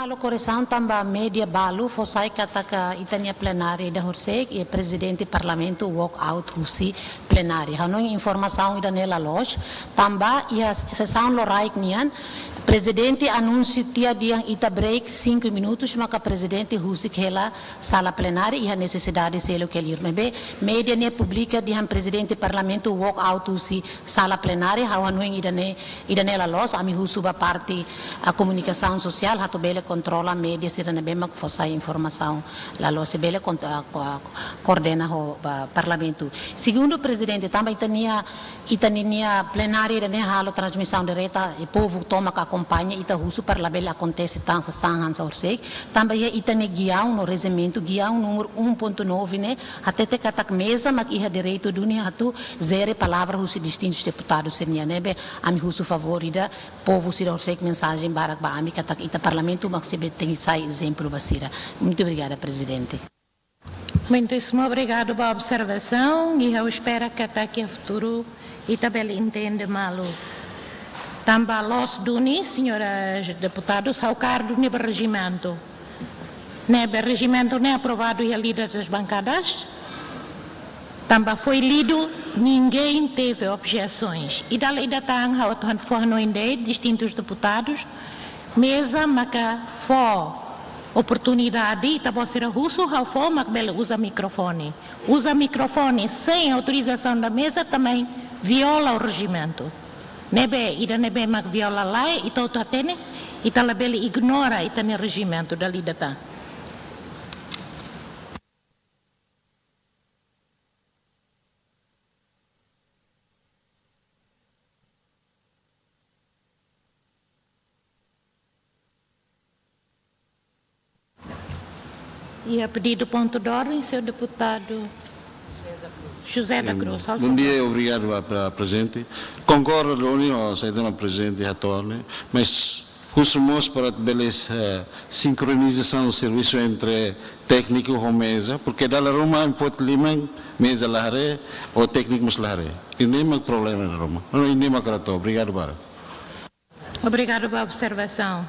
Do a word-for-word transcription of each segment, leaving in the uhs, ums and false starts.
Halo korresaun tanba média balu fó sai katak ita-nia plenária ida horisehik, i prezidente parlamentu walk out husi plenária. Ha'u hanoin informasaun ida-ne'e la loos, tanba iha sesaun loraik nian, prezidente anunsiu tiha dehan ita break cinco minutos, maka prezidente husik hela sala plenária, iha nesesidade seluk hela. Ne'ebé média ne'e publika dehan prezidente parlamentu walk out husi sala plenária, ha'u hanoin ida-ne'e, ida-ne'e la loos, ami husu ba parte, ah, komunikasaun sosiál, atu bele kontrola média sira ne'ebé mak fó sai informasaun la loos, se bele kont-, ah, ko-, ah, koordena ho ba parlamentu. Segundu, prezidente, tanba ita-nia, ita-nia plenária ida-ne'e halo transmisaun direta, i povu tomak akompaña, ita husu para labele akontese tan sasán hanesan horisehik, tanba iha ita-nia giaun no rejimentu, giaun númeru um ponto nove ne'e hatete katak meza mak iha direitu duni atu jere palavra husi distintus deputadu sira-nian. Ne'ebé ami husu favór ida, povu sira horisehik mensajen barak ba ami katak ita parlamentu mak sei bele tenke sai ezemplu ba sira. Muito obrigada, prezidente. Muitíssimo obrigado ba observasaun, i ha'u espera katak iha futuru ita bele entende malu. Tanba loos duni, señores deputadus, ha'u kaer duni ba rejimentu. Ne'ebé rejimentu ne'e aprovadu iha líder das bancadas. Tanba foi lido, ninguém teve objeções. I dala ida tan ha'u atu fó hanoin de'it distintus deputadus, meza maka fó oportunidade, ita-boot sira husu, ha'u fó mak bele uza mikrofone. Uza mikrofone sem autorização da mesa também viola o regimento. Ne'ebé, ida ne'ebé mak viola lei, ita hotu hatene, ita labele ignora ita-nia rejimentu dala ida tan. Iha pedidu pontu de ordem, señór deputadu José da Cruz. Bom dia, obrigadu ba prezente. Konkordo duni ho saida mak prezente hato'o ne'e, mas husu mós para bele, eh, sinkronizasaun servisu entre tékniku ho meza, porque dala ruma ami foti liman meza la haree, ou tékniku mós la haree. I ne'e mak problema dala ruma. Ne'e mak ha'u hato'o. Obrigadu barak. Obrigadu ba observasaun.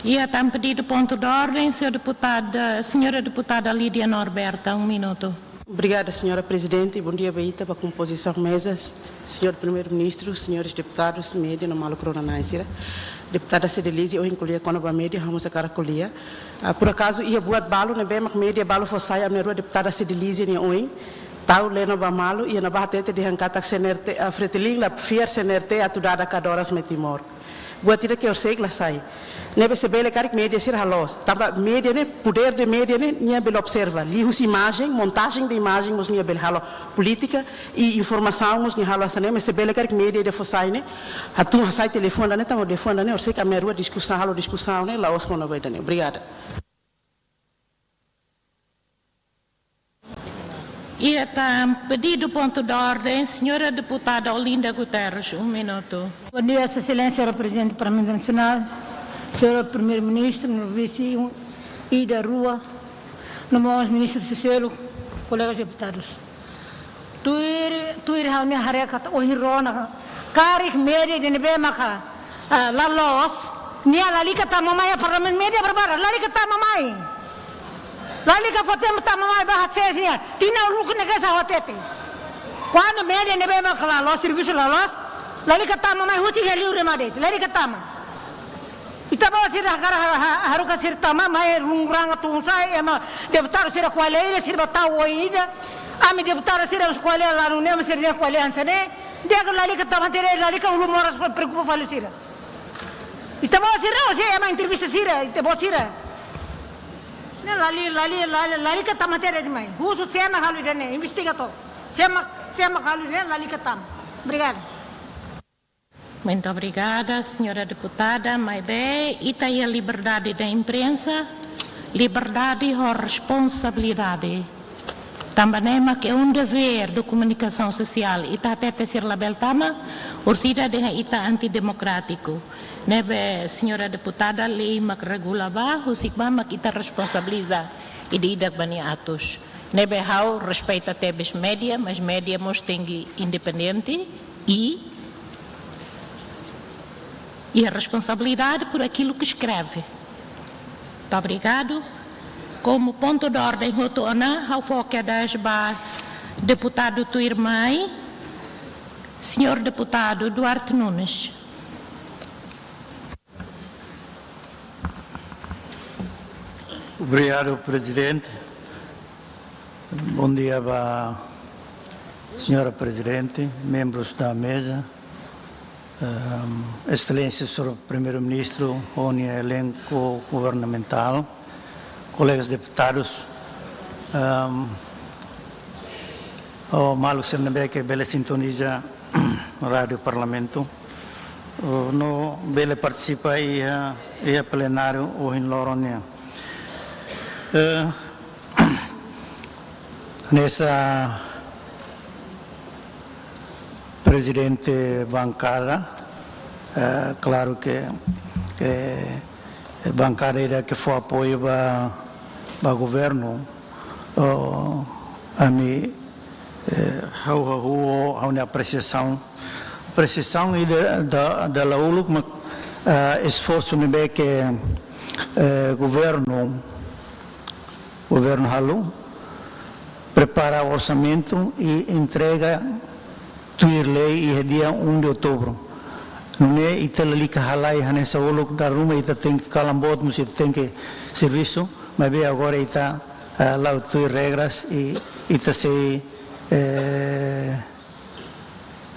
Iha tan pedidu pontu de ordem, señora deputada, señora deputada Lídia Norberta, um minuto. Obrigada, señora prezidente. Bom dia ba ita, ba kompozisaun meza, señór primeiru-ministru, señores deputadus, média no maluk rona-na'in sira. Deputada Cedelizia, ohin ko'alia kona-ba média, ha'u mós hakarak ko'alia. Ah, por acaso, iha buat balu ne'ebé mak média balu fó sai, ami-rua deputada Cedelizia nia oin tau leno ba malu, iha ne'ebá hatete dehan katak C N R T, ah, Fretilin la fiar C N R T atu dada kadoras mai Timor. Buat ida ke horisehik la sai. Ne'ebé se bele karik média sira halo. Tanba média ne'e, poder de média ne'e, nia bele observa. Liuhusi imajen, montajen de imajen mós nia bele halo polítika, i informasaun mós nia halo hanesan ne'e, mas se bele karik média ida fó sai ne'e, atu hasai telefone ida-ne'e, tanba telefone ida-ne'e, horisehik ami-rua diskusaun, halo diskusaun ne'e, la'ós kona-ba ida-ne'e. Obrigada. Iha tan pedidu pontu de ordem, señora deputada Olinda Guterres, um minuto. Bom dia, Sua Excelência, señora Prezidente do Parlamento Nacional, señór Primeiru-Ministru, no vise, ida, rua, no mós ministru sira seluk, kolegas deputadus. Tuir, tuir ha'u-nia haree katak ohin rona karik média ida ne'ebé maka, ah, la loos, nia lalika tama mai iha parlamentu, média barabarak, lalika tama mai. Lalika fó tempu tama mai ba hasees nia, tinan uluk ne'e kedas hatete. Kuandu média ne'ebé maka la loos, servisu la loos, lalika tama mai, husik iha liur ema de'it, lalika tama. Ita-boot sira hakarak ha-, ha-, haruka sira tama mai, lun ranga tun sai, ema deputadu sira ko'alia ida, sira ba tau oin ida. Ami deputadu sira mós ko'alia la nune'e, ema sira-nia ko'alia hanesan ne'e. Di'ak lalika tama tiha de'it, lalika ulun moras preokupa fali sira. Ita-boot sira, ou seja, ema entrevista sira, ita-boot sira. Ne'e lali, lali, lali, lalika tama tiha de'it mai. Husu sé mak halo ida-ne'e, investiga to'ok. Sé mak, sé mak halo ida-ne'e, lalika tama. Obrigada. Muito obrigada, señora deputada. Maibé, ita iha liberdade da imprensa, liberdade ho responsabilidade. Tanba ne'e mak é um dever de komunikasaun sosiál. Ita hatete sira labele tama, orsida dehan ita antidemokrátiku. Ne'ebé, señora deputada, lei mak regula ba, husik ba mak ita responsabiliza ida-idak ba nia atus. Ne'ebé ha'u respeita tebes média, mas média mós tenke independente, i, i a responsabilidade por aquilo que escreve. Muito obrigado. Como ponto de ordem, hotu ona, ha'u fó kedas ba deputadu tuirmai, señór deputadu Duarte Nunes. Obrigado, Presidente. Bom dia ba señora Presidente, membros da mesa, ehm, Exelénsia señór Primeiru-Ministru, ho nia elenku governamentál, kolegas deputadus, ehm, ho maluk sira ne'ebé ke bele sintoniza Rádiu Parlamentu, eh, no bele partisipa iha, iha plenáriu ohin loron nian. Eh, hanesan Prezidente Bankada, eh, klaru ke, eh, bankada ida ke fó apoiu ba, ba governu, oh, ami, eh, ha'u, ha'u, ha'u-nia apresiasaun, apresiasaun ida da, dala uluk mak, eh, esforsu ne'ebé ke, eh, governu, governu halo, prepara orsamentu i entrega tuir lei iha dia um de outubro. Nune'e ita lalika halai hanesan uluk, dala ruma ita tenke kalan boot mós ita tenke servisu, maibé agora ita, eh, la'o tuir regras i ita sei, eh,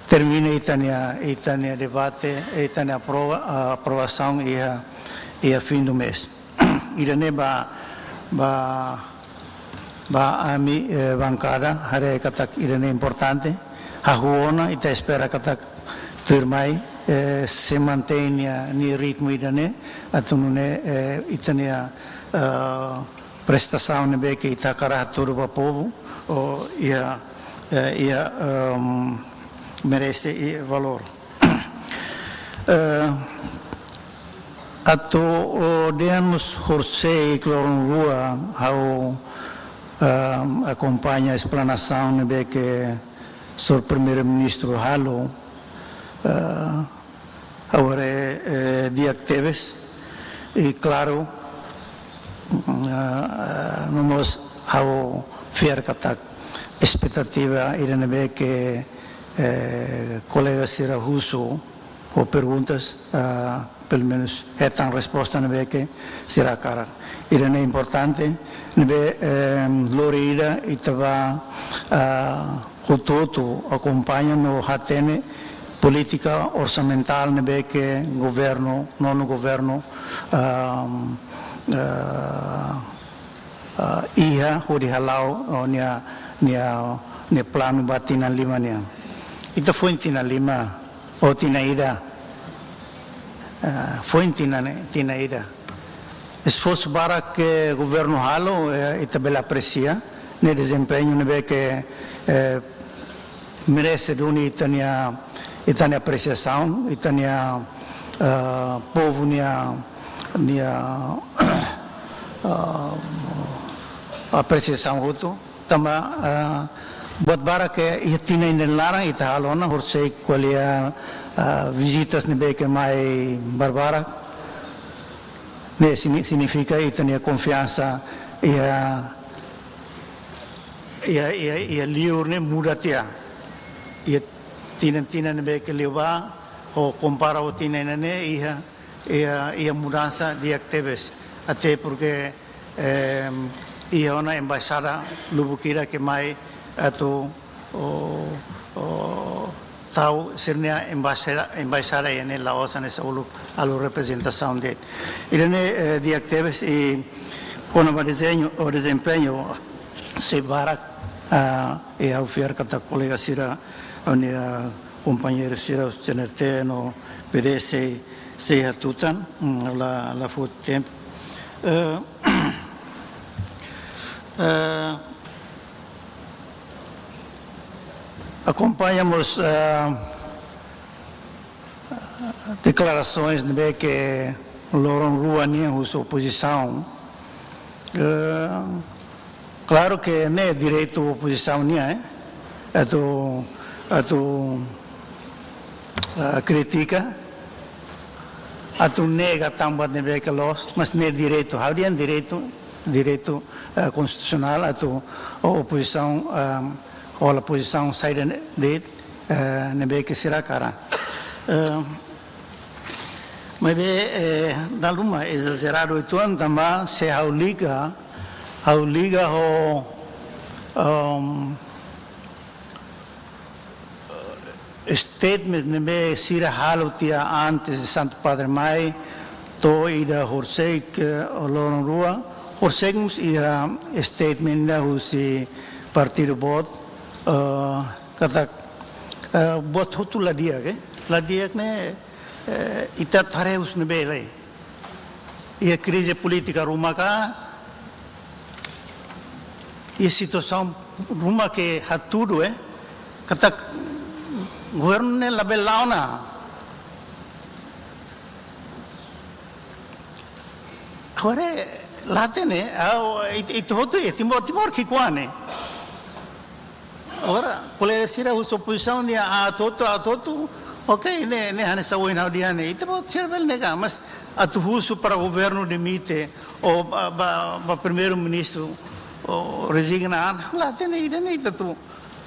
termina ita-nia, ita-nia debate, ita-nia aprova-, aprovasaun iha, iha fim do mês. Ida-ne'e ba, ba, ba ami, eh, bankada, haree katak ida-ne'e importante, hahú ona, ita espera katak tuirmai, eh, sei mantein nia, nia ritmu ida-ne'e, atu nune'e, eh, ita-nia, eh, prestasaun ne'ebé ke ita hakarak hatudu ba povu, o iha, eh, iha, ehm, merese i valór. Eh, atu, o, dehan mós horisehik loron rua ha'u, ehm, akompaña esplanasaun ne'ebé ke señór Primeiru-Ministru halo, eh, ha'u haree, eh, di'ak tebes, i klaru, mm, ah, no mós ha'u fiar katak espetativa ida ne'ebé ke, eh, kolega sira husu ho perguntas, ah, pelumenus hetan resposta ne'ebé ke sira hakarak. Ida-ne'e importante, ne'ebé, eh, lori ida ita ba, ah, hotu-hotu akompaña no hatene polítika orsamentál ne'ebé ke governu, nonu governu, ehm, eh, eh, iha hodi hala'o, oh, nia, nia, nia planu ba tinan lima nian. Ita foin tinan lima, ou tinan ida. Eh, foin tinan, tinan ida. Esforsu barak ke governu halo, eh, ita bele apresia, nia dezempeñu ne'ebé ke, eh, merese duni ita-nia, ita-nia apresiasaun, ita-nia, eh, povu nia, nia, eh, apresiasaun hotu. Tanba, eh, buat barak ke iha tinan ida nia laran ita halo ona, horisehik ko'alia, eh, vizitas ne'ebé ke mai barbarak. Ne'e sini-, signifika ita-nia konfiansa iha, iha, iha, iha liur ne'e muda tiha. Iha tinan-tinan ne'ebé ke liubá, ho kompara ho tinan ida-ne'e iha, iha, iha mudansa di'ak tebes. Até porque, em, iha ona embaixada lubuk ida ke mai atu, o, o, tau sira-nia embaixada, embaixada iha ne'e la'ós hanesan uluk halo reprezentasaun de'it. Ida-ne'e, eh, di'ak tebes i kona-ba dezeñu, o dezempeñu, sei barak, ah, i ha'u fiar katak kolega sira, o nia, ah, kompañeiru sira, C N R T no P D sei, sei hatutan, mm, la, la foti tempu. Eh, eh, akompaña mós, eh, deklarasoens ne'ebé ke loron rua nian husi opozisaun. Eh, klaru ke ne'e direitu opozisaun nian, eh, atu, atu, eh, kritika. atu nega tan buat ne'ebé ke loos, mas ne'e direitu, ha'u dehan direitu, direitu, eh, konstitusionál atu o-, opozisaun, eh, hola pozisaun saida de'it, eh, ne'ebé ke sira hakarak. Eh, maibé, eh, dala ruma ezazeradu uitoan tanba se ha'u liga, ha'u liga ho, ehm, statement ne'ebé sira halo tiha antes de Santu Padre mai, to'o ida horisehik, eh, loron rua, horisehik mós iha statement ida husi partidu boot, eh, katak, eh, buat hotu la di'ak, eh. La di'ak ne'e, eh, ita haree husi ne'ebé lai. Iha krize polítika ruma ka, iha situasaun ruma ke hatudu, eh, katak governu ne'e labele la'o ona. Agora, la hatene, ah, o, it-, ita hotu, eh, Timor, Timor ki'ikoan ne'e. Agora, kolega sira husu opozisaun dehan, ah, atu hotu, ah, atu hotu, ok, ne'e, ne'e hanesan ohin ha'u dehan ne'e. Ita-boot sira bele nega, mas atu husu para governu dimite, ou ba, ba, ba primeiru-ministru, ou rezigna, ah, la hatene ida-ne'e ita atu,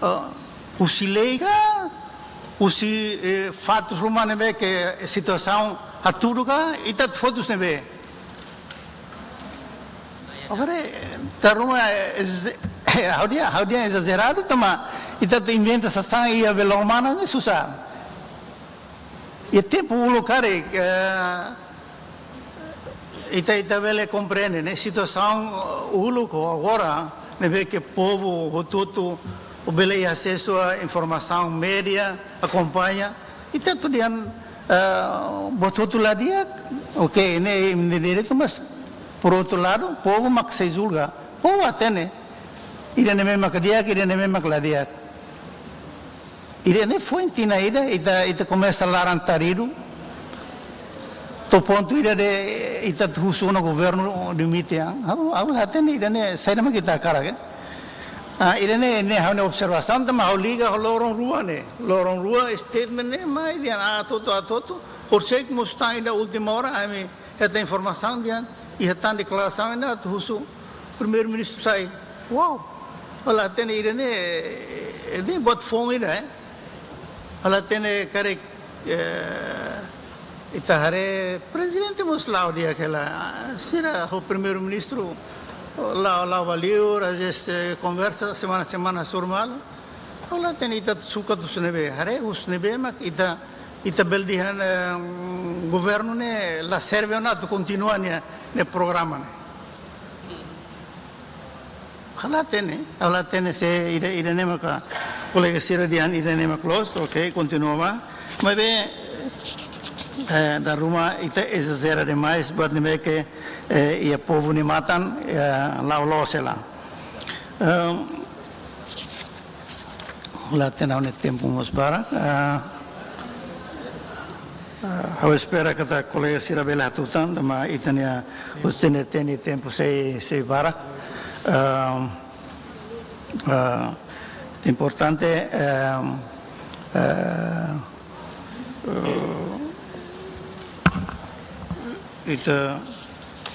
ah, husi lei ka, husi, eh, faktus ruma ne'ebé ke situasaun hatudu ka, ita atu foti husi ne'ebé. Agora, eh, dala ruma, eh, ez-, ha'u dehan, ha'u dehan ezazeradu, tanba ita atu inventa sasán iha belok mana ne'e susar. Iha tempu uluk karik, eh, ita, ita bele komprende, ne'e, situasaun, eh, uluk ho agora, ne'ebé ke povu hotu-hotu bele asesu a informasaun, média, akompaña. Ita atu dehan, eh, buat hotu la di'ak, ok, ne'e, ne'e direitu, mas, por outro lado, povu mak sei julga. Povu hatene, ida-ne'e memang mak di'ak, ida-ne'e memang mak la di'ak. Ida-ne'e foin tinan ida, ita, ita komesa laran taridu. To'o pontu ida de'it ita atu husu ona governu dimite an. Ha'u, ha'u la hatene ida-ne'e, saida mak ita hakarak, eh. Ah, ida-ne'e, ne'e ha'u-nia observasaun, tanba ha'u liga ho loron rua ne'e. Loron rua, statement ne'e, mai dehan, ah, atu hotu, ah, atu hotu. Horisehik mós tan ida última hora, ami hetan informasaun dehan, iha tan deklarasaun ida atu husu primeiru-ministru sai. Wow. Ha'u la hatene ida-ne'e, eh, ne'e buat foun ida, eh. Ha'u la hatene karik, eh, ita haree prezidente mós la'o di'ak hela. Sira ho primeiru-ministru la'o, la'o ba liur, às vezes, eh, konversa semana-semana hasoru malu. Ha'u la hatene ita sukat husi ne'ebé, haree husi ne'ebé mak ita, ita bele dehan, eh, governu ne'e la serve ona atu kontinua nia, nia programa ne'e. Ha'u la hatene, ha'u la hatene se ida, ida-ne'e maka kolega sira dehan ida-ne'e mak loos, ok, kontinua ba. Maibé, eh, dala ruma ita ezazera demais, buat ne'ebé ke, eh, iha povu nia matan, eh, la'o loos hela. Ehm, la hatene, ha'u-nia tempu mós barak. Ah, ah, ha'u espera katak kolega sira bele hatutan, tanba ita-nia, husi ne'e to'o ne'e tempu sei, sei barak. Ah, ah, importante, ah, ah, ah, ita,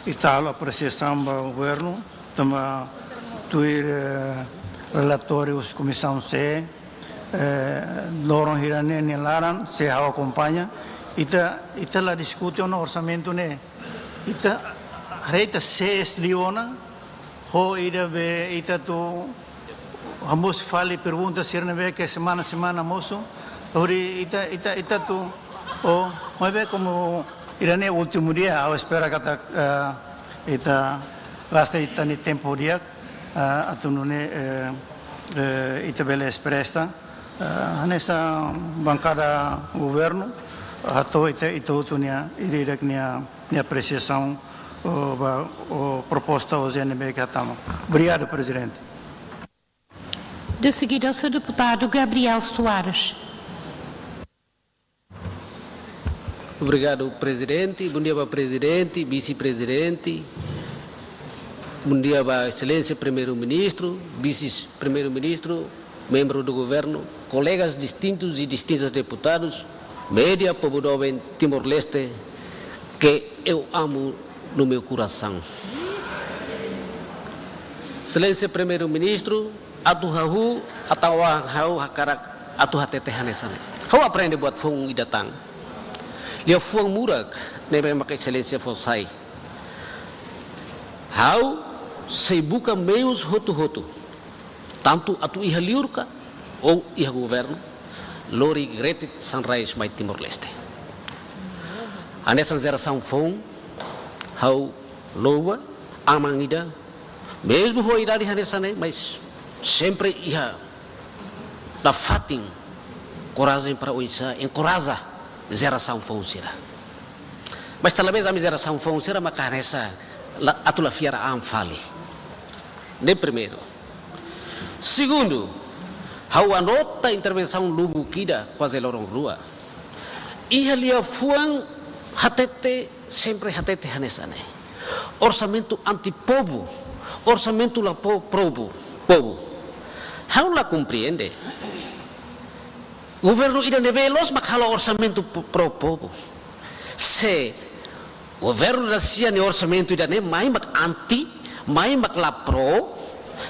ita halo apresiasaun ba governu, tanba tuir, eh, relatóriu husi Komisaun C, eh, loron hirak ne'e nia laran, se ha'u akompaña, ita, ita la diskute ona orsamentu ne'e. Ita haree ita sees liu ona, ho ida be ita atu hamoos fali pergunta sira ne'ebé ke semana-semana mosu. Hodi ita, ita, ita atu, oh, maibé komu ida-ne'e últimu dia, ha'u espera katak, eh, ita gasta ita-nia tempu di'ak, eh, atu nune'e, eh, eh, ita bele espresa, eh, hanesan bankada governu, hato'o ita, ita hotu nia, ida-idak nia, nia apresiasaun, oh, ba, oh, proposta O J N B ke hatama. Obrigadu, Prezidente. De seguida, o senhor deputado Gabriel Soares. Obrigadu, Prezidente. Bondia ba Prezidente, Vise-Prezidente. Bondia ba Exelénsia Primeiru-Ministru, Vise-Primeiru-Ministru, membru do governu, kolegas distintus i distintas deputadus, média, povu doben Timor-Leste, Que eu amo no meu coração. Exelénsia Primeiru-Ministru, atu hahú, atu hahú hakarak atu hatete hanesan ne'e. Ha'u aprende buat foun ida tan. Liafuan murak ne'ebé mak Exelénsia fó sai. Ha'u sei buka meius hotu-hotu, tantu atu iha liur ka ou iha governu, lori Great Sunrise mai Timor-Leste. Hanesan jerasaun foun, ha'u louva, aman ida, mezmu ho idade hanesan ne'e, mas sempre iha nafatin korajen para oinsá enkoraja jerasaun foun sira. Mas talvez ami jerasaun foun sira maka hanesan la, atu la fiar an fali. Ne'e primeiru. Segundu, ha'u anota intervensaun lubuk ida kuaze loron rua. Iha liafuan hatete, sempre hatete hanesan ne'e. Orsamentu anti-povu, orsamentu la po-, provu, povu. Ha'u la komprende. Governu ida ne'ebé loos mak halo orsamentu po-, pro-povu. Se governu da sia nia orsamentu ida-ne'e mai mak anti, mai mak la pro,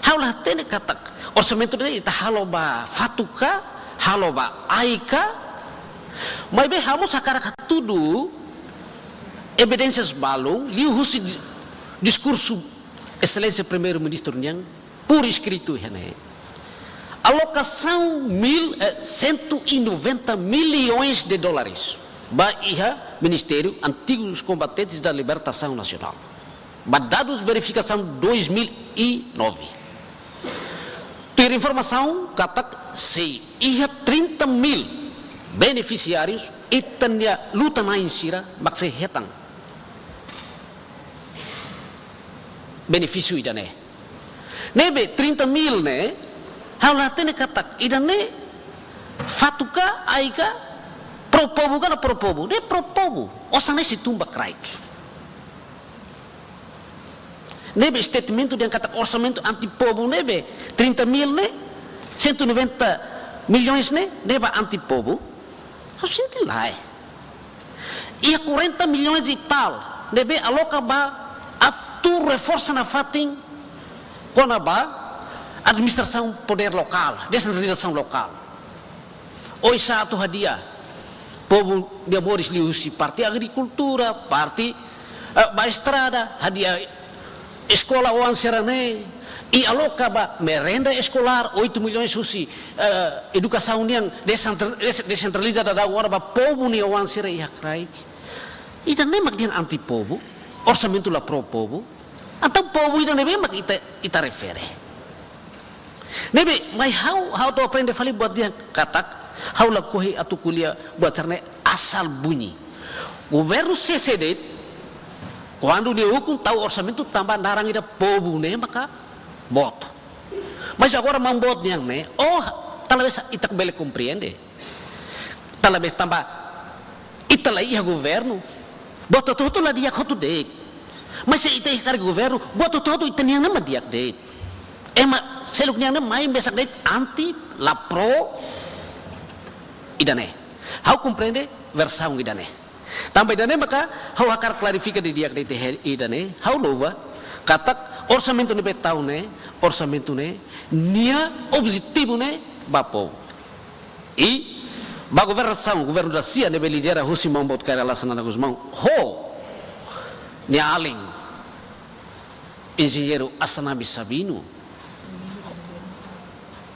ha'u la hatene katak orsamentu ida-ne'e ita halo ba fatuk ka, halo ba ai ka. Maibé ha'u mós hakarak hatudu evidénsias balun liuhusi di-, diskursu Exelénsia Primeiru-Ministru nian, por escrito iha ne'e. Alokasaun mil, eh, cento e noventa milhões de dólares ba iha Ministériu Antigos Combatentes da Libertação Nacional. Ba dadus verifikasaun dois mil e nove. Tuir informasaun katak sei iha trinta mil benefisiárius, ita-nia luta-na'in sira mak sei hetan benefísiu ida-ne'e. Ne'ebé trinta mil ne'e, ha'u la hatene katak ida-ne'e fatuk ka, ai ka, pro-povu ka la pro-povu. Ne'e pro-povu, osan ne'e sei tun ba kraik. Ne'ebé statement dehan katak orsamentu anti-povu ne'ebé trinta mil ne'e, cento e noventa milhões ne'e, ne'e ba anti-povu. Ha'u sente lae. Iha quarenta milhões e tal ne'ebé aloka ba atu reforsa nafatin kona-ba administrasaun podér lokál, desentralizasaun lokál. Oinsá atu hadi'a povu nia moris liuhusi parte agrikultura, parte, eh, ba estrada, hadi'a eskola oan sira-ne'e, i aloka ba merenda eskolár oito milhões husi, eh, edukasaun nian desentra-, des-, desentraliza daudaun ona ba povu nia oan sira iha kraik. Ida-ne'e mak dehan anti-povu, orsamentu la pro-povu. Entaun povu ida ne'ebé mak ita, ita refere. Ne'ebé, mai ha'u, ha'u atu aprende fali buat dehan katak, ha'u lakohi atu ko'alia buat sira-ne'e asal bunyi. Governu C C D, kuandu nia ukun tau orsamentu tanba naran ida povu ne'e maka boot. Mas agora maun boot nian ne'e, oh, talvez ita bele komprende. Talvez tanba ita la iha governu, buat hotu-hotu la di'ak hotu de'it. Mas se ita iha karik governu, buat hotu-hotu ita-nian ne'e mak di'ak de'it. Ema seluk nian ne'e mai mesak de'it anti, la pro, ida-ne'e. Ha'u komprende versaun ida-ne'e. Tanba ida-ne'e maka ha'u hakarak klarifika didi'ak de'it iha ida-ne'e, ha'u louva katak orsamentu ne'ebé tau ne'e, orsamentu ne'e, nia objetivu ne'e ba povu. I ba governasaun, governu da sia ne'ebé lidera husi maun boot Kay Rala Xanana Gusmão ho nia alin Enjeñeiru Assanami Sabino,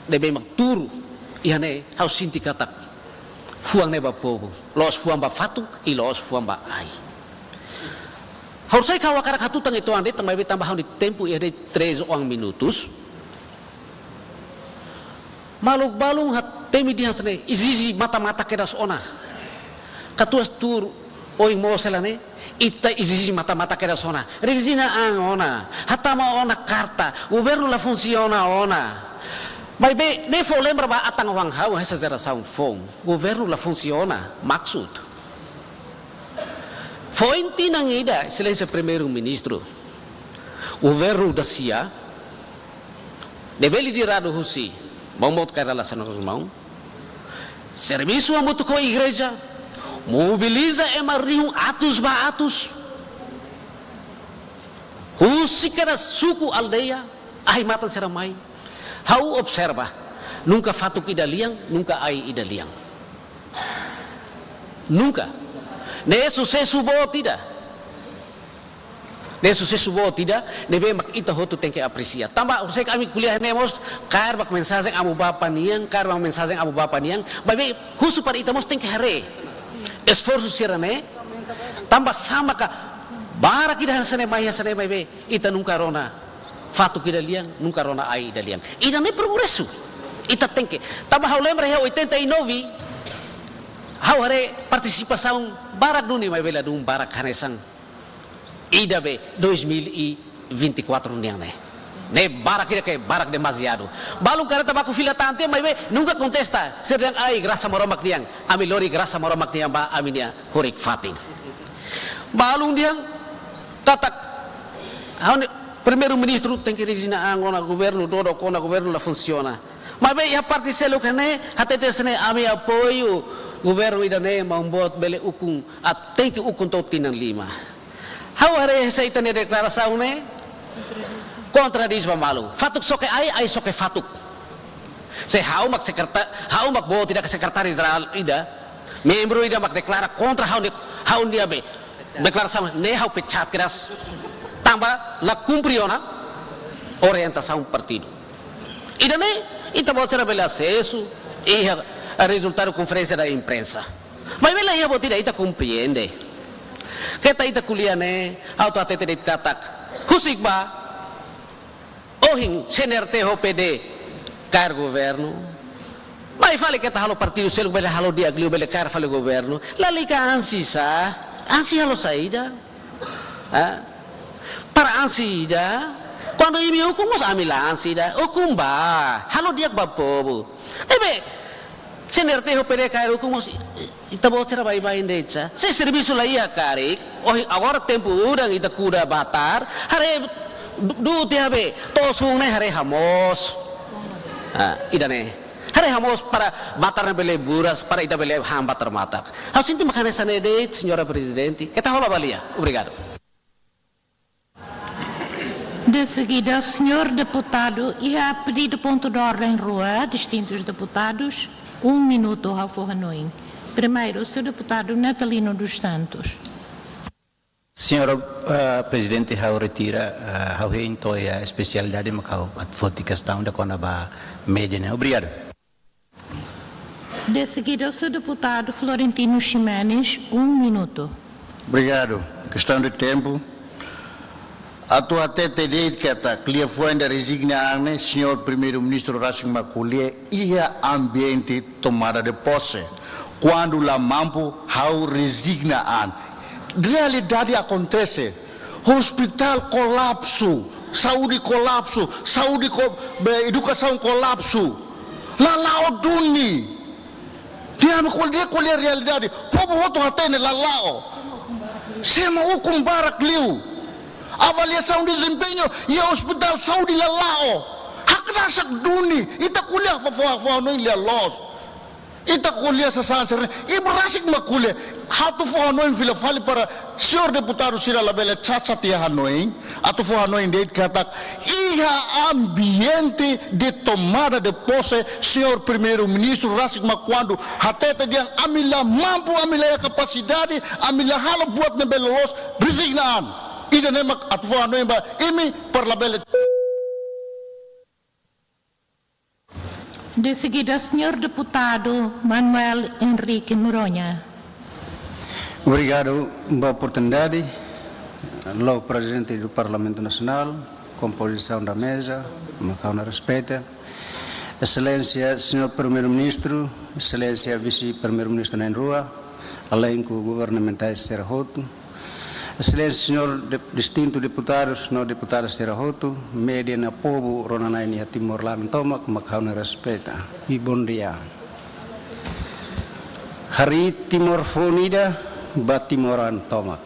ne'ebé mak tuur iha ne'e, ha'u sente katak fuan ne'e ba povu, la'ós fuan ba fatuk i la'ós fuan ba ai. Ha'u sei ka ha'u hakarak hatutan uitoan de'it, tanba be tanba ha'u-nia tempu iha de'it três oan minutus. Maluk balun hatete dehan hanesan ne'e, ezije mata-mata kedas ona. Katuas tuur oin moos hela ne'e, ita ezije mata-mata kedas ona. Rezina an ona, hatama ona karta, governu la funsiona ona. Maibé ne'e fó lembra ba atan-oan ha'u hanesan jerasaun foun. Governu la funsiona, maksud. Foin tinan ida, Exelénsia Primeiru-Ministru, governu da sia, ne'ebé lideradu husi maun boot Kay Rala Xanana Gusmão, servisu hamutuk ho igreja, Mobiliza ema rihun atus ba atus. Husi kada suku, aldeia, ahi-matan sira mai. Ha'u observa, nunka fatuk ida lian, nunka ai ida lian. Nunka. Ne'e susesu boot ida. Ne'e susesu boot ida, ne'ebé mak ita hotu tenke apresia. Tanba, husik ami ko'alia ne'e mós, kaer ba mensajen Amu Bapa nian, kaer ba mensajen Amu Bapa nian, maibé husu para ita mós tenke haree. Esforsu sira-ne'e, tanba sá maka barak ida hanesan ne'e mai, hanesan ne'e maibé, ita nunka rona fatuk ida lian, nunka rona ai ida lian. Ida-ne'e progresu. Ita tenke. Tanba ha'u lembra iha oitenta e nove, ha'u haree partisipasaun barak duni maibé ladún barak hanesan ida be dois mil e vinte e quatro nian ne'e. Ne'e barak ida ke barak demasiadu. Balun karik ita baku fila tan tiha maibé nunka kontesta. Sira dehan ai grasa Maromak nian. Ami lori grasa Maromak nian ba ami-nia horik-fatin. Balun dehan katak, ha'u-nia Primeiru-Ministru tenke rezigna an ona governu dodok ona, governu la funsiona. Maibé iha parte seluk ne'e hatete hanesan ne'e ami apoiu governu ida-ne'e maun boot bele ukun, ah, tenke ukun to'o tinan lima. Ha'u haree hanesan ita-nia deklarasaun ne'e kontradís ba malu. Fatuk soke ai, ai soke fatuk. Se ha'u mak sekretá-, ha'u mak boot ida ke sekretáriu jerál ida, membru ida mak deklara kontra ha'u-nia, ha'u-nia be deklarasaun ne'e, ha'u pecat kedas. Tanba la kumpre ona orientasaun partidu. Ida-ne'e ita-boot sira bele asesu iha rezultadu konferénsia da imprensa. Maibé la iha buat ida, ita komprende. Keta ita ko'alia ne'e, ha'u atu hatete de'it katak, husik ba ohin C N R T ho P D kaer governu. Mai fali keta halo partidu seluk bele halo di'ak liu bele kaer fali governu. Lalika ansi sá, ansi halo saida? Ah? Para ansi ida, kuandu imi ukun mós ami la ansi ida, ukun ba, halo di'ak ba povu. Ne'ebé, C N R T ho P D kaer ukun mós, i-, i-, ita-boot sira baibain de'it sá. Se servisu la iha karik, ohin agora tempu udan ita kuda batar, haree du-, du'ut iha be, to'o sun ne'e haree hamoos. Ah, ida-ne'e. Haree hamoos para batar ne'e bele buras, para ita bele han batar matak. Ha'u sente mak hanesan ne'e de'it, Señora Prezidente. Keta hola ba lia. Obrigadu. De seguida, senhor deputado, iha pedidu ponto de ordem rua, distintos deputados, um minuto, ha'u fó hanoin. Primeiro, o senhor deputado Natalino dos Santos. Señora, ah, Prezidente, ha'u retira, ah, ha'u hein to'o iha espesialidade mak ha'u atu foti kestaun ida kona-ba média ne'e. Obrigadu. De seguida, o senhor deputado Florentino Ximenes, um minuto. Obrigadu. Kestaun de tempu. Atu hatete de'it katak liafuan ida rezigna an ne'e, señór Primeiru-Ministru rasik mak ko'alia iha ambiente tomada de posse. Kuandu la mampu, ha'u rezigna an. Realidade akontese. Ospitál kolapsu, saúde kolapsu, saúde ko-, be, edukasaun kolapsu. La la'o duni. Di'ak mak ko'alia, ko'alia realidade. Povu hotu hatene la la'o. Sé mak ukun barak liu. Avaliasaun dezempeñu iha ospitál saúde la la'o. Hakdasak duni. Ita ko'alia fó, fó, fó hanoin lia loos. Ita ko'alia sasán sira-ne'e, imi rasik mak ko'alia. Atu fó hanoin fila fali para señór deputadu sira labele cacat iha hanoin. Atu fó hanoin de'it katak iha ambiente de tomada de posse, señór Primeiru-Ministru rasik mak kuandu hatete dehan ami la mampu, ami la iha kapasidade, ami la halo buat ne'ebé loloos, rezigna an. Ida-ne'e mak atu fó hanoin ba imi para labele. De seguida, senhor deputado Manuel Henrique Noronha. Obrigadu ba oportunidade. Alô, Prezidente do Parlamento Nacional, kompozisaun da meza, mak ha'u-nia respeita. Exelénsia, señór Primeiru-Ministru, Exelénsia Vise-Primeiru-Ministru na'in-rua, elenku governamentais sira hotu, Exelénsia, señór de-, distintu deputadus no deputada sira hotu, média no povu rona-na'in iha Timor laran tomak, mak ha'u-nia respeita. I bondia. Harii Timor foun ida ba timoroan tomak.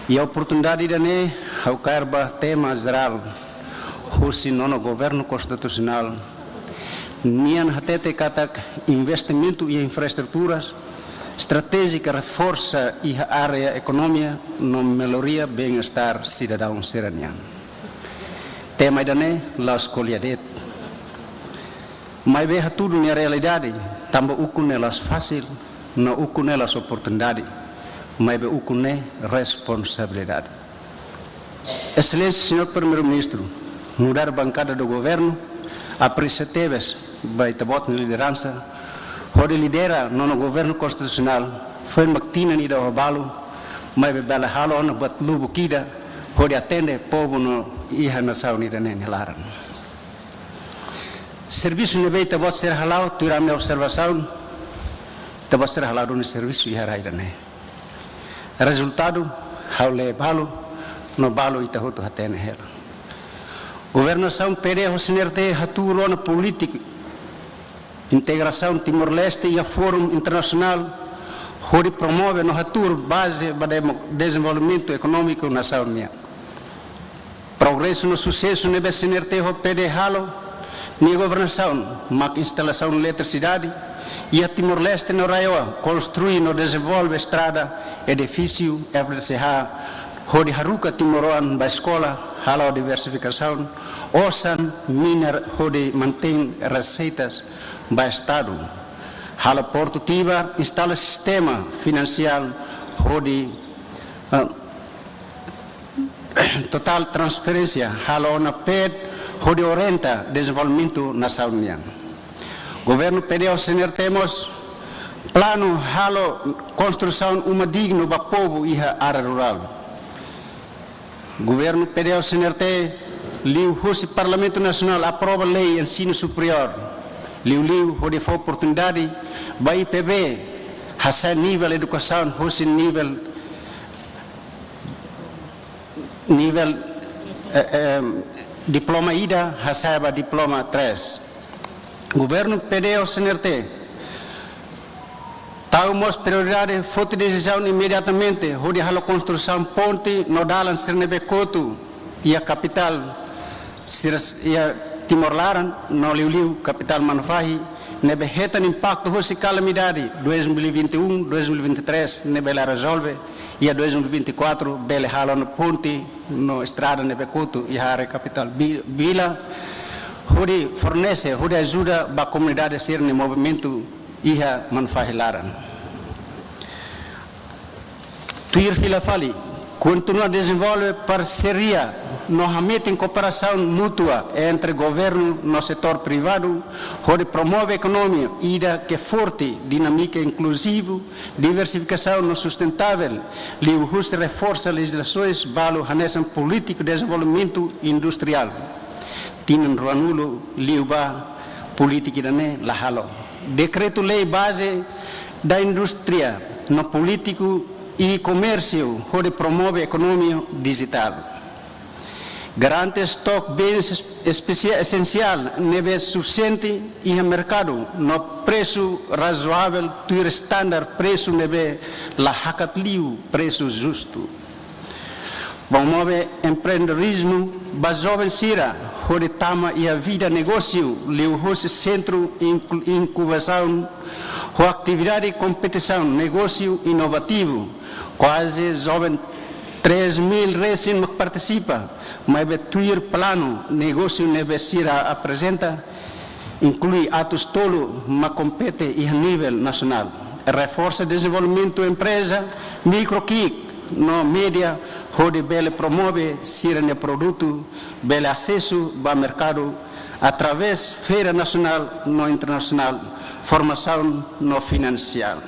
Iha oportunidade ida-ne'e, ha'u kaer ba tema jerál, husi nonu Governu Konstitusionál nian hatete katak investimentu iha infraestruturas, estratéjika reforsa iha área ekonomia no melhoria bem-estar sidadaun sira-nian. Tema ida-ne'e la'ós ko'alia de'it. Maibé hatudu nia realidade, tanba ukun ne'e la'ós fasil, no ukun ne'e la'ós oportunidade, maibé ukun ne'e responsabilidade. Exelénsia Señór Primeiru-Ministru, nu'udar bankada do governu, apresia tebes ba ita-boot nia lideransa, hodi lidera nonu governu konstitusionál, foin mak tinan ida ho balu, maibé bele halo ona buat lubuk ida, hodi atende povu no iha nasaun ida-ne'e nia laran. Servisu ne'ebé ita-boot sira hala'o, tuir ami-nia observasaun, ita-boot sira hala'o duni servisu iha rai ida-ne'e. Rezultadu, ha'u lee balu, no balu ita hotu hatene hela. Governasaun P D ho C N R T hatuur ona polítika integrasaun Timor-Leste iha fórum internasionál, hodi promove no hatuur baze ba demo-, dezenvolvimentu ekonómiku nasaun nian. Progresu no susesu ne'ebé C N R T ho P D halo, nia governasaun, mak instalasaun eletrisidade, iha Timor-Leste no RAEOA, konstrui no dezenvolve estrada, edifísiu, F D C H, hodi haruka timoroan ba eskola, hala'o diversifikasaun osan, mina hodi mantein reseitas ba Estadu. Halo Portu Tibar, instala sistema finansiál hodi, eh, totál transparénsia, halo ona P E D hodi orienta dezenvolvimentu nasaun nian. Governu P D ho C N R T mós planu halo konstrusaun uma dignu ba povu iha área rurál. Governu P D ho C N R T liuhusi Parlamentu Nasionál aprova lei ensinu superiór, liuliu hodi fó oportunidade ba I P B hasa'e nivel edukasaun husi nivel, nivel, eh, eh, diploma ida hasa'e ba diploma três. Governu P D ho C N R T tau mós prioridade, foti desizaun imediatamente hodi halo konstrusaun ponte no dalan sira ne'ebé kotu iha kapitál sira, iha Timor laran no liuliu kapitál Manufahi, ne'ebé hetan impaktu husi kalamidade dois mil e vinte e um, dois mil e vinte e três, ne'ebé la rezolve, iha dois mil e vinte e quatro bele halo ona ponte no estrada ne'ebé kotu iha área kapitál Bi-, Bila, hodi fornese, hodi ajuda ba komunidade sira-nia movimentu iha Manufahi laran. Tuir fila fali, kontinua dezenvolve parseria no hametin kooperasaun mútua entre governu no setór privadu, hodi promove ekonomia ida ke forte, dinámika, inkluzivu, diversifikasaun no sustentável, liuhusi reforsa lejizlasoens balu hanesan polítika dezenvolvimentu industriál. Tinan ruanulu liu ba polítika ida-ne'e la halo. Dekretu-lei baze da indústria no polítika e komérsiu hodi promove ekonomia dijitál. Garante estok bens es-, espesia-, esensiál ne'ebé sufisiente iha merkadu no presu razoavel tuir estandar presu ne'ebé la hakat liu presu justu. Promove empreendedorizmu ba joven sira hodi tama iha vida negósiu liuhusi sentru inku-, inkubasaun ho atividade kompetisaun negósiu inovativu. Kuaze joven três mil resin mak partisipa, maibé tuir planu negósiu ne'ebé sira aprezenta, inklui atus tolu mak kompete iha nivel nasionál. Reforsa dezenvolvimentu empreza mikro, ki'ik no média hodi bele promove sira-nia produtu, bele asesu ba merkadu através feira nasionál no internasionál, formasaun no finansiál.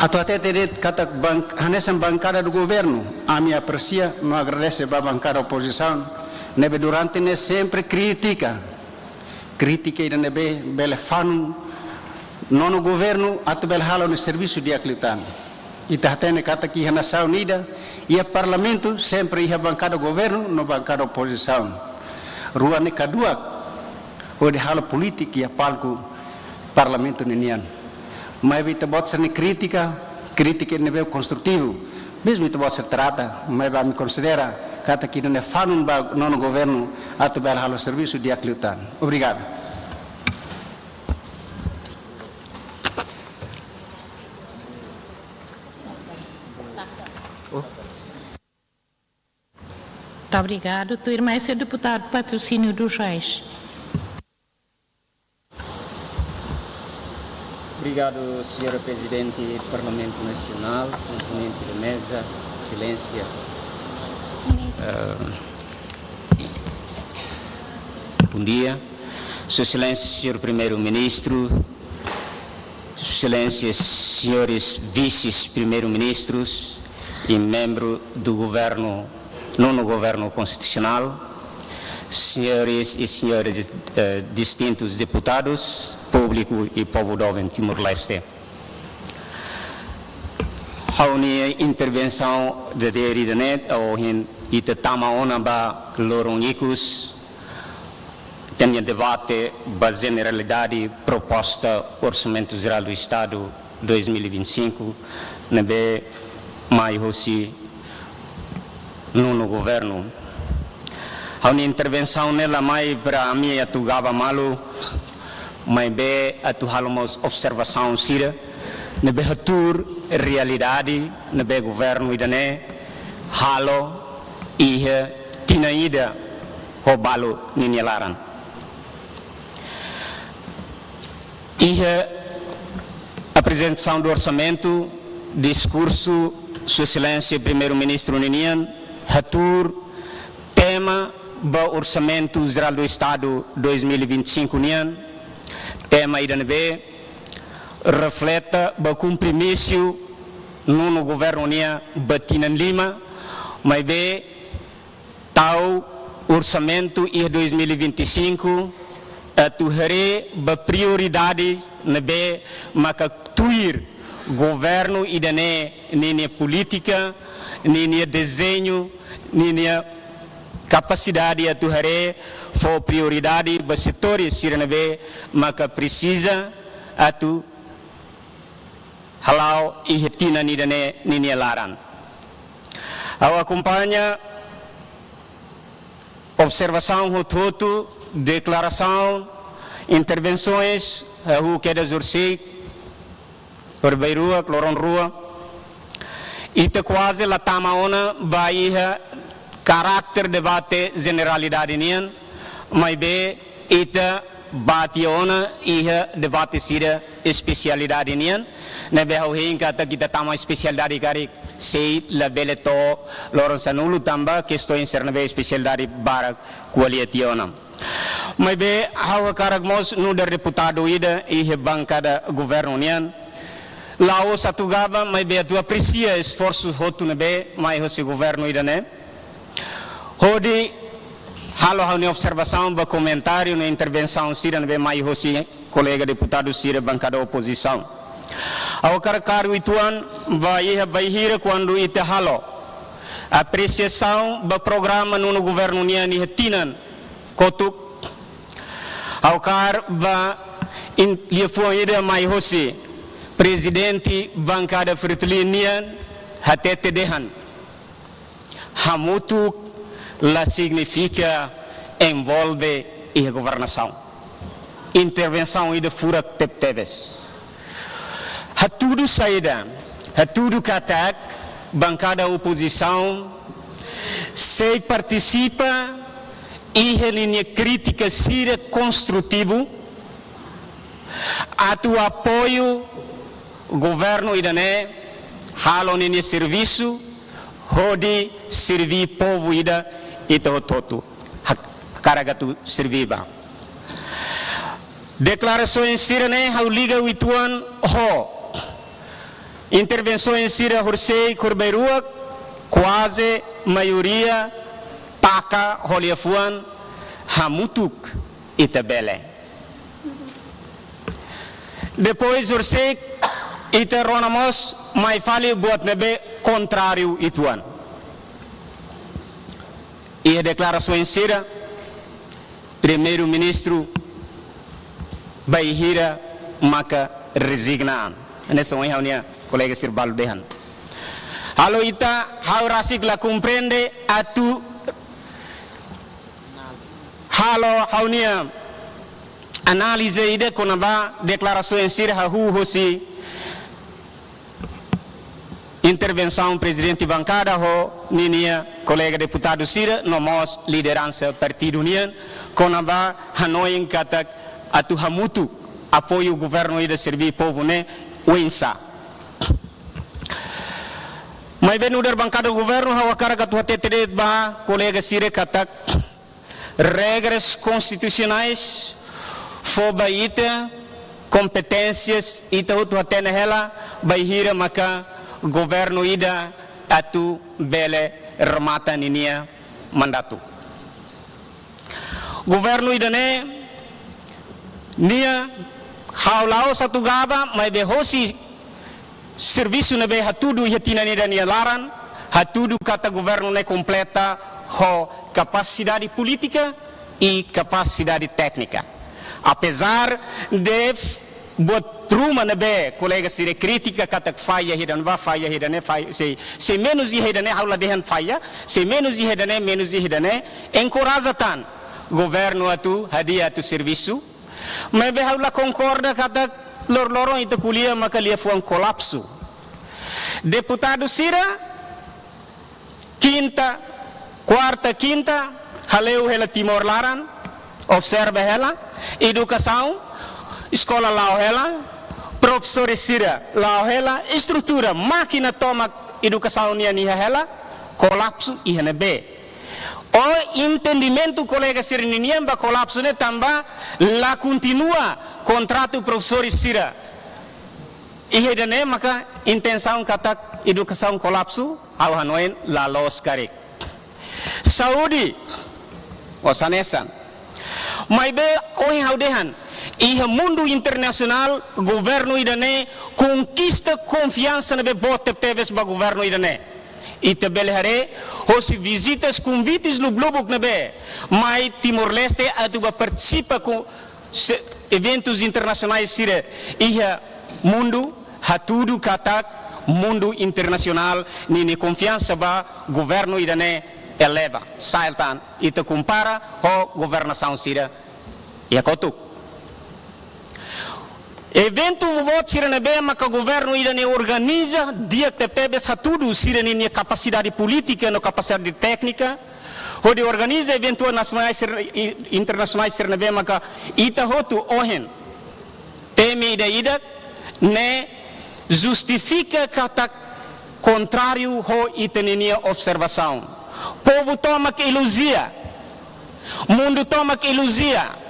Atu hatete de'it katak bank-, hanesan bankada do governu, ami apresia no agradese ba bankada opozisaun ne'ebé durante ne'e sempre kritika. Kritika ida ne'ebé bele fanun nonu governu atu bele halo nia servisu di'ak liután. Ita hatene katak iha nasaun ida, iha parlamentu sempre iha bankada governu no bankada opozisaun. Rua ne'e kaduak hodi halo polítika iha palku parlamentu ninian. Maibé ita-boot sira-nia kritika, kritika ne'ebé konstrutivu. Mezmu ita-boot sira trata, maibé ami konsidera katak ida-ne'e fanun ba nonu governu atu bele halo servisu di'ak liután. Obrigadu. Obrigado. Tuir mai, senhor deputado Patrocínio dos Reis. Obrigado, senhora Presidente do Parlamento Nacional, componente da mesa, Excelência. Eh, bom dia. Sua Excelência, senhor Primeiro-Ministro, Sua Excelência, senhores Vices-Primeiros-Ministros e membro do governo, nono governo constitucional, senhores e senhoras, eh, distintos deputados, público e povo doben Timor-Leste. Ha'u-nia intervensaun dadeer ida-ne'e, ohin ita tama ona ba loron ikus, ita-nia debate ba jeneralidade proposta Orçamento Geral do Estado dois mil e vinte e cinco, ne'ebé mai hosi nono governo. Ha'u-nia intervensaun ne'e la mai para ami atu gaba malu, maibé atu halo mós observasaun sira ne'ebé hatuur realidade ne'ebé governu ida-ne'e halo iha tinan ida ho balu ninia laran. Iha aprezentasaun do orsamentu, diskursu Sua Exelénsia Primeiru-Ministru ninian, hatuur tema ba Orsamentu Jerál do Estadu dois mil e vinte e cinco nian, tema ida ne'ebé refleta ba kompromisu nono governu nian ba tinan lima, maibé tau orsamentu iha dois mil e vinte e cinco atu haree ba prioridade ne'ebé maka tuir governu ida-ne'e ninia polítika, ninia dezeñu, ninia kapasidade atu haree fó prioridade ba setores sira ne'ebé maka presiza atu hala'o iha tinan ida-ne'e ninia laran. Ha'u akompaña observasaun hotu-hotu, deklarasaun, intervensoens, hahú kedas horisehik, horibeiruak, loron rua. Ita kuaze la tama ona ba iha karakter debate jeneralidade nian, maibé ita bá tiha ona iha debate sira espesialidade nian, ne'ebé ha'u hein katak ita tama espesialidade karik sei labele to'o loron sanulu tanba kestoens sira ne'ebé espesialidade barak ko'alia tiha ona. Maibé ha'u hakarak mós nu'udar deputadu ida iha bankada governu nian, la'ós atu gaba, maibé atu apresia esforsu hotu ne'ebé mai hosi governu ida-ne'e. Hodi halo ha'u-nia observasaun ba komentáriu no intervensaun sira ne'ebé mai hosi kolega deputadu sira bankada opozisaun. Ha'u hakarak kaer uitoan ba iha bainhira kuandu ita halo apresiasaun ba programa nono governu nian iha tinan kotuk. Ha'u hakarak ba in-, liafuan ida mai hosi prezidente bankada Fretilin nian hatete dehan: hamutuk la signifika envolve iha governasaun. Intervensaun ida furak tebetebes. Hatudu saida? Hatudu katak bankada opozisaun sei partisipa iha ninia krítika sira konstrutivu atu apoiu governu ida-ne'e halo ninia servisu hodi serví povu ida ita hotu-hotu hak-, hakarak atu serví ba. Deklarasoens sira-ne'e ha'u liga uitoan ho intervensoens sira horisehik, horibeiruak, kuaze maioria taka ho liafuan hamutuk ita bele. Depois horisehik ita rona mós mai fali buat ne'ebé kontráriu uitoan. Iha deklarasoens sira, Primeiru-Ministru bainhira maka rezigna. Hanesan ohin ha'u-nia kolega sira balu dehan. Halo ita, ha'u rasik la komprende atu halo ha'u-nia análize ida kona-ba deklarasoens sira hahú hosi intervensaun prezidente bankada ho ninia kolega deputadu sira no mós lideransa partidu nian, kona-ba hanoin katak atu hamutuk apoiu governu ida serví povu ne'e oinsá. Maibé nu'udar bankada governu ha'u hakarak atu hatete de'it ba kolega sira katak regras konstitusionais fó ba ita kompeténsias, ita hotu hatene hela bainhira maka governu ida atu bele remata ninia mandatu. Governu ida-ne'e nia ha'u la'ós atu gaba, maibé hosi servisu ne'ebé hatudu iha tinan ida nia laran, hatudu katak governu ne'e kompleta ho kapasidade polítika i kapasidade téknika. Apezar de f-, buat ruma ne'ebé kolega sira kritika katak falla ida-ne'ebá, falla ida-ne'e, fai-, sei, sei menus iha ida-ne'e, ha'u la dehan falla, sei menus iha ida-ne'e, menus iha ida-ne'e, enkoraja tan governu atu hadi'a atu servisu. Maibé ha'u la konkorda katak lor-loron ita ko'alia maka liafuan kolapsu. Deputadu sira, kinta, kuarta, kinta, hale'u hela Timor laran, observa hela, edukasaun, eskola la'o hela, profesór sira la'o hela, estrutura, mákina tomak edukasaun nian iha hela, kolapsu iha ne'ebé. Ho entendimentu kolega sira ninian ba kolapsu ne'e tanba la kontinua kontratu profesór sira. Iha ida-ne'e maka intensaun katak edukasaun kolapsu, ha'u hanoin la loos karik. Saúde, mós hanesan. Maibé ohin ha'u dehan, iha mundu internasionál, governu ida-ne'e konkista konfiansa ne'ebé boot tebetebes ba governu ida-ne'e. Ita bele haree hosi vizitas, konvites lubuk-lubuk ne'ebé mai Timor-Leste atu ba partisipa ho se-, eventus internasionais sira iha mundu, hatudu katak mundu internasionál ninia konfiansa ba governu ida-ne'e eleva. Sa'e tan ita kompara ho governasaun sira iha kotuk. Eventu boot sira ne'ebé maka governu ida-ne'e organiza, di'ak tebetebes hatudu sira ninia kapasidade polítika no kapasidade téknika hodi organiza eventu nasionál sira, i-, internasionál sira ne'ebé maka ita hotu ohin temi ida-idak ne'e justifika katak kontráriu ho ita ninia observasaun. Povu tomak iluzia, mundu tomak iluzia.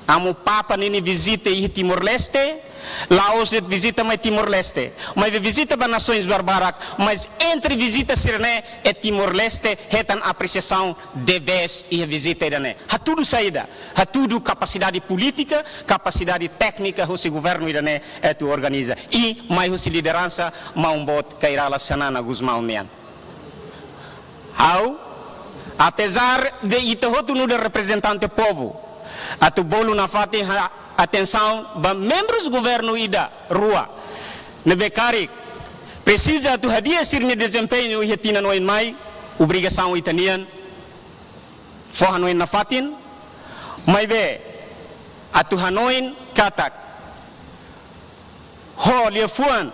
Amu Papa ninia vizita iha Timor-Leste, la'ós de'it vizita mai Timor-Leste, maibé vizita ba nasoens barbarak, mas entre vizita sira-ne'e, Timor-Leste hetan apresiasaun tebes iha vizita ida-ne'e. Hatudu saida? Hatudu kapasidade polítika, kapasidade téknika hosi governu ida-ne'e atu organiza. I mai hosi lideransa maun boot Kay Rala Xanana Gusmão nian. Ha'u, apezar de ita hotu nu'udar reprezentante povu, atu bolu nafatin ha'u atensaun ba membrus governu ida, rua, ne'ebé karik presiza atu hadi'a sira-nia dezempeñu iha tinan oin mai, obrigasaun ita-nian fó hanoin nafatin, maibé atu hanoin katak ho liafuan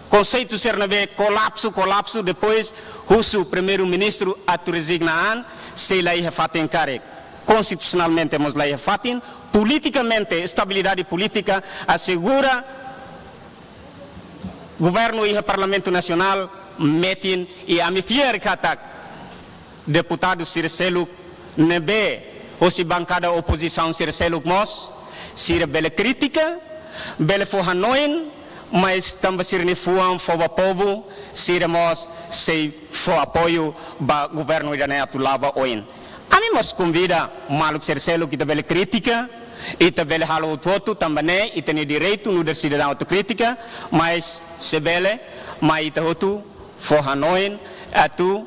konseitu sira ne'ebé kolapsu, kolapsu, depois husu Primeiru-Ministru atu rezigna an, sei la iha fatin karik. Konstitusionalmente mós la iha fatin, politikamente, estabilidade polítika asegura, governu iha Parlamentu Nasionál metin, i ami fiar katak deputadu sira seluk ne'ebé hosi bankada opozisaun sira seluk mós, sira bele kritika, bele fó hanoin, mas tanba sira-nia fuan fó ba povu, sira mós sei fó apoiu ba governu ida-ne'e atu la'o ba oin. Ami mós konvida maluk sira seluk, ita bele kritika, ita bele halo hotu-hotu, tanba ne'e ita-nia direitu nu'udar sidadaun atu kritika, mas se bele, mai ita hotu fó hanoin atu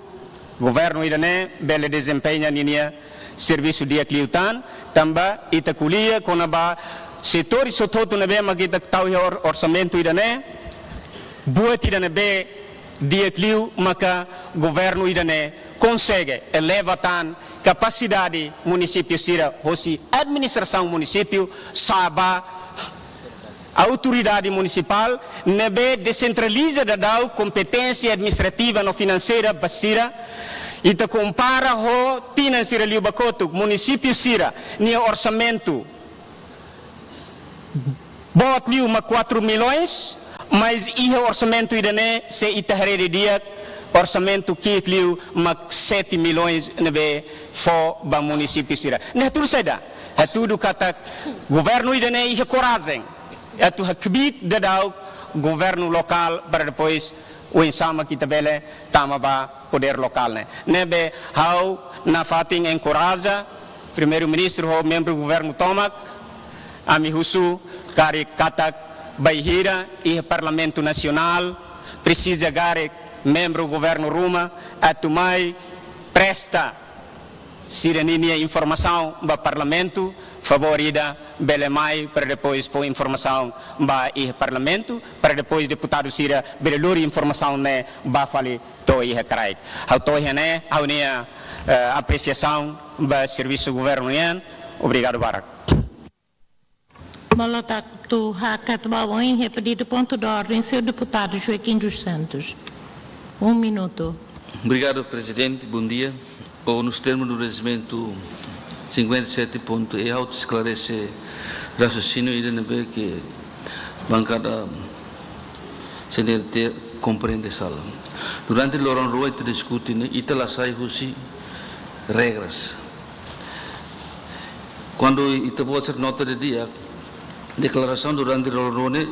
governu ida-ne'e bele dezempeña ninia servisu di'ak liután, tanba ita ko'alia kona-ba setór hotu-hotu ne'ebé mak ita tau iha or-, orsamentu ida-ne'e, buat ida ne'ebé di'ak liu maka governu ida-ne'e konsege eleva tan kapasidade munisípiu sira hosi administrasaun munisípiu sa'e ba autoridade munisipál ne'ebé desentraliza daudaun kompeténsia administrativa no finanseira ba sira. Ita kompara ho tinan sira liu ba kotuk, munisípiu sira-nia orsamentu boot liu mak quatro milhões, mas iha orsamentu ida-ne'e, se ita haree didi'ak, orsamentu ki'ik liu mak sete milhões ne'ebé fó ba munisípiu sira. Ne'e hatudu saida? Hatudu katak governu ida-ne'e iha korajen atu hakbiit daudaun governu lokál para depois oinsá mak ita bele tama ba podér lokál ne'e. Ne'ebé ha'u nafatin enkoraja Primeiru-Ministru ho membru governu tomak, ami husu karik katak bainhira iha Parlamentu Nasionál presiza karik membru governu ruma atu mai presta sira-ninia informasaun ba Parlamentu, favór ida bele mai para depois fó informasaun ba iha Parlamentu, para depois deputadu sira bele lori informasaun ne'e ba fali to'o iha kraik. Ha'u to'o iha ne'e, ha'u-nia, eh, apresiasaun ba servisu governu nian. Obrigadu barak. Molotov tu hakat ba oin he pedido ponto de ordem, senhor deputado Joaquim dos Santos. Um minuto. Obrigado, Presidente. Bom dia. Ou nos termos do regimento cinquenta e sete ponto E, ha'u atu esklarese raciocínio ida ne'ebé ke bankada C N R T komprende sala. Durante loron rua ita diskute ne'e, ita la sai husi regras. Kuandu ita-boot sira nota didi'ak, deklarasaun durante loron rua ne'e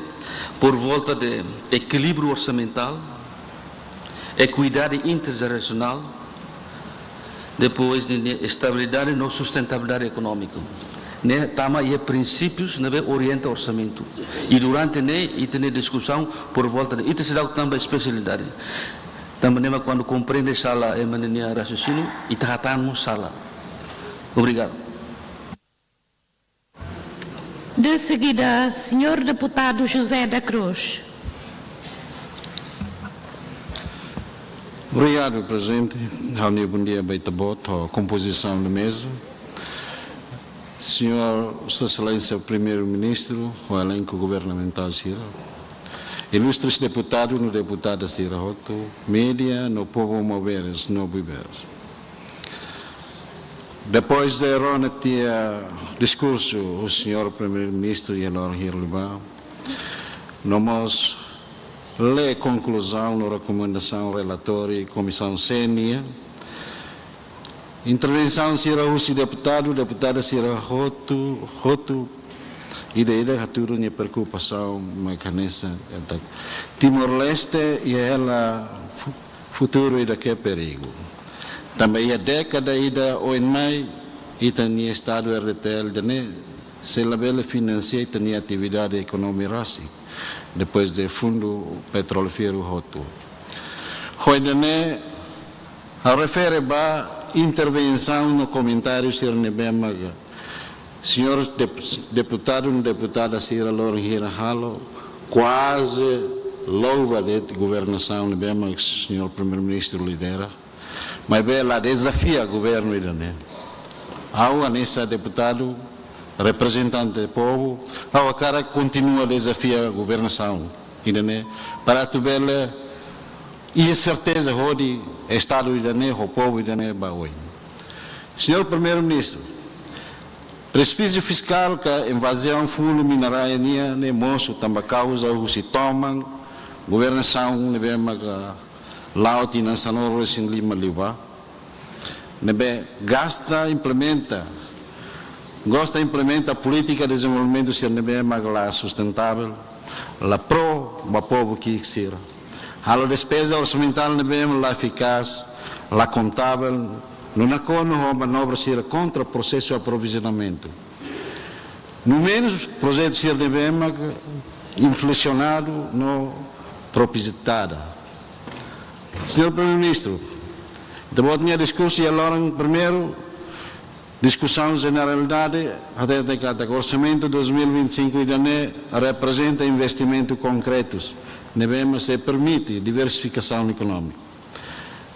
por volta de ekilíbriu orsamentál, ekuidade interjerasionál, depois de, de estabilidade no sustentabilidade ekonómika. Ne'e tama iha prinsípius ne'ebé orienta orsamentu. I durante ne'e, ita-nia diskusaun por volta de, ita seidauk tama ba espesialidade. Tanba ne'e mak kuandu komprende sala ema ninia raciocínio, ita hatán mós sala. Obrigadu. De seguida, senhor deputado José da Cruz. Obrigadu, Prezidente. Ha'u-nia bom dia ba ita-boot, ho kompozisaun da meza. Senhor, Sua Exelénsia Primeiru-Ministru, ho elenku governamentál sira. Ilustres deputadu no deputada sira hotu, média no povu maubere no buibere. Depois de rona tiha diskursu husi Senhor Primeiru-Ministru iha loron hira liubá, no mós lee konkluzaun no rekomendasaun relatóriu Komisaun C nian, intervensaun sira husi deputadu, deputada sira hotu, hotu, ida-idak hatudu nia preokupasaun mak hanesan katak Timor-Leste iha hela fu-, futuru ida ke perigu. Tanba iha dékada ida oin mai, ita-nia Estadu R D T L ida-ne'e sei labele finansia ita-nia atividade ekonomia rasik, depois de fundu petrolíferu hotu. Ho ida-ne'e, ha'u refere ba intervensaun no komentáriu sira ne'ebé mak Senhor dep-, deputadu no deputada sira loron hira halo, kuaze louva de'it governasaun ne'ebé mak Senhor Primeiru-Ministru lidera. Maibé la dezafia governu ida-ne'e. Ha'u hanesan deputadu, reprezentante povu, ha'u hakarak kontinua dezafia governasaun ida-ne'e, para atu bele iha serteza hodi Estadu ida-ne'e, ho povu ida-ne'e ba oin. Senhor Primeiru-Ministru, prespísiu fiskál ka evazaun fundu mina-rai nian ne'e mosu tanba kauza husi toman governasaun ne'ebé maka la'o tinan sanulu-resin-lima liubá, ne'ebé gasta implementa, gosta implementa polítika dezenvolvimentu sira ne'ebé mak la sustentável, la pró ba povu ki'ik sira. Halo despeza orsamentál ne'ebé mak la efikás, la kontável, no nakonu ho manobra sira kontra prosesu aprovizionamentu. No menus projetu sira ne'ebé mak inflasionadu no propositada. Senhor Primeiru-Ministru, ita-boot nia diskursu iha loron primeiru, diskusaun jeneralidade, hatete katak orsamentu dois mil e vinte e cinco ida-ne'e reprezenta investimentu konkretus ne'ebé mak sei permite diversifikasaun ekonómika.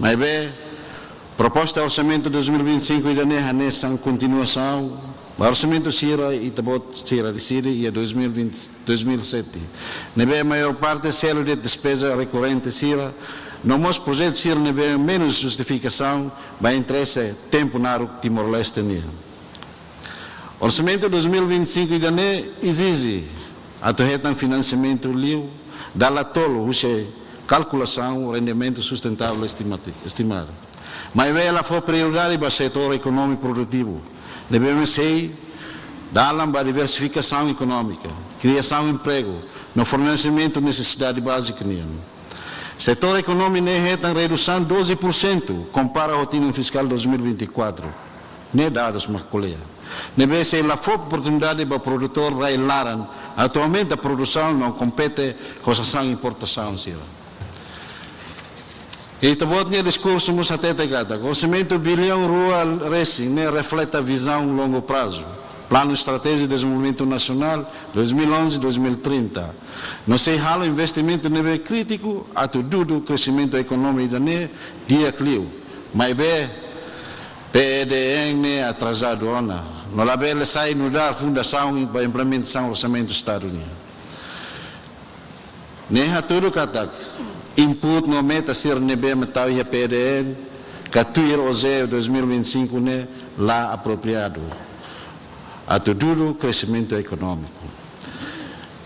Maibé, proposta orsamentu dois mil e vinte e cinco ida-ne'e hanesan kontinuasaun Ba orsamentu sira, ita-boot sira deside iha dois mil e vinte, dois mil e sete, ne'ebé maiór parte selu de'it despeza rekorrente sira, no mós projetu sira ne'ebé menus justifikasaun ba interese tempu naruk Timor-Leste nian. Orsamentu dois mil e vinte e cinco ida-ne'e ezije atu hetan finansiamentu liu dala tolu husi kalkulasaun rendimentu sustentável estimati-, estimadu. Maibé la fó prioridade ba setór ekonomia produtivu, ne'ebé mak sei dalan ba diversifikasaun ekonómika, kriasaun empregu, no fornesimentu nesesidade bázika nian. Setór ekonomia ne'e hetan redusaun doze por cento kompara ho tinan fiskál dois mil e vinte e quatro. Ne'e dadus mak ko'alia. Ne'ebé sei la fó oportunidade ba produtór rai-laran atu aumenta produsaun no kompete ho sasán importasaun sira. Ita-boot nia diskursu mós hatete katak orsamentu biliaun rua resin ne'e refleta vizaun longu prazu, Planu Estratéjiku Dezenvolvimentu Nasionál dois mil e onze, dois mil e trinta. No sei halo investimentu ne'ebé krítiku atu dudu kresimentu ekonomia ida-ne'e di'ak liu. Maibé, P E D N ne'e atrasadu ona, no labele sai nu'udar fundasaun ba implementasaun orsamentu Estadu nian. Ne'e hatudu katak input no meta sira ne'ebé mak tau iha P E D N ka tuir O J dois mil e vinte e cinco ne'e la apropriadu atu dudu kresimentu ekonómiku.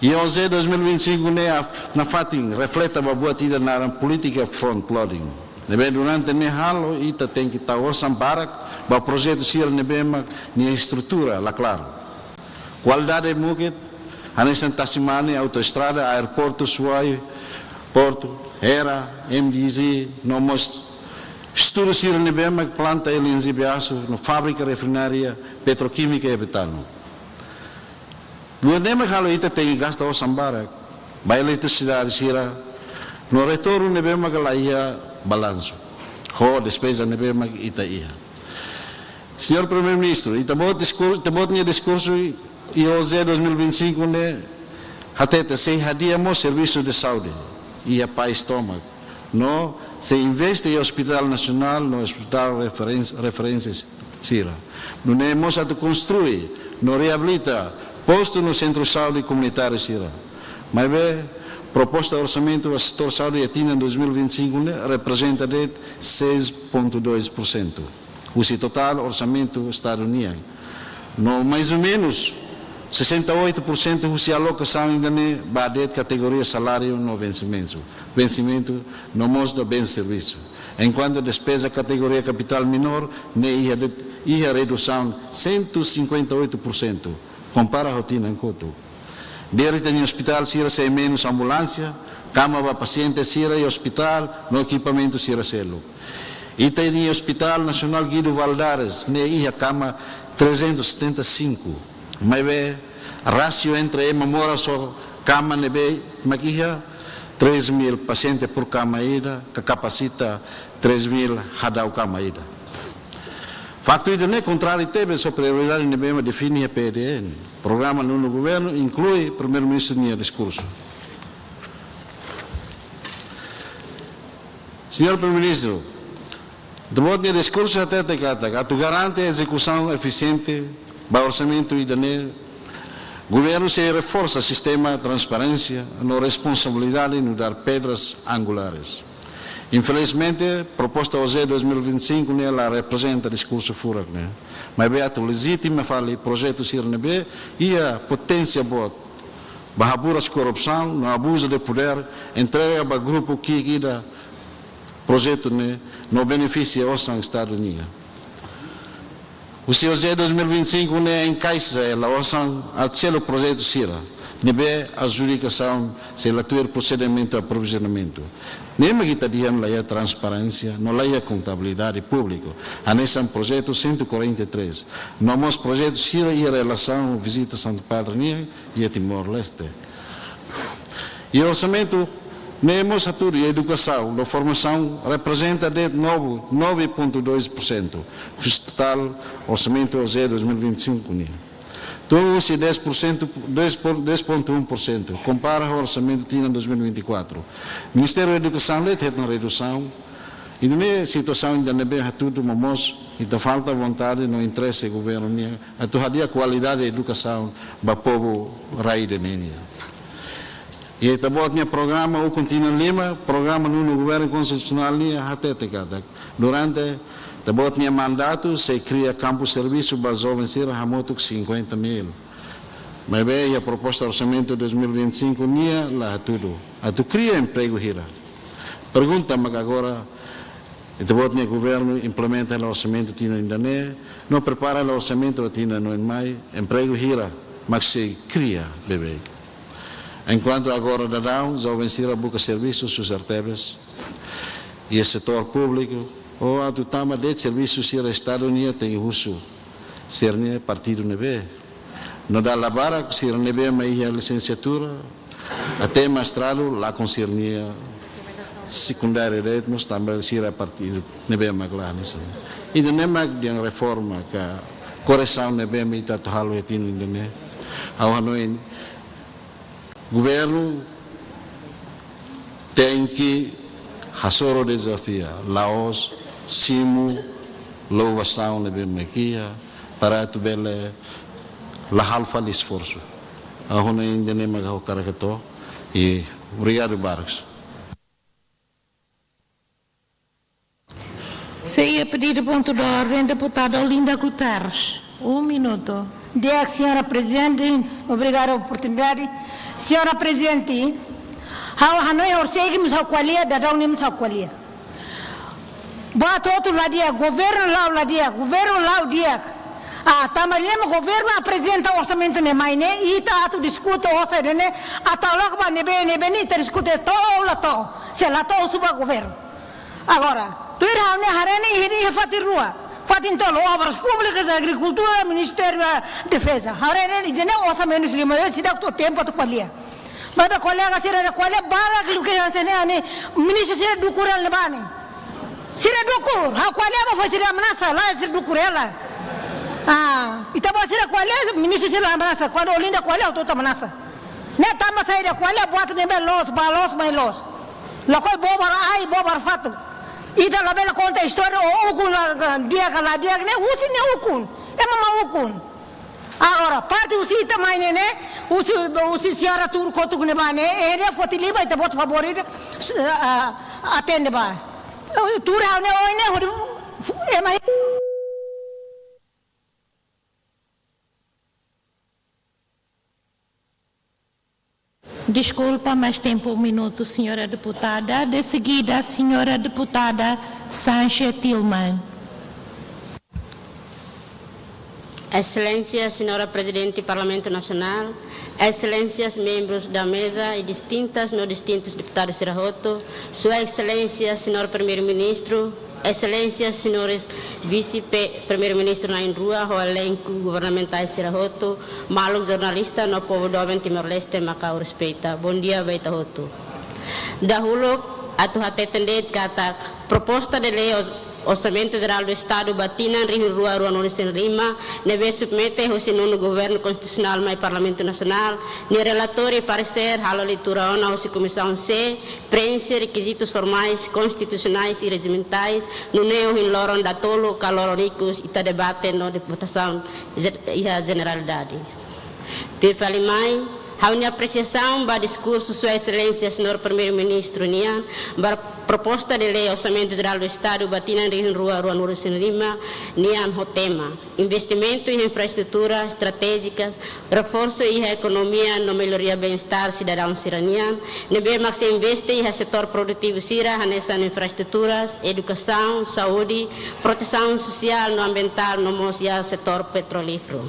Iha O J dois mil e vinte e cinco ne'e nafatin refleta ba buat ida naran polítika front-loading, ne'ebé durante ne'e halo ita tenke tau osan barak ba projetu sira ne'ebé mak nia estrutura la klaru. Kualidade mukit, hanesan tasi-mane, autoestrada, aeroportu, Suai portu, Hera, M D Z, no mós estudu sira ne'ebé mak planta L N G Biasu, no fábrika refinaria petrokímika iha Betano. Buat ne'e mak halo ita tenke gasta osan barak ba eletrisidade sira, no retornu ne'ebé mak la iha balansu ho despeza ne'ebé mak ita iha. Señór Primeiru-Ministru, ita-boot diskur-, ita-boot nia diskursu iha O J dois mil e vinte e cinco ne'e hatete sei hadi'a mós servisu de saúde iha país tomak, no sei investe iha Hospital Nasionál no hospital referen-, referénsia sira. Nune'e mós atu konstrui no reabilita postu no sentru saúde komunitáriu sira. Maibé, proposta orsamentu ba setór saúde iha tinan dois mil e vinte e cinco ne'e reprezenta de'it seis ponto dois por cento husi totál orsamentu Estadu nian. No mais ou menus sessenta e oito por cento husi alokasaun ida-ne'e ba de'it kategoria saláriu no vensimentu, vensimentu no mós ba bens servisu. Enkuantu despeza kategoria kapitál menór ne'e iha de'it, iha redusaun cento e cinquenta e oito por cento kompara ho tinan kotuk. Di'ak liu ita-nia ospitál sira sei menus ambulánsia, kama ba pasiente sira iha ospitál, no ekipamentu sira seluk. Ita-nia Hospital Nasionál Guido Valadares ne'e iha kama trezentos e setenta e cinco. Maibé, rasio entre ema moras ho kama ne'ebé mak iha, três mil pasiente por kama ida, ka kapasita três mil hadau kama ida. Faktu ida-ne'e kontráriu tebes ho prioridade ne'ebé mak define iha P D N, programa nonu governu, inklui Primeiru-Ministru nia diskursu. Señór Primeiru-Ministru, ita-boot nia diskursu hatete katak atu garante ezekusaun efisiente ba orsamentu ida-ne'e, governu sei reforsa sistema transparénsia no responsabilidade nu'udar pedras angulares. Infelizmente, proposta O J dois mil e vinte e cinco ne'e la reprezenta diskursu furak ne'e. Maibé atu lejitima fali projetu sira ne'ebé iha poténsia boot ba haburas korrupsaun no abuzu de podér, entrega ba grupu ki'ik ida projetu ne'e, no benefisia osan Estadu nian. Husi O J dois mil e vinte e cinco ne'e enkaixa hela osan atu selu projetu sira ne'ebé adjudikasaun sei la tuir prosedimentu aprovizionamentu. Ne'e mak ita dehan la iha transparénsia, no la iha kontabilidade públiku. Hanesan projetu cento e quarenta e três, no mós projetu sira iha relasaun vizita Santu Padre nian iha Timor-Leste. Iha orsamentu ne'e mós hatudu iha edukasaun no formasaun reprezenta de'it nove, nove ponto dois por cento husi totál orsamentu O J dois mil e vinte e cinco nian. Tun husi dez por cento, dez por, dez ponto um por cento, kompara ho orsamentu tinan dois mil e vinte e quatro. Ministériu Edukasaun de'it hetan redusaun Ida-ne'e situasaun ida ne'ebé hatudu mós ita falta vontade no interese governu nian atu hadi'a kualidade edukasaun ba povu rai ida-ne'e nian. I ita-boot nia programa ukun tinan lima, programa nonu governu konstitusionál nian hatete katak durante ita-boot nia mandatu sei kria kampu servisu ba joven sira hamutuk cinquenta mil. Maibé iha proposta orsamentu dois mil e vinte e cinco nian la hatudu atu kria empregu hira. Pergunta mak agora, ita-boot nia governu implementa hela orsamentu tinan ida-ne'e, no prepara hela orsamentu ba tinan oin mai, empregu hira mak sei kria beibeik. Enkuantu agora daudaun, joven sira buka servisu susar tebes iha setór públiku, ou atu tama de'it servisu sira Estadu nian tenke husu sira-nia partidu ne'ebé. No dala barak sira ne'ebé mak iha lisensiatura até mestradu lakon sira-nia sekundáriu de'it mós tanba sira partidu ne'ebé mak la hanesan. Ida-ne'e mak dehan reforma ka koresaun ne'ebé mak ita atu halo iha tinan ida-ne'e. Ha'u hanoin governu tenke hasoru dezafia, la'ós simu louvasaun ne'ebé mak iha, para atu bele la halo fali esforsu. Ha'u hanoin ida-ne'e mak ha'u hakarak hato'o, i obrigadu barak. Sei iha pedidu pontu de orden, deputada Olinda Guterres. Um minuto. Di'ak, Señora Prezidente, obrigadu oportunidade. Señora Prezidente, ha'u hanoin horisehik mós ha'u ko'alia, daudaun ne'e mós ha'u ko'alia. Buat hotu la di'ak, governu la'o la di'ak, governu la'o di'ak. Ah, tanba ne'e mak governu aprezenta orsamentu ne'e mai ne'e, ita atu diskute orsa ne'e, atu loke ba ne'ebé, ne'ebé ne'e ita diskute to'o la to'o, se la to'o husu ba governu. Agora, tuir ha'u-nia haree ne'e iha, iha fatin rua. Fatin tolu, Obras Públikas, Agrikultura, Ministériu Defeza. Haree ne'e, ida-ne'e orsamentu lima, seidauk to'o tempu atu ko'alia. Maibé kolega sira ko'alia barak liu ke hanesan ne'e, ministru sira dukur hela ne'ebá ne'e. Sira dukur, ha'u ko'alia mak foin sira ameasa, lae sira dukur hela. Ah, ita-boot sira ko'alia, ministru sira ameasa, kuandu Olinda ko'alia, hotu-hotu ameasa. Ne'e tanba saida, ko'alia buat ne'ebé loos, ba loos, mai loos. Lakohi bobar ai, bobar fatuk. Ita labele konta istória, o ukun la, la di'ak ka la di'ak ne'e, husi nia ukun. Ema mak ukun. Agora, parte husi ita mai ne'e ne'e, husi, husi señora tuur kotuk ne'ebá ne'e, eh, ne'e foti liba, ita-boot favór ida, ah, atende ba. Tuur ha'u ne'e, oin ne'e, hodi, ema Desculpa, mais tempo um minuto, senhora deputada. De seguida, senhora deputada Sanche Tilman. Exelénsia Señora Prezidente Parlamentu Nasionál, Exelénsias membros da meza i distintas no distintus deputadus sira hotu, Sua Exelénsia Señór Primeiru-Ministru, Exelénsias, señores Vise-Primeiru-Ministru na'in-rua, ho elenku governamentál sira hotu, maluk jornalista no povu doben Timor-Leste mak ha'u respeita. Bondia ba ita hotu. Dahuluk, atu hateten de'it katak proposta de lei os-, Orsamentu Jerál do Estadu ba tinan rihun rua ruanulu-resin-lima, ne'ebé submete hosi nonu Governu Konstitusionál mai Parlamentu Nasionál, nia relatóriu i paresér halo leitura ona hosi Komisaun C, preenxe rekizitus formais, konstitusionais i rejimentais, nune'e ohin loron datoluk ka loron ikus ita debate no de votasaun je-, iha jeneralidade. Tuir fali mai, ha'u-nia apresiasaun ba diskursu Sua Exelénsia Señór Primeiru-Ministru nian, ba proposta de lei Orsamentu Jerál do Estadu ba tinan rihun rua ruanulu-resin-lima nian ho tema investimentu iha infraestrutura estratéjikas, reforsu iha ekonomia no melloria bem-estar sidadaun sira-nian, ne'ebé mak sei investe iha setór produtivu sira hanesan infraestruturas, edukasaun, saúde, protesaun sosiál no ambientál no mós iha setór petrolíferu.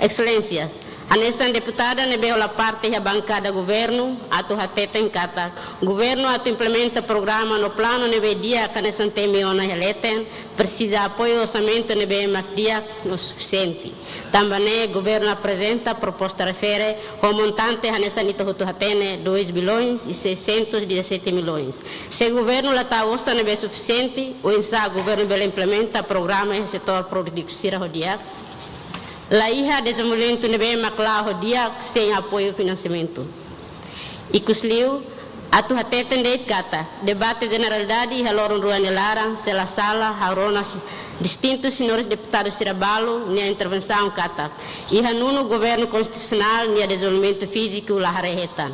Exelénsias, hanesan deputada ne'ebé hola parte iha bankada governu, atu hateten katak governu atu implementa programa no planu ne'ebé di'ak hanesan temi ona iha leten, presiza apoiu orsamentu ne'ebé mak di'ak no sufisiente. Tanba ne'e governu aprezenta proposta refere ho montante hanesan ita hotu hatene dois bilhões e seiscentos e dezassete milhões. Se governu la tau orsa ne'ebé sufisiente, oinsá governu bele implementa programa iha setór produtivu sira ho di'ak? La iha dezenvolvimentu ne'ebé mak la'o ho di'ak sein apoiu finansiamentu. Ikusliu, Atu hateten de'it katak debate jeneralidade iha loron rua nia laran, se la sala, ha'u rona si-, distintu señores deputadu sira balu nia intervensaun katak iha nonu governu konstitusionál nia dezenvolvimentu fíziku la haree hetan.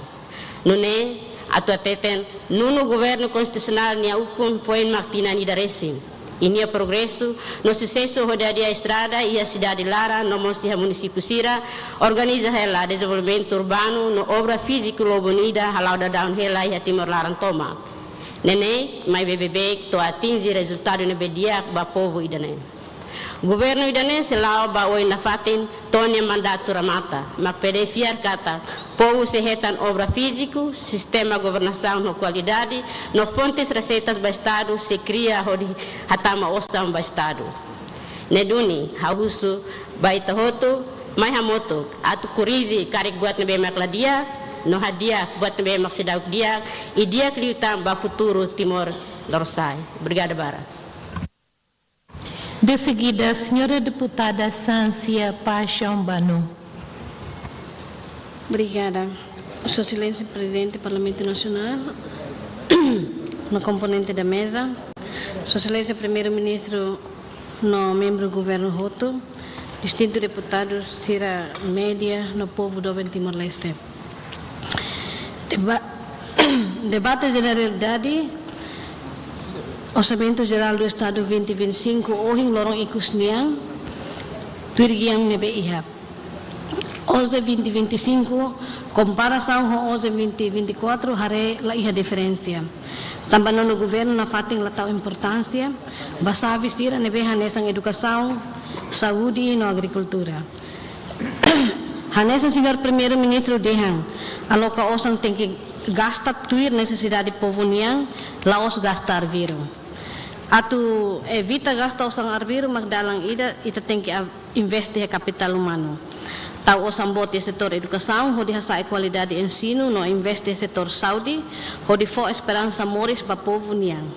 Nune'e, atu hateten, nonu governu konstitusionál nia ukun foin mak tinan ida resin. I nia progresu no susesu hodi hadi'a estrada iha sidade laran no mós iha munisípiu sira, organiza hela dezenvolvimentu urbanu no obra fíziku lubun ida hala'o daudaun hela iha Timor laran tomak. Ne'e ne'e, maibé beibeik to'o atinje rezultadu ne'ebé di'ak ba povu ida-ne'e. Governu ida-ne'e sei la'o ba oin nafatin to'o nia mandatu remata, mak pedei fiar katak povu sei hetan obra fíziku, sistema governasaun ho kualidade, no fontes reseitas ba Estadu sei kria hodi hatama osan ba Estadu. Ne'e duni, ha'u husu ba ita hotu, mai hamutuk, atu korrije karik buat ne'ebé mak la di'ak, no hadi'a buat ne'ebé mak seidauk di'ak, i di'ak liután ba futuru Timor Lorosa'e. Obrigada barak. De seguida, señora deputada Sancia Paixão Bano. Obrigada. Sua Exelénsia Prezidente Parlamentu Nasionál, no komponente da meza, Sua Exelénsia Primeiru-Ministru no membru governu hotu, distintu deputadu sira, média no povu doben Timor-Leste. Deba-, debate jeneralidade Orsamentu Jerál do Estadu vinte vinte e cinco, ohin loron ikus nian, tuir gian ne'ebé iha. Ohin vinte vinte e cinco, komparasaun ho ohin vinte vinte e quatro, haree la iha diferensa. Tanba nonu governu nafatin la tau importánsia ba xave sira ne'ebé hanesan edukasaun, saúde no agrikultura. Hanesan señór Primeiru-Ministru dehan, aloka osan tenke gasta tuir nesesidade povu nian, la'ós gasta arbiru. Atu evita gasta osan arbiru mak dalan ida, ita tenke a-, investe iha kapitál umanu. Tau osan boot iha setór edukasaun, hodi hasa'e kualidade ensinu, no investe iha setór saúde, hodi fó esperansa moris ba povu nian.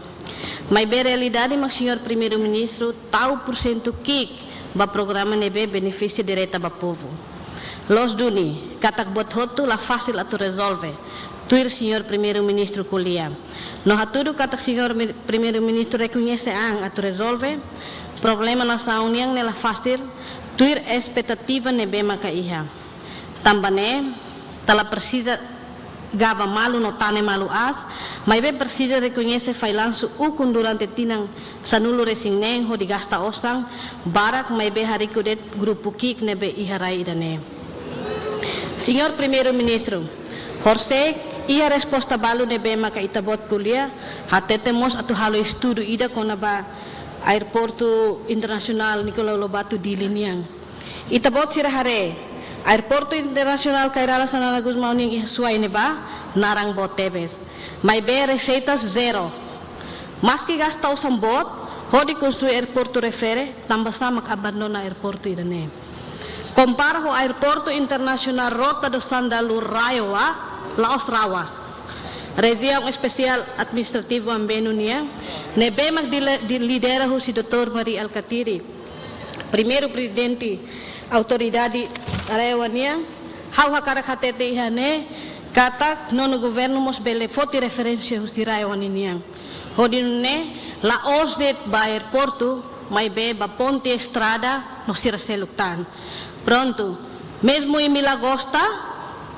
Maibé realidade mak señór Primeiru-Ministru tau pursentu ki'ik ba programa ne'ebé benefisia direta ba povu. Loos duni, katak buat hotu la fasil atu rezolve, tuir señór Primeiru-Ministru ko'alia. No hatudu katak señór mi-, Primeiru-Ministru rekoñese an atu rezolve problema nasaun nian ne'e la fasil, tuir espetativa ne'ebé maka iha. Tanba ne'e, ita la presiza gaba malu no tane malu aas, maibé presiza rekoñese fallansu ukun durante tinan sanulu resin neen hodi gasta osan barak, maibé hariku de'it grupu ki'ik ne'ebé iha rai ida-ne'e. Señór Primeiru-Ministru, horisehik iha resposta balu ne'ebé maka ita-boot ko'alia, hatete mós atu halo estudu ida kona-ba Aeroportu Internasionál Nicolau Lobato Dili nian. Ita-boot sira haree, Aeroportu Internasionál Kay Rala Xanana Gusmão nian iha Suai ne'ebá, naran boot tebes. Maibé reseitas zero. Maski gasta osan boot, hodi konstrui aeroportu refere, tanba sá mak abandona aeroportu ida-ne'e. Kompara ho Aeroportu Internasionál Rota do Sândalo RAEOA, la'ós RAWA. Rejiaun Espesiál Administrativu Ambeno nian, ne'ebé mak dile-, di-, lidera husi doutór Mari Alkatiri, Primeiru Prezidente Autoridade RAEOA nian, ha'u hakarak hatete iha ne'e, katak nonu governu mós bele foti referénsia husi RAEOA ninian. Hodi nune'e, la'ós de'it ba aeroportu, maibé ba ponte, estrada, no sira seluk tan. Prontu, mezmu imi la gosta,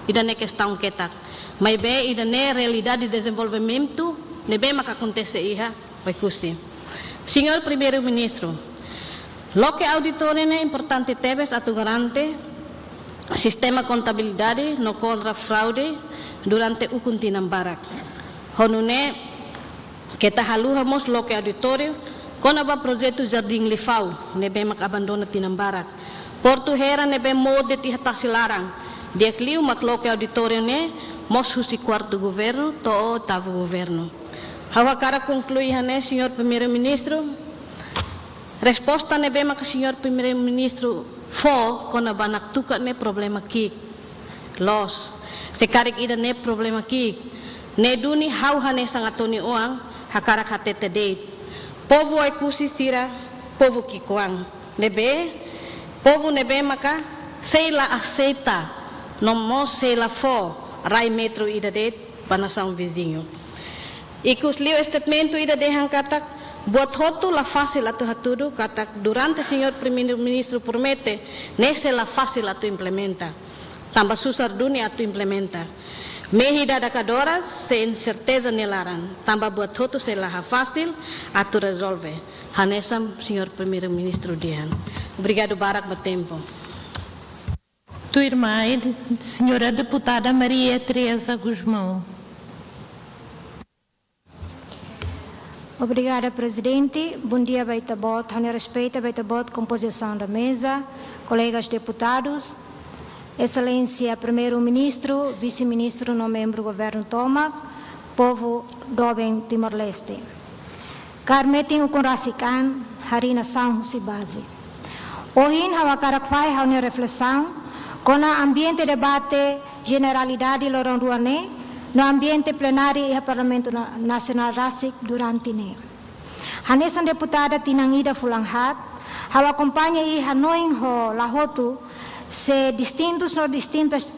ida-ne'e kestaun ketak. Maibé ida-ne'e realidade dezenvolvimentu ne'ebé maka akontese iha Oekusi. Señór Primeiru-Ministru, loke auditóriu ne'e importante tebes atu garante sistema kontabilidade no kontra fraude durante ukun tinan barak. Ho nune'e, keta haluha mós loke auditóriu kona-ba projetu Jardín Lifau ne'ebé mak abandona tinan barak. Portu Hera ne'ebé mout de'it iha tasi laran. Di'ak liu mak loke auditóriu ne'e mós husi kuartu governu to'o oitavu governu. Ha'u hakarak konklui iha ne'e, señór Primeiru-Ministru, resposta ne'ebé maka señór Primeiru-Ministru fó kona-ba Naktuka ne'e problema ki'ik. Loos, se karik ida-ne'e problema ki'ik, ne'e duni ha'u hanesan Atoni Oan hakarak hatete de'it. Povu Oekusi sira, povu ki'ikoan. Ne'ebé, povu ne'ebé maka sei la aseita, no mós sei la fó rai metru ida de'it ba nasaun viziñu. Ikus liu statement ida dehan katak buat hotu la fasil atu hatudu, katak durante señór Primeiru-Ministru promete, ne'e sei la fasil atu implementa. Tanba susar duni atu implementa. Mehi dada kadoras, sei inserteza nia laran. Tanba buat hotu sei la fasil atu rezolve. Hanesan señór Primeiru-Ministru dehan. Obrigadu barak ba tempu. Tuirmai, señora deputada Maria Teresa Gusmão. Obrigada, Prezidente. Bondia ba ita-boot, ha'u-nia respeitu ba ita-boot, kompozisaun da meza, kolegas deputadus, Exelénsia Primeiru-Ministru, Vise-Ministru no membru governu tomak, povu doben Timor-Leste. Kaer metin ukun rasik an, harii nasaun husi baze. Ohin ha'u hakarak fahe ha'u-nia reflesaun kona ambiente debate jeneralidade loron rua ne'e, no ambiente plenária iha Parlamentu Na-, Nasionál rasik durante ne'e. Hanesan deputada tinan ida fulan haat, ha'u akompaña i hanoin ho lahotu se distintus no distintas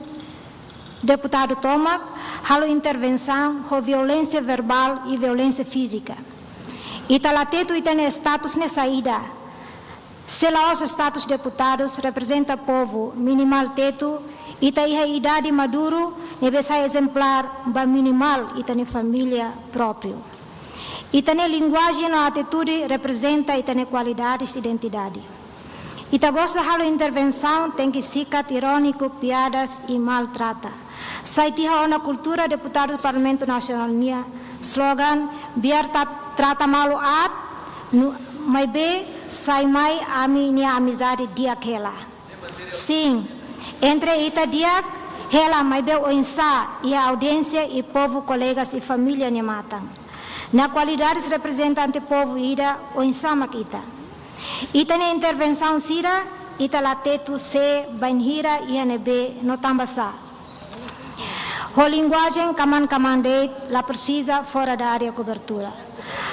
deputadu tomak halo intervensaun ho violénsia verbál i violénsia fízika. Ita la tetu ita-nia status ne'e saida. Se la'ós status deputadus reprezenta povu, minimál tetu, ita iha idade maduru ne'ebé sai ezemplár ba minimál ita-nia família própriu. Ita-nia linguajen no atitude reprezenta ita-nia kualidades identidade. Ita gosta halo intervensaun tenke sikat iróniku, piadas i maltrata. Sai tiha ona kultura deputadu Parlamentu Nasionál nia slogan, biar ta-, trata malu aat, nu-, maibé sai mai ami-nia amizade di'ak hela. Sin, entre ita di'ak hela maibé oinsá iha audiénsia i povu, kolegas i família nia matan. Na kualidades reprezentante povu ida, oinsá mak ita. Ita-nia intervensaun sira, ita la tetu sé, bainhira, iha ne'ebé, no tanba sá. Ho linguajen kaman-kaman de'it, la presiza fora da área kobertura.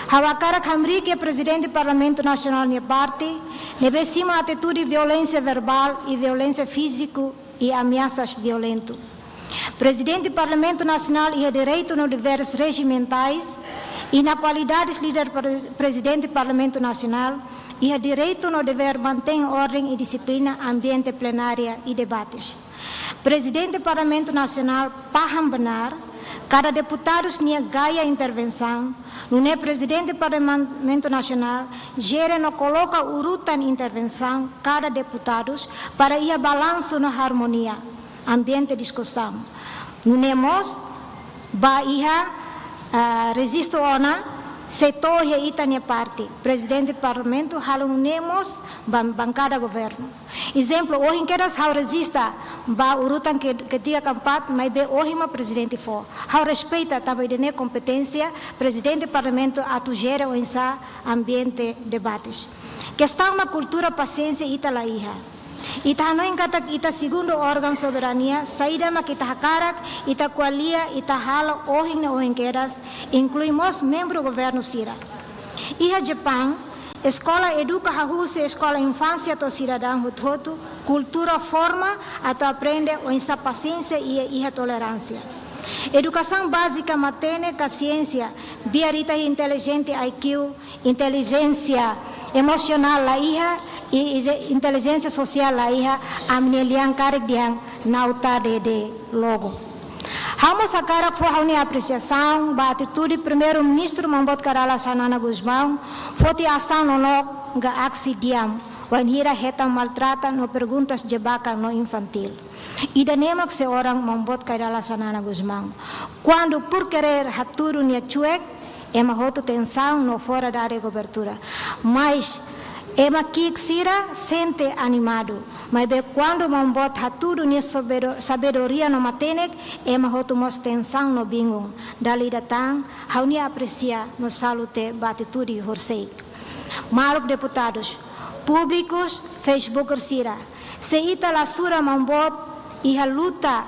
Ha'u hakarak hamriik iha Prezidente Parlamentu Nasionál nia parte, ne'ebé simu atitude violénsia verbál i violénsia fíziku i ameasas violentu. Prezidente Parlamentu Nasionál iha direitu no deveres rejimentais, i na kualidades líder pre-, Prezidente Parlamentu Nasionál, iha direitu no dever mantein orden i dixiplina ambiente plenária i debates. Prezidente Parlamentu Nasionál paham benar, kada deputadus nia gaya intervensaun, nune'e Prezidente Parlamentu Nasionál jere no koloka urutan intervensaun kada deputadus para iha balansu no harmonia ambiente diskusaun. Nune'e mós ba iha, ah, rejistu ona, sei to'o iha ita-nia parte, Prezidente Parlamentu halo nune'e mós ba bankada governu. Ezemplu, ohin kedas ha'u rejista ba urutan ke, ketiga, keempat, maibé ohin mak Prezidente fó. Ha'u respeita tanba ida-ne'e kompeténsia Prezidente Parlamentu atu jere oinsá ambiente debates. Kestaun mak kultura pasiénsia ita la iha. Ita hanoin katak ita segundu órgaun soberania, saida mak ita hakarak, ita ko'alia, ita halo ohin no ohin kedas, inklui mós membru governu sira. Iha Japaun, eskola eduka hahú husi eskola infánsia to'o sidadaun hotu-hotu, kultura forma atu aprende oinsá pasiénsia i iha toleránsia. Edukasaun bázika matenek ka siénsia, biar ita intelijente I Q, intelijénsia emosionál la iha, i, i intelijénsia sosiál la iha, ami-nia lian karik dehan nauta dede logo. Ha'u mós hakarak fó ha'u-nia apresiasaun ba atitude Primeiru-Ministru Maun Boot Kay Rala Xanana Gusmão, foti asaun nonook, ka aksi diam, wainhira hetan maltrata no perguntas jebakan no infantíl. Ida-ne'e mak seorang Maun Boot Kay Rala Xanana Gusmão. Kuandu por querer hatudu nia cuek, ema hotu tensaun no fora da área kobertura. Mas ema ki'ik sira sente animadu. Maibé kuandu Maun Boot hatudu nia sabedo-, sabedoria no matenek, ema hotu mós tensaun no bingung. Dala ida tan, ha'u-nia apresia no salute ba atitude horisehik. Maluk deputadus, públikus, Facebooker sira. Se ita la sura Maun Boot iha luta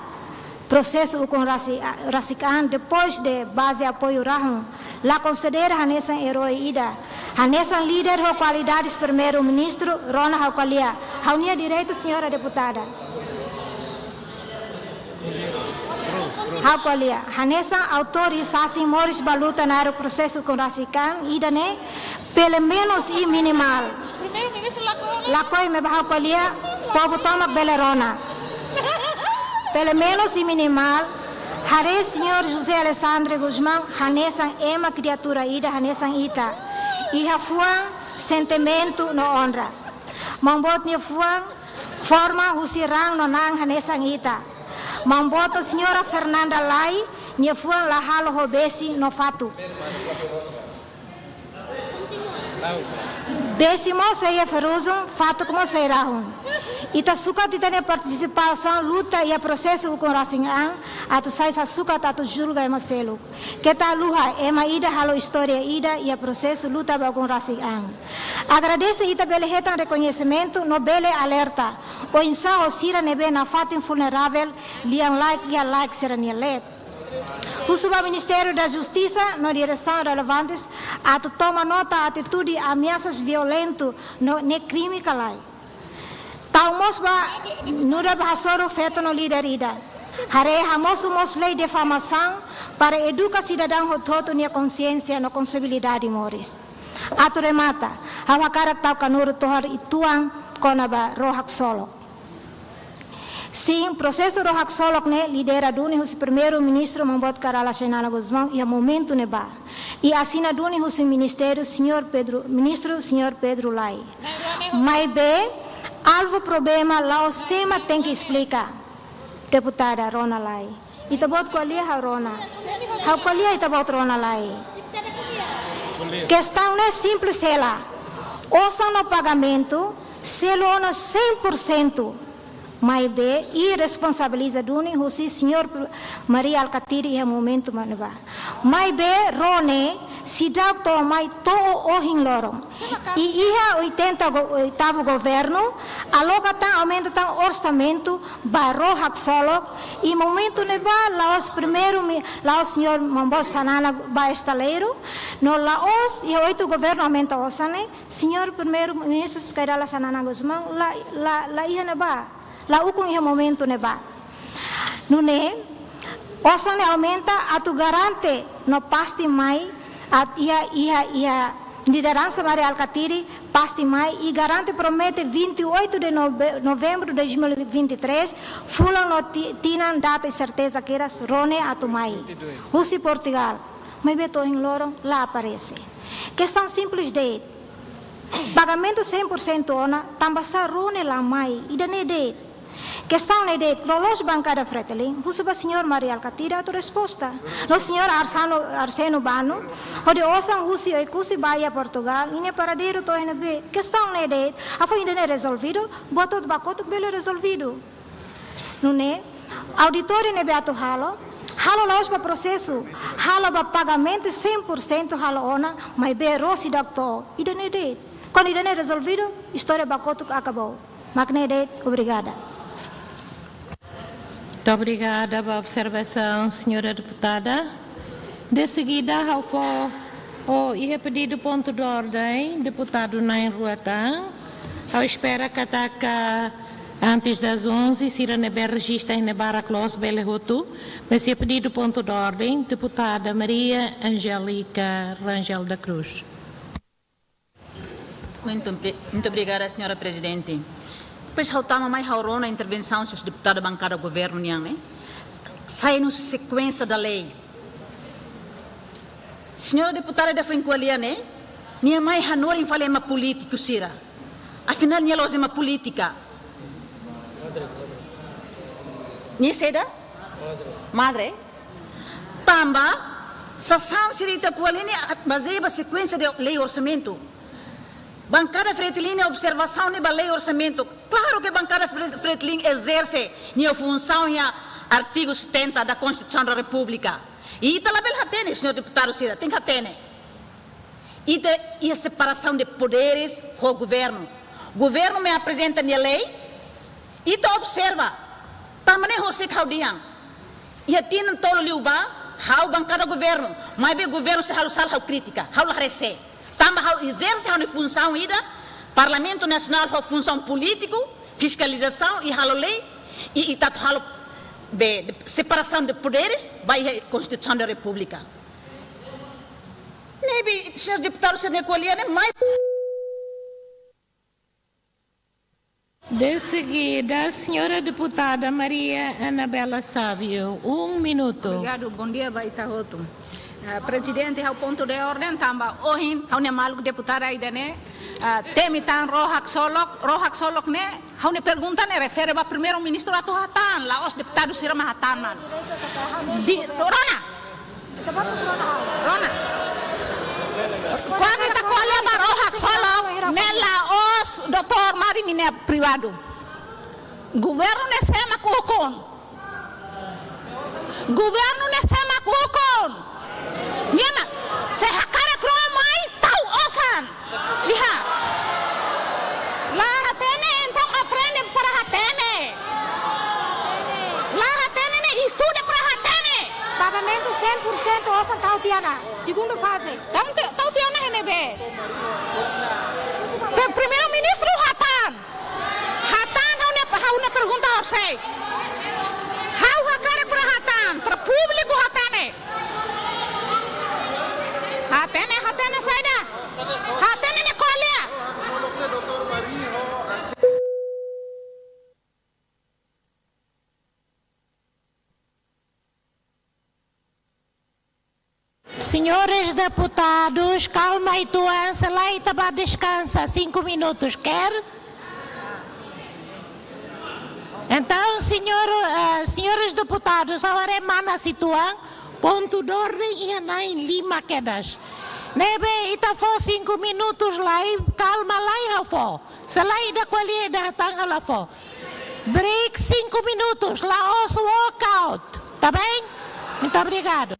prosesu ukun rasi-, rasik an depois de baze apoiu rahun, la konsidera hanesan erói ida, hanesan líder ho kualidades Primeiru-Ministru, rona ha'u ko'alia. Ha'u-nia direitu, señora deputada. Ha'u ko'alia, hanesan autór i sasin moris ba luta naruk prosesu ukun rasik an ida-ne'e, pelumenus i minimál. Primeiru-Ministru lakohi. Lakohi maibé ha'u ko'alia, povu tomak bele rona. Pelumenus i minimál, haree señór José Alexandre Gusmão hanesan ema kriatura ida hanesan ita. Iha fuan, sentimentu no onra. Maun boot nia fuan forma husi raan no na'an hanesan ita. Maun boot señora Fernanda Lay nia fuan la halo ho besi no fatuk. Besi mós sei iha ferrujun, fatuk mós sei rahun. Ita sukat ita-nia partisipasaun luta iha prosesu ukun rasik an, atu sai sa sukat atu julga ema seluk. Keta haluha, ema ida halo istória ida iha prosesu luta ba ukun rasik an. Agradese ita bele hetan rekoñesimentu no bele alerta oinsá ho sira ne'ebé nafatin vulneravel, lian laek iha laek sira-nia leet. Husu ba Ministériu da Justisa no diresaun relevantes atu toma nota atitude ameasas violentu no ne'e krime ka lae. Tau mós ba nu'udar ba hasoru feto no líder ida. Haree hamosu mós lei difamasaun para eduka sidadaun hotu-hotu nia konsiénsia no konsibilidade moris. Atu remata, ha'u hakarak tau kanuru tohar uitoan kona-ba ró haksolok. Sin, prosesu ró haksolok ne'e lidera duni husi Primeiru-Ministru maun boot Kay Rala Xanana Gusmão iha momentu ne'ebá. I asina duni husi Ministériu señór Pedro, Ministru señór Pedro Lay. Maibé, alvu problema la'ós ema tenke esplika. Deputada rona lai. Ita-boot ko'alia ha'u rona. Ha'u ko'alia ita-boot rona lai. Kestaun ne'e simples hela. Osan no pagamentu, selu ona cem por cento. Maibé, i responsabiliza duni husi señór Mari Alkatiri iha momentu ne'ebá. Maibé, ró ne'e, seidauk to'o mai to'o ohin loron. I iha oitenta go-, oitavu governu, aloka tan, aumenta tan orsamentu ba ró haksolok, i momentu ne'ebá, la'ós primeiru mi-, la'ós señór maun boot Xanana ba estaleiru, no la'ós iha oitu governu aumenta osan ne'e, señór Primeiru-Ministru Kay Rala Xanana Gusmão la, la, la iha ne'ebá. La ukun iha momentu ne'ebá. Nune'e, osan ne'e aumenta atu garante no pasti mai atu iha, iha, iha lideransa Mari Alkatiri pasti mai i garante promete vinte e oito de nove-, novembro de dois mil e vinte e três, fulan no ti-, tinan data i serteza kedas ró ne'e atu mai. Husi Portugal. Maibé to'o ohin loron la aparese. Kestaun simples de'it. Pagamentu cem por cento ona, tanbasá ró ne'e la mai, ida-ne'e de'it. Kestaun ne'e de'it, loloos bankada Fretilin, husu ba señór Mari Alkatiri atu resposta. No señór Arsano, Arseno Bano, hodi osan husi Oekusi ba iha Portugal, ninia paradeiru to'o iha ne'ebé. Kestaun ne'e de'it, ha'u fó ida-ne'e rezolvidu, buat hotu ba kotuk bele rezolvidu. Nune'e, auditóriu ne'ebé atu halo, halo la'ós ba prosesu, halo ba pagamentu cem por cento halo ona, maibé ró seidauk to'o, ida-ne'e de'it. Kuandu ida-ne'e rezolvidu, istória ba kotuk akabou. Mak ne'e de'it, obrigada. Muito obrigada ba observasaun, señora deputada. De seguida, ha'u fó, oh, iha pedidu pontu de orden, deputadu na'in-rua tan. Ha'u espera katak, antes das onze, sira ne'ebé rejista iha ne'e barak loos bele hotu. Mas iha pedidu pontu de orden, deputada Maria Angélica Rangel da Cruz. Muito obri-, muito obrigada, señora Prezidente. Pois, ha'u tama mai ha'u rona intervensaun señór deputadu bankada governu nian, ne'e. Sai no sekuénsia da lei. Señora deputada ida foin ko'alia ne'e, nia mai hanorin fali ema polítiku sira. Afinál, nia la'ós ema polítika. Nia saida? Madre. Tanba, sasán sira ita ko'alia ne'e bazeia ba sekuénsia de lei orsamentu. Bankada Fretilin nia observasaun ne'e ba lei orsamentu. Klaru ke bankada Fre-, Fretilin ezerse nia funsaun iha artigu setenta da Konstituisaun da Repúblika. I ita labele hatene, señór deputadu sira, tenke hatene. Ita iha separasaun de poderes ho governu. Governu mai aprezenta nia lei, ita observa. Tanba ne'e horisehik ha'u dehan. Iha tinan tolu liubá, ha'u bankada governu. Maibé governu se halo sala ha'u kritika, ha'u la haree sé. Tanba ha'u ezerse ha'u-nia funsaun ida, Parlamentu Nasionál ho funsaun polítiku, fiskalizasaun i halo lei, i, i ita atu halo be, de separasaun de poderes ba iha Konstituisaun da Repúblika. Ne'ebé, señór deputadu, señór ko'alia ne'e mai. De seguida, senhora deputada Maria Anabela Sávio, um minuto. Obrigadu, bom dia ba ita hotu. Ah, Prezidente, ha'u pontu de orden tanba ohin, ha'u-nia maluk deputada ida-ne'e, ah, temi tan ró haksolok, ró haksolok ne'e, ha'u-nia pergunta ne'e refere ba Primeiru-Ministru atu hatán, la'ós deputadu sira mak hatán. Di, rona, rona. Kuandu ita ko'alia ba ró haksolok, ne'e la'ós doutór Mari ninia privadu. Governu ne'e sé mak ukun. Governu ne'e sé mak ukun. Nia mak, se hakarak ró mai, tau osan. Iha. La hatene, entaun aprende para hatene. La hatene ne'e estuda para hatene. Pagamentu cem por cento osan tau tiha ona. Segundu faze. Tau ti-, tau tiha ona iha ne'ebé? Pe-, Primeiru-Ministru hatán. Hatán, ha'u-nia, ha'u-nia pergunta hosi. Ha'u hakarak para hatán, para públiku hatene. Hatene, hatene saida. Hatene ne'e ko'alia. Senhores deputados, kalma uitoan, se lae ita bá deskansa cinco minutos, quer? Entaun, senhor, eh, senhores deputados, agora é mana situang, pontu de orden iha na'in lima kedas. Ne'ebé ita fó cinco minutos lai, kalma lai ha'u fó. Se lae ida ko'alia ida hatán ha'u la fó. Break cinco minutos, la'ós walkout. Tá bem? Muito obrigado.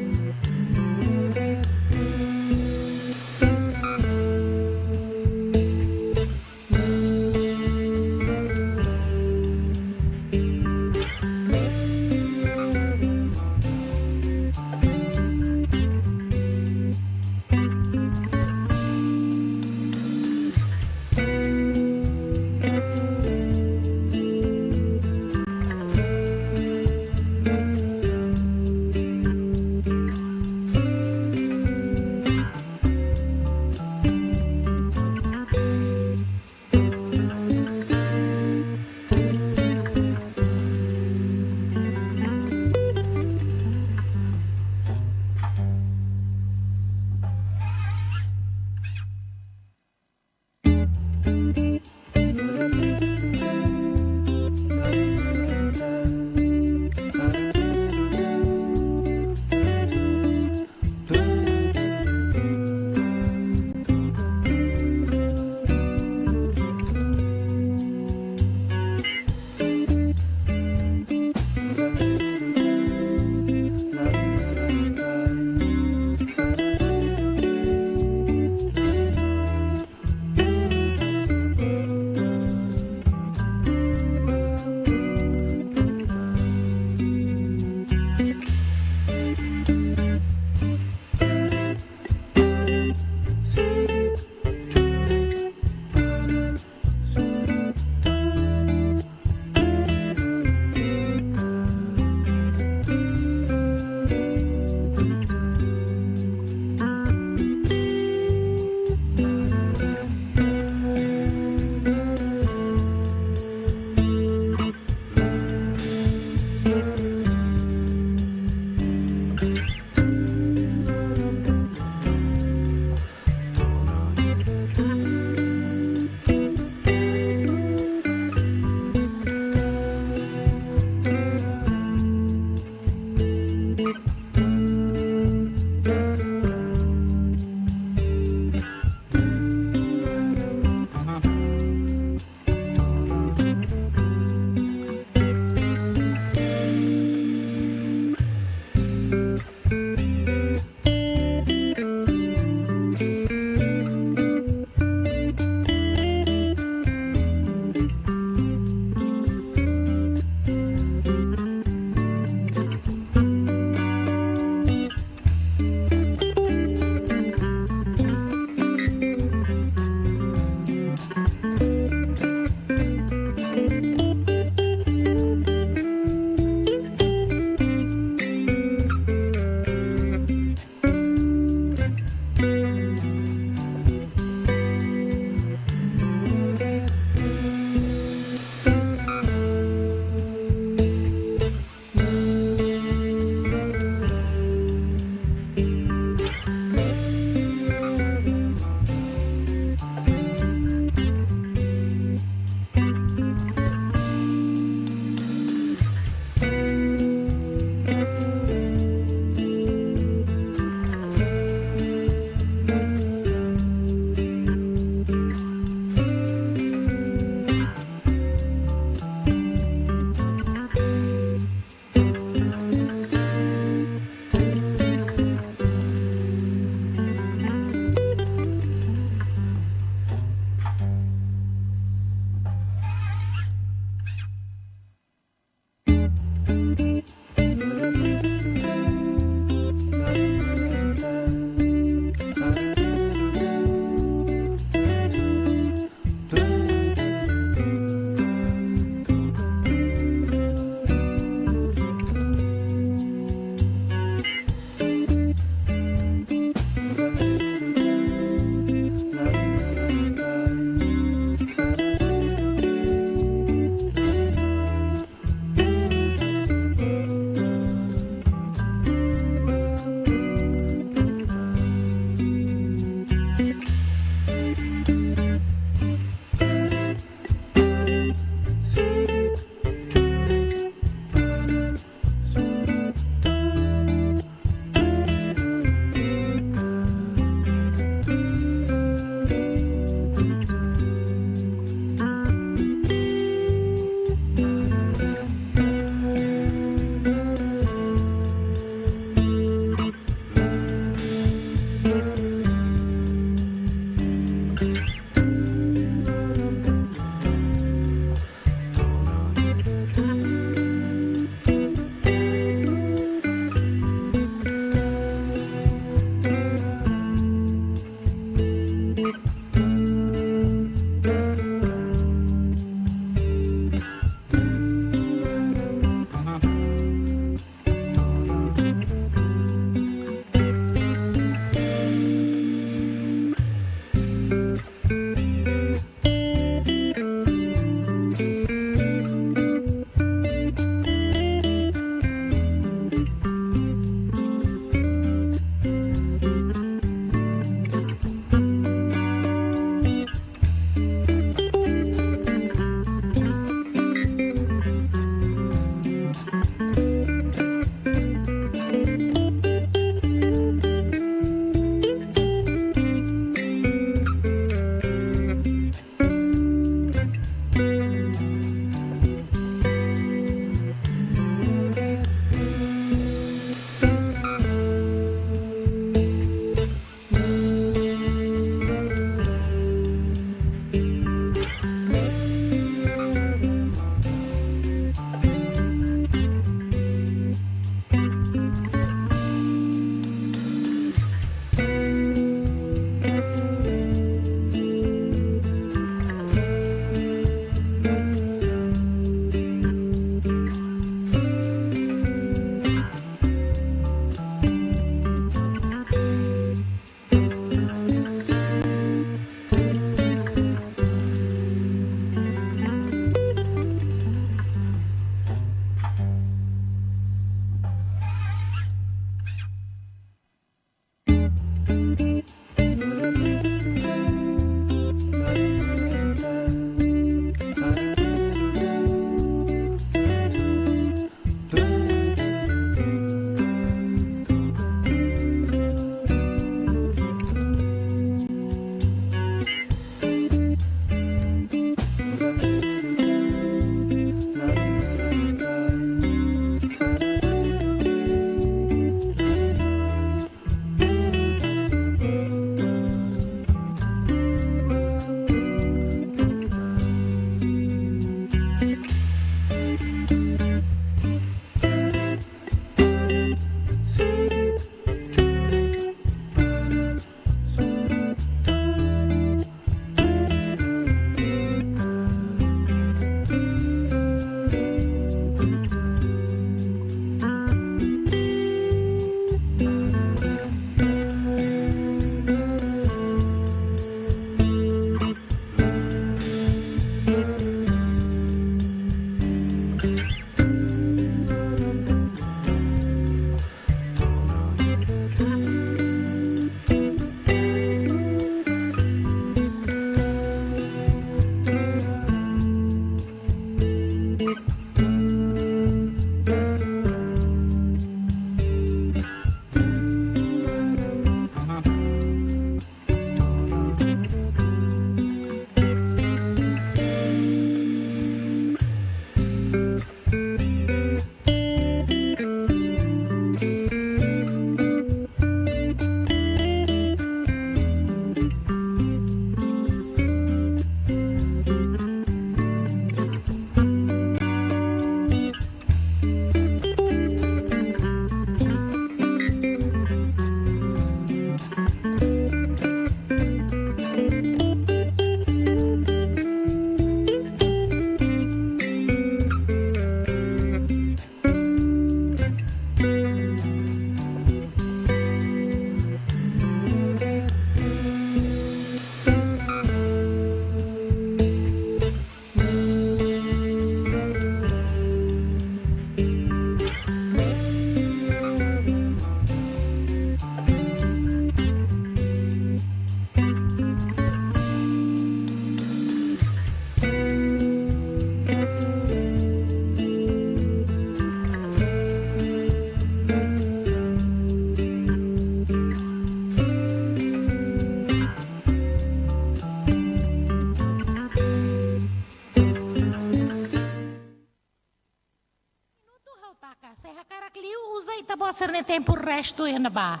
tempu restu iha ne'ebá.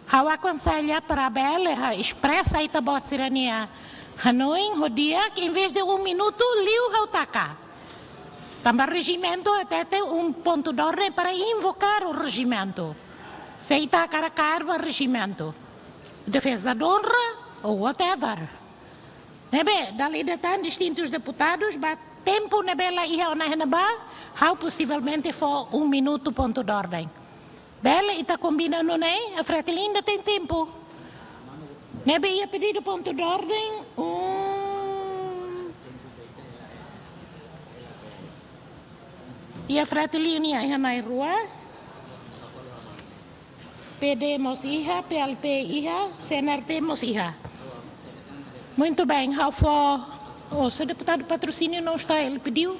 Ha'u akonsella para bele ha'u espresa ita-boot sira-nia hanoin ho di'ak, em vez de um minuto liu ha'u taka. Tanba rejimentu hatete um ponto de ordem para invocar o regimento. Se ita hakarak kaer ba rejimentu, defesa de honra ou whatever. Ne'ebé, dala ida tan distintus deputadus, ba tempu ne'ebé la iha ona iha ne'ebá, ha'u posivelmente fó um minuto ponto de ordem. Bele ita kombina nune'e, a Fretilin ainda tem tempo. Ne'ebé iha pedidu ponto de ordem, um. Iha Fretilin nian iha na'in-rua. P D mós iha, P L P iha, C N R T mós iha. Muito bem, ha'u fó. Oh, seu deputado Patrocínio não está, ele pediu.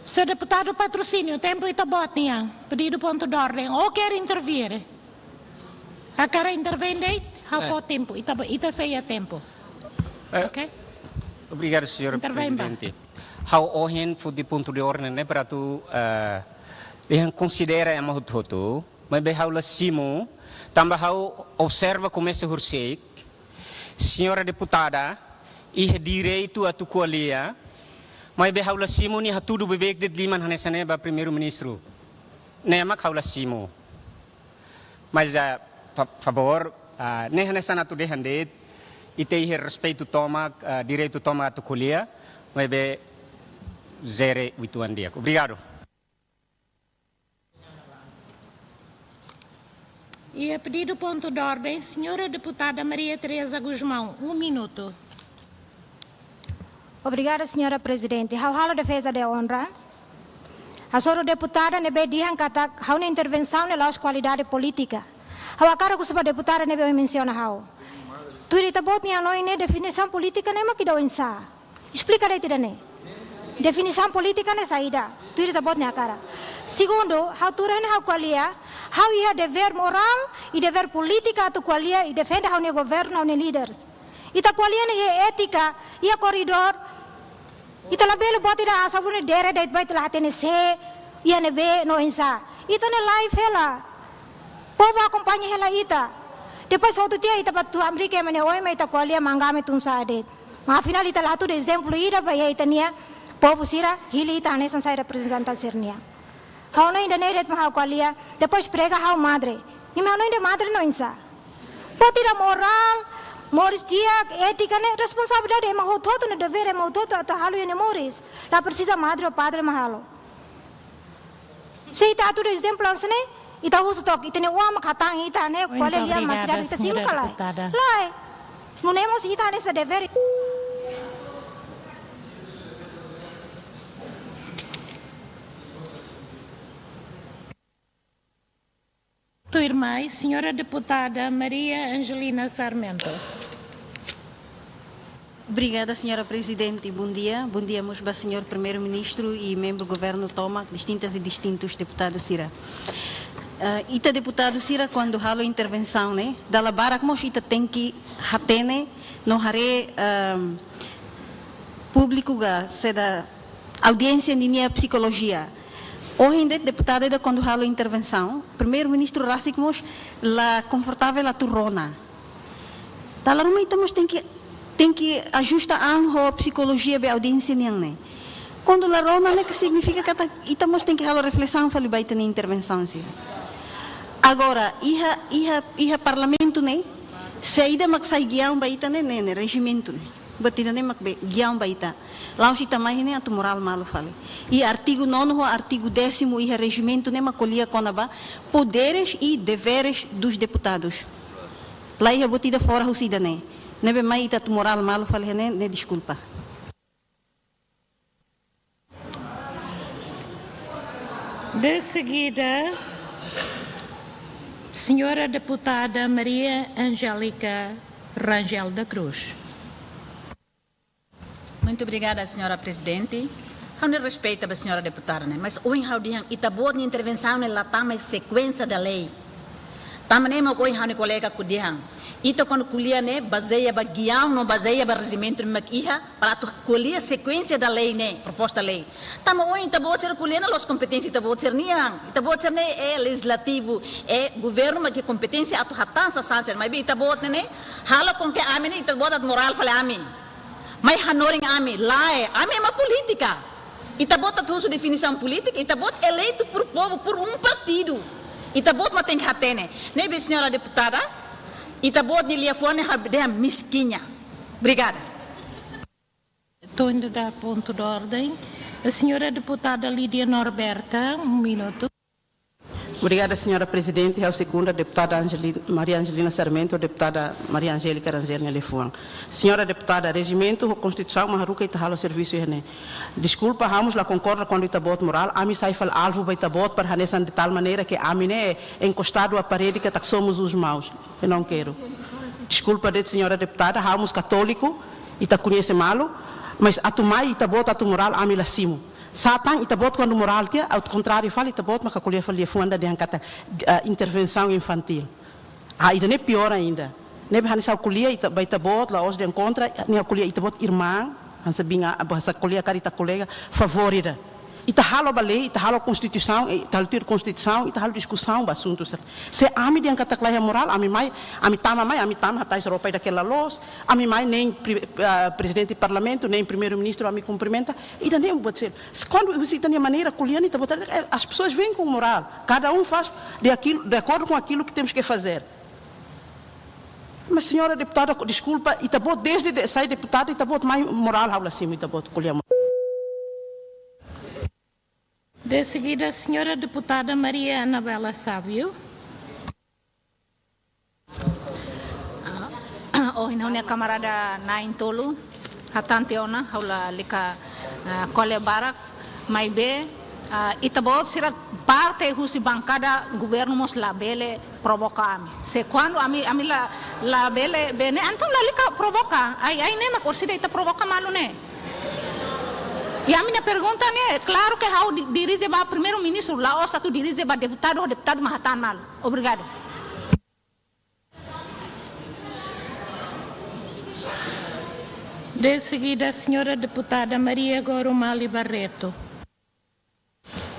Seu deputado Patrocínio, tempu ita-boot nian, pedidu ponto de ordem, ou quer intervir? Hakarak intervém de'it, ha'u fó tempu, ita, ita sei iha tempu. Eh, ok? Obrigadu, señora Presidente. Ha'u ohin foti pontu de ordem ne'e para atu, eh, dehan konsidera ema hotu-hotu, maibé ha'u la simu, tanba ha'u observa komesa horiseik, señora deputada iha direitu atu ko'alia, maibé ha'u la simu nia hatudu beibeik de'it liman hanesan ne'e ba Primeiru-Ministru. Ne'e mak ha'u la simu. Mas, ah, fa-, favór, ah, ne'e hanesan atu dehan de'it, ita iha respeitu tomak, ah, direitu tomak atu ko'alia, maibé jere uitoan di'ak. Obrigadu. Iha pedidu pontu de ordem, señora deputada Maria Teresa Gusmão, um minuto. Obrigada, señora Prezidente. Ha'u halo defeza de onra. Hasoru deputada ne'ebé dehan katak ha'u-nia intervensaun ne'e la'ós kualidade polítika. Ha'u hakarak husu ba deputada ne'ebé mensiona ha'u. Tuir ita-boot nia hanoin ne'e definisaun polítika ne'e mak ida oinsá? Esplika de'it ida-ne'e. Definisaun polítika ne'e saida? Tuir ita-boot nia hakarak. Segundu, ha'u tuur iha ne'e ha'u ko'alia, ha'u iha devér morál i devér polítika atu ko'alia i defende ha'u-nia governu, ha'u-nia líderes. Ita ko'alia ne'e iha étika, iha koridór. Ita labele buat ida asa bune dere de'it ba ita la hatene sé, iha ne'ebé no oinsá. Ita-nia live hela. Povu akompaña hela ita. Depois hotu tiha ita bá to'o Amérika ema nia oin mak ita ko'alia mangame tun sa'e de'it. Mas afinál ita la hatudu ezemplu ida ba iha ita-nia povu sira, hili ita hanesan sai reprezentante sira-nian. Ha'u hanoin ida-ne'e de'it mak ha'u ko'alia, depois prega ha'u madre. Imi hanoin dehan madre no oinsá? Buat ida morál, moris di'ak, étika ne'e responsabilidade ema hotu-hotu, ne'e devér ema hotu-hotu atu halo iha nia moris. La presiza madre ou padre mak halo. Se ita hatudu ezemplu hanesan ne'e, ita husu took, ita-nia oan mak hatán ita ne'e, kual é lia materiál ita simu ka lae? Lae. Nune'e mós ita hanesan devér. Tuirmai, señora deputada Maria Angelina Sarmento. Obrigada, señora Prezidente. Bom dia. Bom dia mós ba señór Primeiru-Ministru i membru governu tomak, distintas i distintus deputadu sira. Eh, ita deputadu sira, kuandu halo intervensaun ne'e, dala barak mós ita tenke hatene no haree, ehm, públiku ka saida, audiénsia ninia psikolojia. Ohin de'it deputada ida kuandu halo intervensaun, Primeiru-Ministru rasik mós la konfortavel atu rona. Dala ruma ita mós tenke, tenke ajusta an ho psikolojia ba audiénsia nian ne'e. Kuandu la rona ne'e ke signifika katak ita mós tenke halo reflesaun fali ba ita-nia intervensaun sira. Agora, iha, iha, iha parlamentu ne'e, saida mak sai giaun ba ita ne'e, ne'e, ne'e, rejimentu ne'e. Buat ida-ne'e mak be giaun ba ita. La'ós ita mai ne'e atu morál malu fali. I artigu nonu ho artigu désimu iha rejimentu ne'e mak ko'alia kona-ba poderes e deveres dos deputados. La iha buat ida fora husi ida-ne'e. Ne'ebé mai ita atu morál malu fali ne'e, ne'e deskulpa. De seguida, señora deputada Maria Angélica Rangel da Cruz. Muito obrigada, señora Prezidente. Ha'u-nia respeitu ba señora deputada ne'e, mas ohin ha'u dehan ita-boot nia intervensaun ne'e la tama sekuénsia da lei. Tanba ne'e mak ohin ha'u-nia kolega ko'alia, ita kuandu ko'alia ne'e bazeia ba giaun no bazeia ba rejimentu mak iha, para atu ko'alia sekuénsia da lei ne'e, proposta lei. Tanba ohin ita-boot sira ko'alia ne'e la'ós kompeténsia ita-boot sira-nian. Ita-boot sira ne'e é lejislativu, é governu mak iha kompeténsia atu hatán sasán sira. Maibé ita-boot ne'e, ne'e halo com que ami ne'e, ita-boot atu morál fali ami. Mai hanorin ami, lae, ami ema polítika. Ita-boot atu husu definisaun polítika, ita-boot eleitu por povu, por um partido. Ita-boot mak tenke hatene. Ne'ebé, señora deputada, ita-boot nia liafuan ne'e ha'u dehan miskiña. Obrigada. Estou indo dar ponto de ordem. A senhora deputada Lídia Norberta, um minuto. Obrigada, señora Prezidente. Ha'u segunda deputada Angeli-, Maria Angelina Sarmento, deputada Maria Angélica Rangel nia liafuan. Señora deputada, rejimentu ho konstituisaun mak haruka ita halo servisu iha ne'e. Deskulpa, ha'u mós la konkorda kuandu ita-boot morál, ami sai fali alvu ba ita-boot para hanesan de tal maneira que ami ne'e enkostadu à parede katak somos os maus. Eu não quero. Deskulpa de'it, señora deputada, ha'u mós katóliku, ita koñese malu, mas atu mai ita-boot atu morál, ami la simu. Sá tan ita-boot kuandu morál tiha, ao contrário fali, ita-boot maka ko'alia fali liafuan ida dehan katak, ah, intervensaun infantil. Ah, ida-ne'e piór ainda. Ne'ebé hanesan ha'u ko'alia ita, ba ita-boot, la'ós dehan kontra, ne'e ha'u ko'alia ita-boot irmaun, hanesan bin, ah, hanesan ko'alia karik ita kolega, favór ida. Ita halo ba lei, ita halo konstituisaun, eh, ita halo tuir konstituisaun, ita halo diskusaun ba asuntu sira. Se ami dehan katak la iha morál, ami mai, ami tama mai, ami tama hatais roupa ida ke la loos, ami mai nein pri-, ah, prezidente parlamentu, nein primeiru-ministru, ami kumprimenta, ida-ne'e buat seluk. Kuandu husi ita-nia maneira ko'alia ne'e, ita-boot, eh, as pessoas vêm com moral. Cada um faz de aquilo, de acordo com aquilo que temos que fazer. Mas, señora deputada, deskulpa, ita-boot desde de, sai deputada, ita-boot mai morál ha'u la simu, ita-boot ko'alia. De seguida, señora deputada Maria Anabela Sávio. Ah, ohin ha'u-nia kamarada na'in-tolu hatán tiha ona, ha'u lalika, ah, ko'alia barak, maibé, ah, ita-boot sira parte husi bankada governu mós labele provoka ami. Se kuandu ami, ami la, labele bene, entaun lalika provoka. Ai, ai ne'e mak orsida ita provoka malu ne'e. I ami-nia pergunta ne'e, klaru ke ha'u di-, dirije ba primeiru-ministru, la'ós atu dirije ba deputadu, ho deputadu mak hatán malu. Obrigadu. De seguida, señora deputada Maria Gorumali Barreto.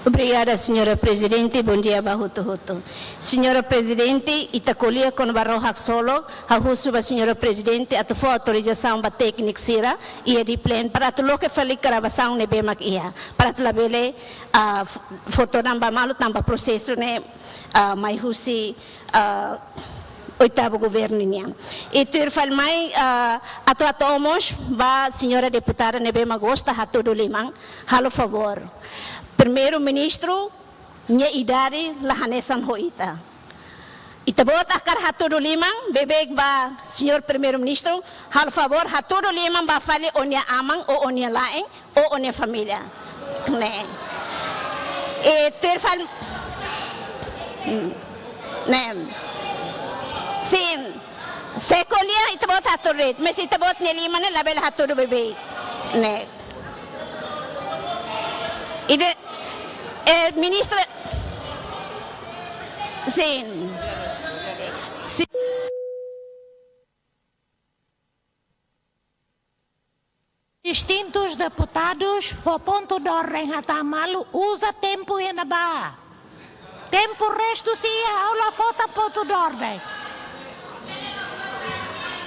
Obrigada, señora Prezidente. Bondia ba hotu-hotu. Señora Prezidente, ita ko'alia kona-ba rohak solo, ha'u husu ba señora Prezidente atu fó autorizasaun ba tékniku sira iha Diplen para atu loke fali gravasaun ne'ebé mak iha, para atu labele, ah, f-, foto ne'e ba malu tanba prosesu ne'e, ah, mai husi, ah, oitavu governu nian. I tuir fali mai, ah, atu hato'o mós ba señora deputada ne'ebé mak gosta hatudu liman, halo favór. Primeiru-Ministru nia idade la hanesan ho ita. Ita-boot hakarak hatudu liman, beibeik ba señór Primeiru-Ministru, halo favór hatudu liman ba fali ó-nia aman ou ó-nia la'en, ou ó-nia família. Ne'e. I tuir fali, hmm. Ne'e. Sin. Se ko'alia ita-boot hatudu de'it, mas ita-boot nia liman ne'e labele hatudu beibeik. Ne'e. Ida, eh, ministra, sin. Sin. Distintus deputadus fó pontu de orden hatán malu, uza tempu iha ne'ebá. Tempu restu sei iha, ha'u la fó tan pontu de orden.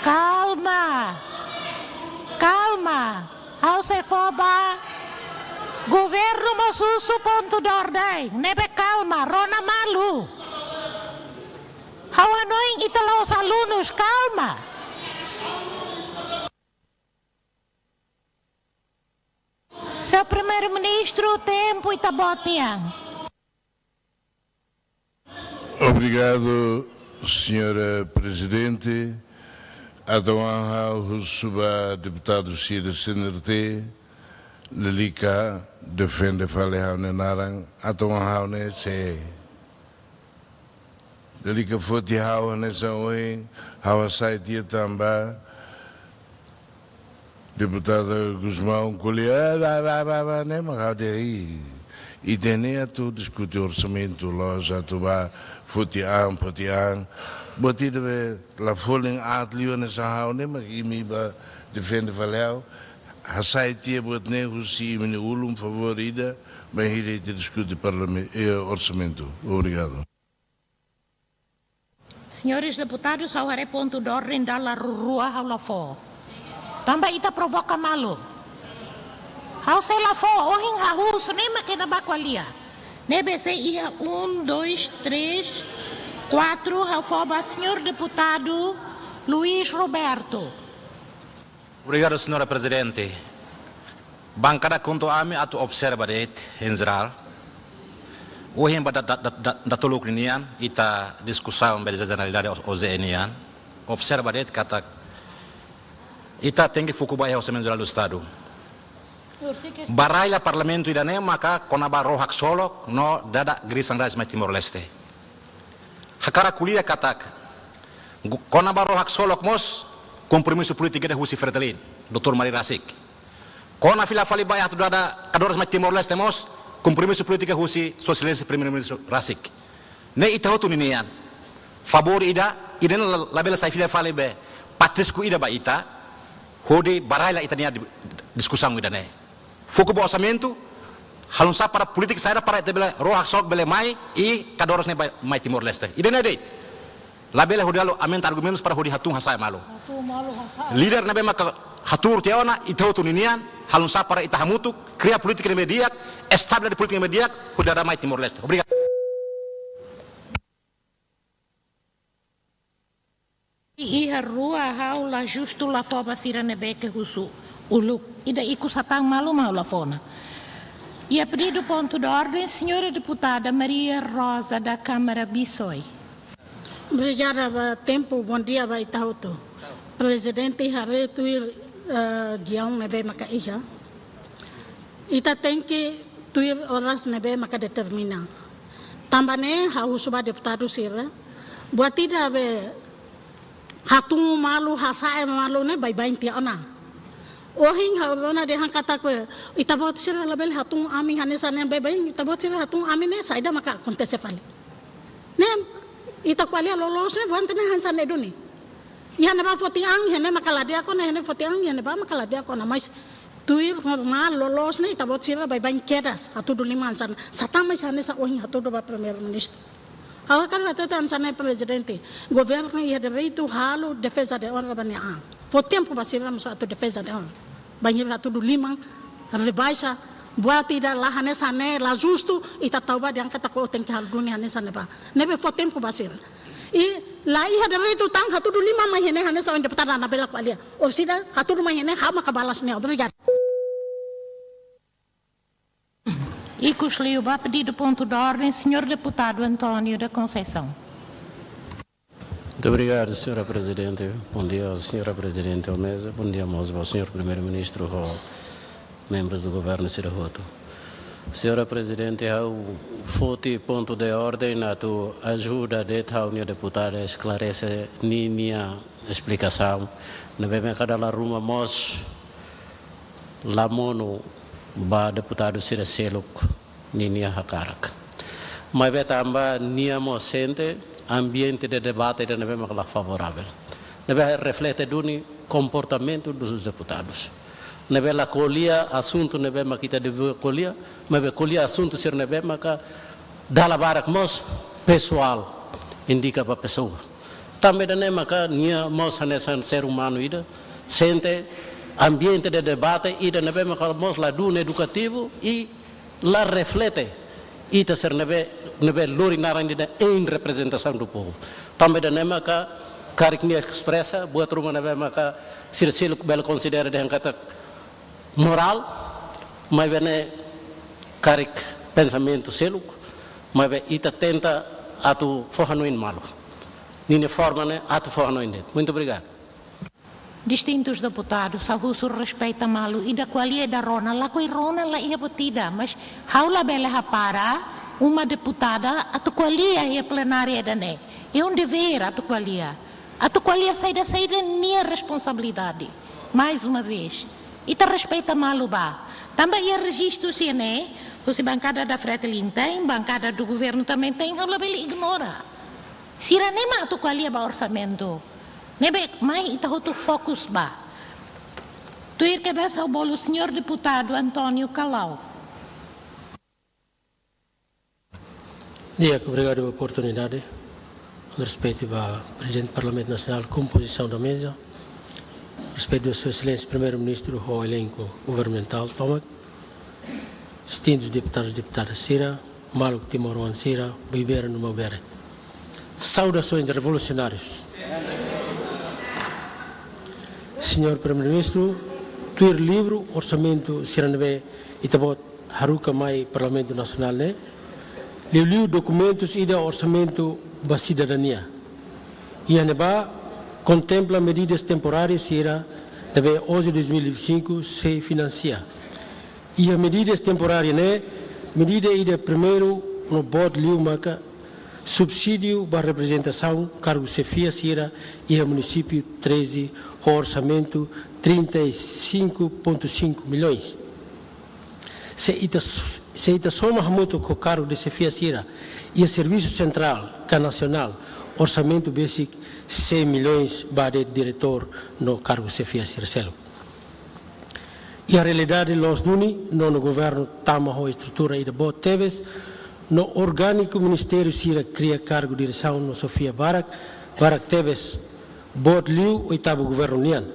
Kalma. Kalma. Ha'u sei fó ba governu mós husu pontu de orden. Ne'ebé kalma, rona malu. Ha'u hanoin ita la'ós alunus, kalma. Señór Primeiru-Ministru, tempu ita-boot nian. Obrigadu, señora Prezidente. Entaun ha'u husu ba deputadu sira C N R T, lalika defende fali ha'u-nia naran, entaun ha'u ne'e sei. Lalika foti ha'u hanesan ohin, ha'u hasai tiha tanba deputada Gusmão ko'alia, ah, ba, ba, ba, ba, ne'e mak ha'u dehan, ih, Ita ne'e atu diskute orsamentu, la'ós atu bá foti an, foti an. Buat ida be la folin aat liu hanesan ha'u ne'e mak imi bá defende fali ha'u. Hasai tiha buat ne'e husi imi-nia ulun, favór ida, bainhira ita diskute parlamen-, eh, orsamentu. Obrigadu. Señores deputadus, ha'u haree pontu de orden dala rua ha'u la fó. Tanba ita provoka malu. Ha'u sei la fó, ohin ha'u husu ne'e mak ita bá ko'alia. Ne'ebé sei iha um, dois, três, quatro, ha'u fó ba señór deputadu Luís Roberto. Obrigadu, señora Prezidente. Bankada KHUNTO ami atu observa de'it, em geral. Ohin ba da, da, da, da, datoluk ninian, ita diskusaun ba jeneralidade O-, OJE nian. Observa de'it katak ita tenke foku ba iha Orsamentu Jerál do Estadu. Baralla Parlamentu ida-ne'e maka kona-ba ró haksolok no dada gris an rais mai Timor-Leste. Hakarak ko'alia katak, gu-, kona-ba ró haksolok mós kompromisu polítiku ida husi Fretilin, doutór Mari rasik. Kona fila fali ba iha atu dada kadoras mai Timor-Leste mós kompromisu polítiku husi Sua Exelénsia Primeiru-Ministru rasik. Ne'e ita hotu ninian. Favór ida, ida-ne'e la, labele sai fila fali be patrisku ida ba ita, hodi baralla ita-nia di-, diskusaun ida-ne'e. Foku ba orsamentu, halo sá para polítika saida para ita bele ró haksolok bele mai, i kadoras ne'e ba mai Timor-Leste. Ida-ne'e de'it. Labele hodi halo aumenta argumentus para hodi hatún hasa'e malu. Hatún malu hasa'e. Líder ne'ebé maka hatuur tiha ona, ita hotu ninian, halo sá para ita hamutuk, kria polítika ne'ebé di'ak, estabelese polítika ne'ebé di'ak, hodi dada mai Timor-Leste. Obrigadu. Iha rua ha'u la justu la fó ba sira ne'ebé ke husu uluk. Ida ikus hatán malu mak ha'u la fó ona. Iha pedidu pontu de orden, señora deputada Maria Rosa da Câmara Bisoi. Obrigada ba tempu, bondia ba ita hotu. Prezidente haree tuir, eh, giaun ne'ebé maka iha. Ita tenke tuir oras ne'ebé maka determina. Tanba ne'e ha'u husu ba deputadu sira. Buat ida be hatún malu, hasa'e malu ne'e baibain tiha ona. Ohin ha'u rona dehan katak be, ita-boot sira labele hatún ami hanesan ne'e baibain, ita-boot sira hatún ami ne'e saida maka akontese fali. Ne'e, ita ko'alia loloos ne'e, buat ne'e hanesan ne'e duni. Iha ne'ebá foti an, iha ne'e maka la di'ak ona, iha ne'e foti an, iha ne'ebá maka la di'ak ona, mas tuir normál, loloos ne'e, ita-boot sira baibain kedas, hatudu liman hanesan, sá tan mais hanesan ohin hatudu ba Primeiru-Ministru. Ha'u hakarak hatete hanesan ne'e Prezidente, governu iha direitu halo defeza de honra ba nia an. Fó tempu ba sira mós atu defeza de honra. Bainhira hatudu liman, rebaixa, buat ida la hanesan ne'e, la justu, ita tau ba dehan katak ó tenke halo duni hanesan ne'ebá. Ne'ebé fó tempu ba sira. I la iha direitu tan hatudu liman mai iha ne'e hanesan ohin deputada Anabela ko'alia. Orsida hatudu mai iha ne'e, ha'u maka balas ne'e. Obrigada. Ikus liu ba pedidu pontu de orden, señór deputadu António da Conceição. Muito obrigado, señora Prezidente. Bondia, señora Prezidente, à mesa. Bondia mós ba señór Primeiru-Ministru ho membrus do governu sira hotu. Señora Prezidente, ha'u foti pontu de orden atu ajuda de'it ha'u-nia deputada esklarese ninia esplikasaun. Ne'ebé maka dala ruma mós la monu ba deputadu sira seluk ninia hakarak. Maibé tanba nia mós sente ambiente de debate ida ne'ebé maka la favorável. Ne'ebé reflete duni komportamentu dos deputadus. Ne'ebé la ko'alia asuntu ne'ebé maka ita deve ko'alia, maibé ko'alia asuntu sira ne'ebé maka dala barak mós pesoál, indika ba pesoa. Tanba ida-ne'e maka nia mós hanesan ser umanu ida, sente ambiente de debate ida ne'ebé maka mós ladún edukativu i la reflete ita sira ne'ebé, ne'ebé lori naran ida em representação do povo. Tanba ida-ne'e maka karik nia espresa buat ruma ne'ebé maka sira seluk bele konsidera dehan katak morál, maibé ne'e karik pensamentu seluk, maibé ita tenta atu fó hanoin malu. Ninia forma ne'e atu fó hanoin de'it. Muito obrigado. Distintus deputadus, ha'u husu respeita malu, ida ko'alia ida rona, lakohi rona la iha buat ida, mas ha'u labele hapara uma deputada atu ko'alia iha plenária ida-ne'e. É um dever atu ko'alia. Atu ko'alia saida, saida nia responsabilidade. Mais uma vez, Ita respeita malu ba. Tanba iha rejistu sira ne'e, husi bankada da Fretilin tem, bankada do governo também tem, ha'u labele ignora. Sira ne'e mak atu ko'alia ba orsamentu. Ne'ebé mai ita hotu fokus ba. Tuir kedas ha'u bolu señór deputadu António Callau. Di'ak, obrigadu ba oportunidade. Respeitu ba Prezidente Parlamentu Nasionál, kompozisaun da meza. Respeitu ba Sua Exelénsia Primeiru-Ministru ho elenku governamentál tomak. Distintus deputadus, deputadas sira, maluk timoroan sira, beibeira no maubere. Saudasoens revolusionárius. Señór Primeiru-Ministru, tuir livru orsamentu sira ne'ebé ita-boot haruka mai Parlamentu Nasionál ne'e, liuliu dokumentus ida orsamentu ba sidadania. Iha ne'ebá kontempla medidas temporárias sira ne'ebé ohin dois mil e vinte e cinco sei finansia. Iha medidas temporárias ne'e, medida ida primeiru no boot liu maka subsídiu ba reprezentasaun kargu xefia sira iha munisípiu treze ho orsamentu trinta e cinco ponto cinco milhões. Se ita s-, se ita soma hamutuk ho kargu de xefia sira iha servisu sentrál ka nasionál, orsamentu besik cem milhões ba de'it diretór no kargu xefia sira seluk. Iha realidade loos duni, nonu governu tama ho estrutura ida boot tebes, no orgániku ministériu sira kria kargu diresaun no xefia barak, barak tebes, boot liu oitavu governu nian.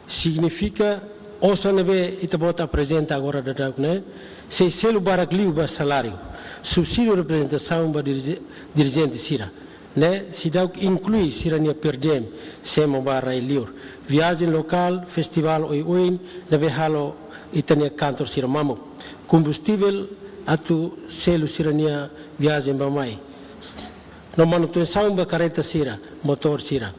Signifika osan ne'ebé ita-boot aprezenta agora daudauk ne'e, sei selu barak liu ba saláriu, subsídiu reprezentasaun ba dirije-, dirijente sira. Ne'e seidauk inklui sira-nia per diem, semo ba rai-liur, viajen lokál, festivál oioin ne'ebé halo ita-nia kantor sira mamuk, kombustivel atu selu sira-nia viajen bá-mai, no manutensaun ba karreta sira, motór sira.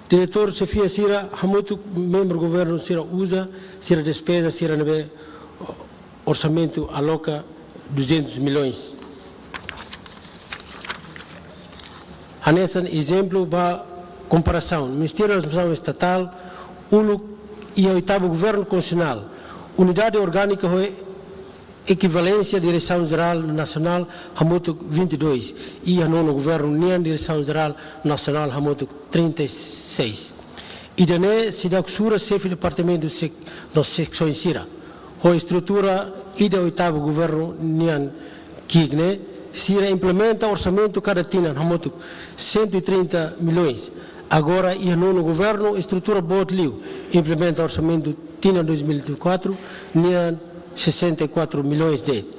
Diretór xefia sira hamutuk membru governu sira uza sira despeza sira ne'ebé orsamentu aloka duzentos milhões. Hanesan ezemplu ba komparasaun, Ministériu Administrasaun Estatál uluk iha oitavu governu konstitusionál, unidade orgánika ho ekivalénsia Diresaun Jerál Nasionál hamutuk vinte e dois, iha nonu governu nian Diresaun Jerál Nasionál hamutuk trinta e seis. Ida-ne'e seidauk sura xefe departamentu sek-, no seksaun sira. Ho estrutura ida oitavu governu nian ki'ik ne'e, sira implementa orsamentu kada tinan hamutuk cento e trinta milhões. Agora iha nonu governu estrutura boot liu, implementa orsamentu tinan dois mil e vinte e quatro nian sessenta e quatro milhões de'it.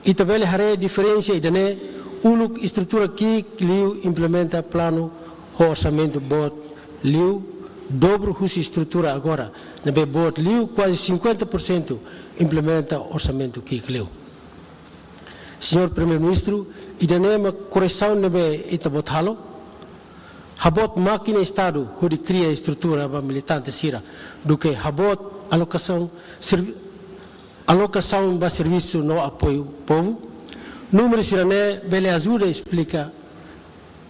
Ita bele haree diferensa ida-ne'e, uluk estrutura ki'ik liu implementa planu ho orsamentu boot liu, dobru husi estrutura agora, ne'ebé boot liu kuaze cinquenta por cento implementa orsamentu ki'ik liu. Señór Primeiru-Ministru, ida-ne'e mak korresaun ne'ebé ita-boot halo? Haboot mákina Estadu hodi kria estrutura ba militante sira, duké haboot alokasaun servi-, alokasaun ba servisu no apoiu povu? Númeru sira-ne'e bele ajuda esplika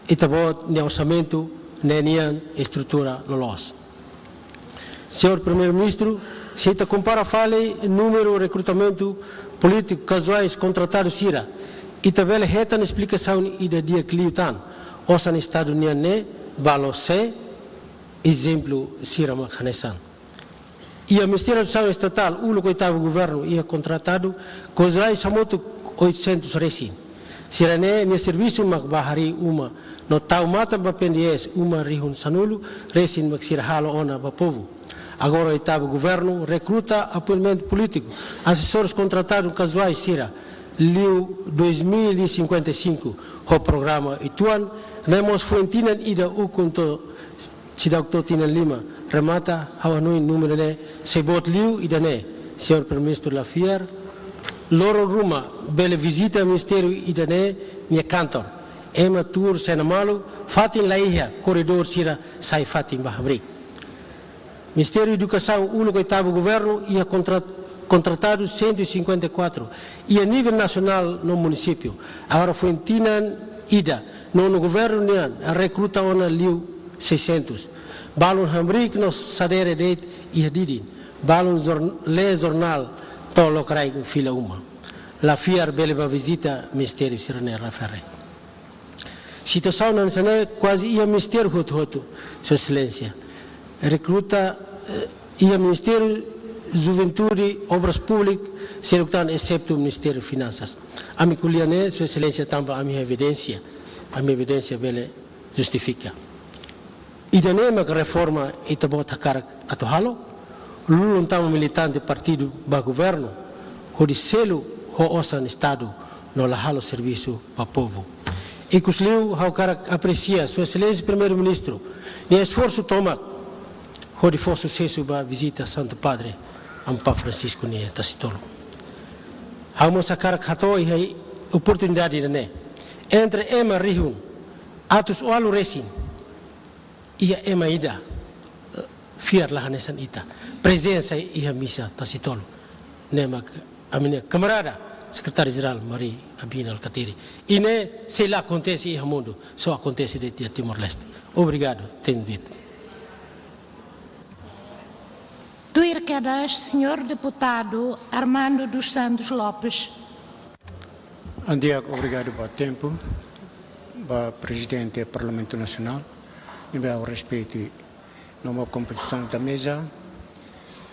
ita-boot nia orsamentu ne'e nian estrutura loloos. Señór Primeiru-Ministru, se ita kompara fali númeru rekrutamentu polítiku kazuais kontratadu sira, ita bele hetan esplikasaun ida di'ak liután. Osan Estadu nian ne'e, balu sé, ezemplu sira mak hanesan. Iha Ministériu Administrasaun Estatál, uluk oitavu governu iha kontratadu kazuais hamutuk oitocentos resin. Sira-ne'e nia servisu mak bá harii uma no tau matan ba P N D S uma rihun sanulu resin mak sira halo ona ba povu. Agora oitavu governu rekruta apoiamentu polítiku, asesores kontratadu kazuais sira liu dois mil e cinquenta e cinco ho programa uitoan, ne'e mós foin tinan ida ukun to'o seidauk to'o tinan lima remata, ha'u hanoin númeru ne'e sei boot liu. Ida-ne'e, Señór Primeiru-Ministru la fiar, loron ruma bele vizita ministériu ida-ne'e nia kantor. Ema tuur saida malu, fatin la iha, korredór sira sai fatin ba hamriik. Ministériu Edukasaun uluk oitavu governu iha kontra-, kontratadu cento e cinquenta e quatro, iha nivel nasionál no munisípiu. Agora foin tinan ida, nonu governu nian rekruta ona liu seiscentos. Balun hamriik no sadere de'it iha didin. Balun jor-, lee jornál to'o lokraik fila uma. La fiar bele bá vizita ministériu sira-ne'e refere. Situasaun hanesan ne'e kuaze iha ministériu hotu-hotu, Sua Exelénsia. Rekruta, eh, iha Ministériu Juventude, Obras Públikas, seluk tan, exetu Ministériu Finansas. Ami ko'alia ne'e, Sua Exelénsia, tanba ami evidénsia, ami evidénsia bele justifika. Ida-ne'e mak reforma ita-boot hakarak atu halo, lulun tama militante partidu ba governu, hodi selu ho osan Estadu no la halo servisu ba povu. Ikusliu ha'u hakarak apresia Sua Exelénsia Primeiru-Ministru nia esforsu tomak hodi fó susesu ba vizita Santu Padre Amu Papa Francisco nia Tasitolu. Ha'u mós hakarak hato'o iha oportunidade ida-ne'e. Entre ema rihun atus ualu resin, iha ema ida fiar la hanesan ita. Prezensa iha misa Tasitolu. Ne'e mak ami-nia kamarada Sekretáriu Jerál Mari Abina Alkatiri. I ne'e sei la akontese iha mundu, só akontese de'it iha Timor-Leste. Obrigadu, tenho dito. Tuir kedas, señór deputadu Armando dos Santos Lopes. Antes, obrigadu ba tempu, ba Prezidente Parlamentu Nasionál, ne'ebé ha'u respeitu no mós kompozisaun da meza,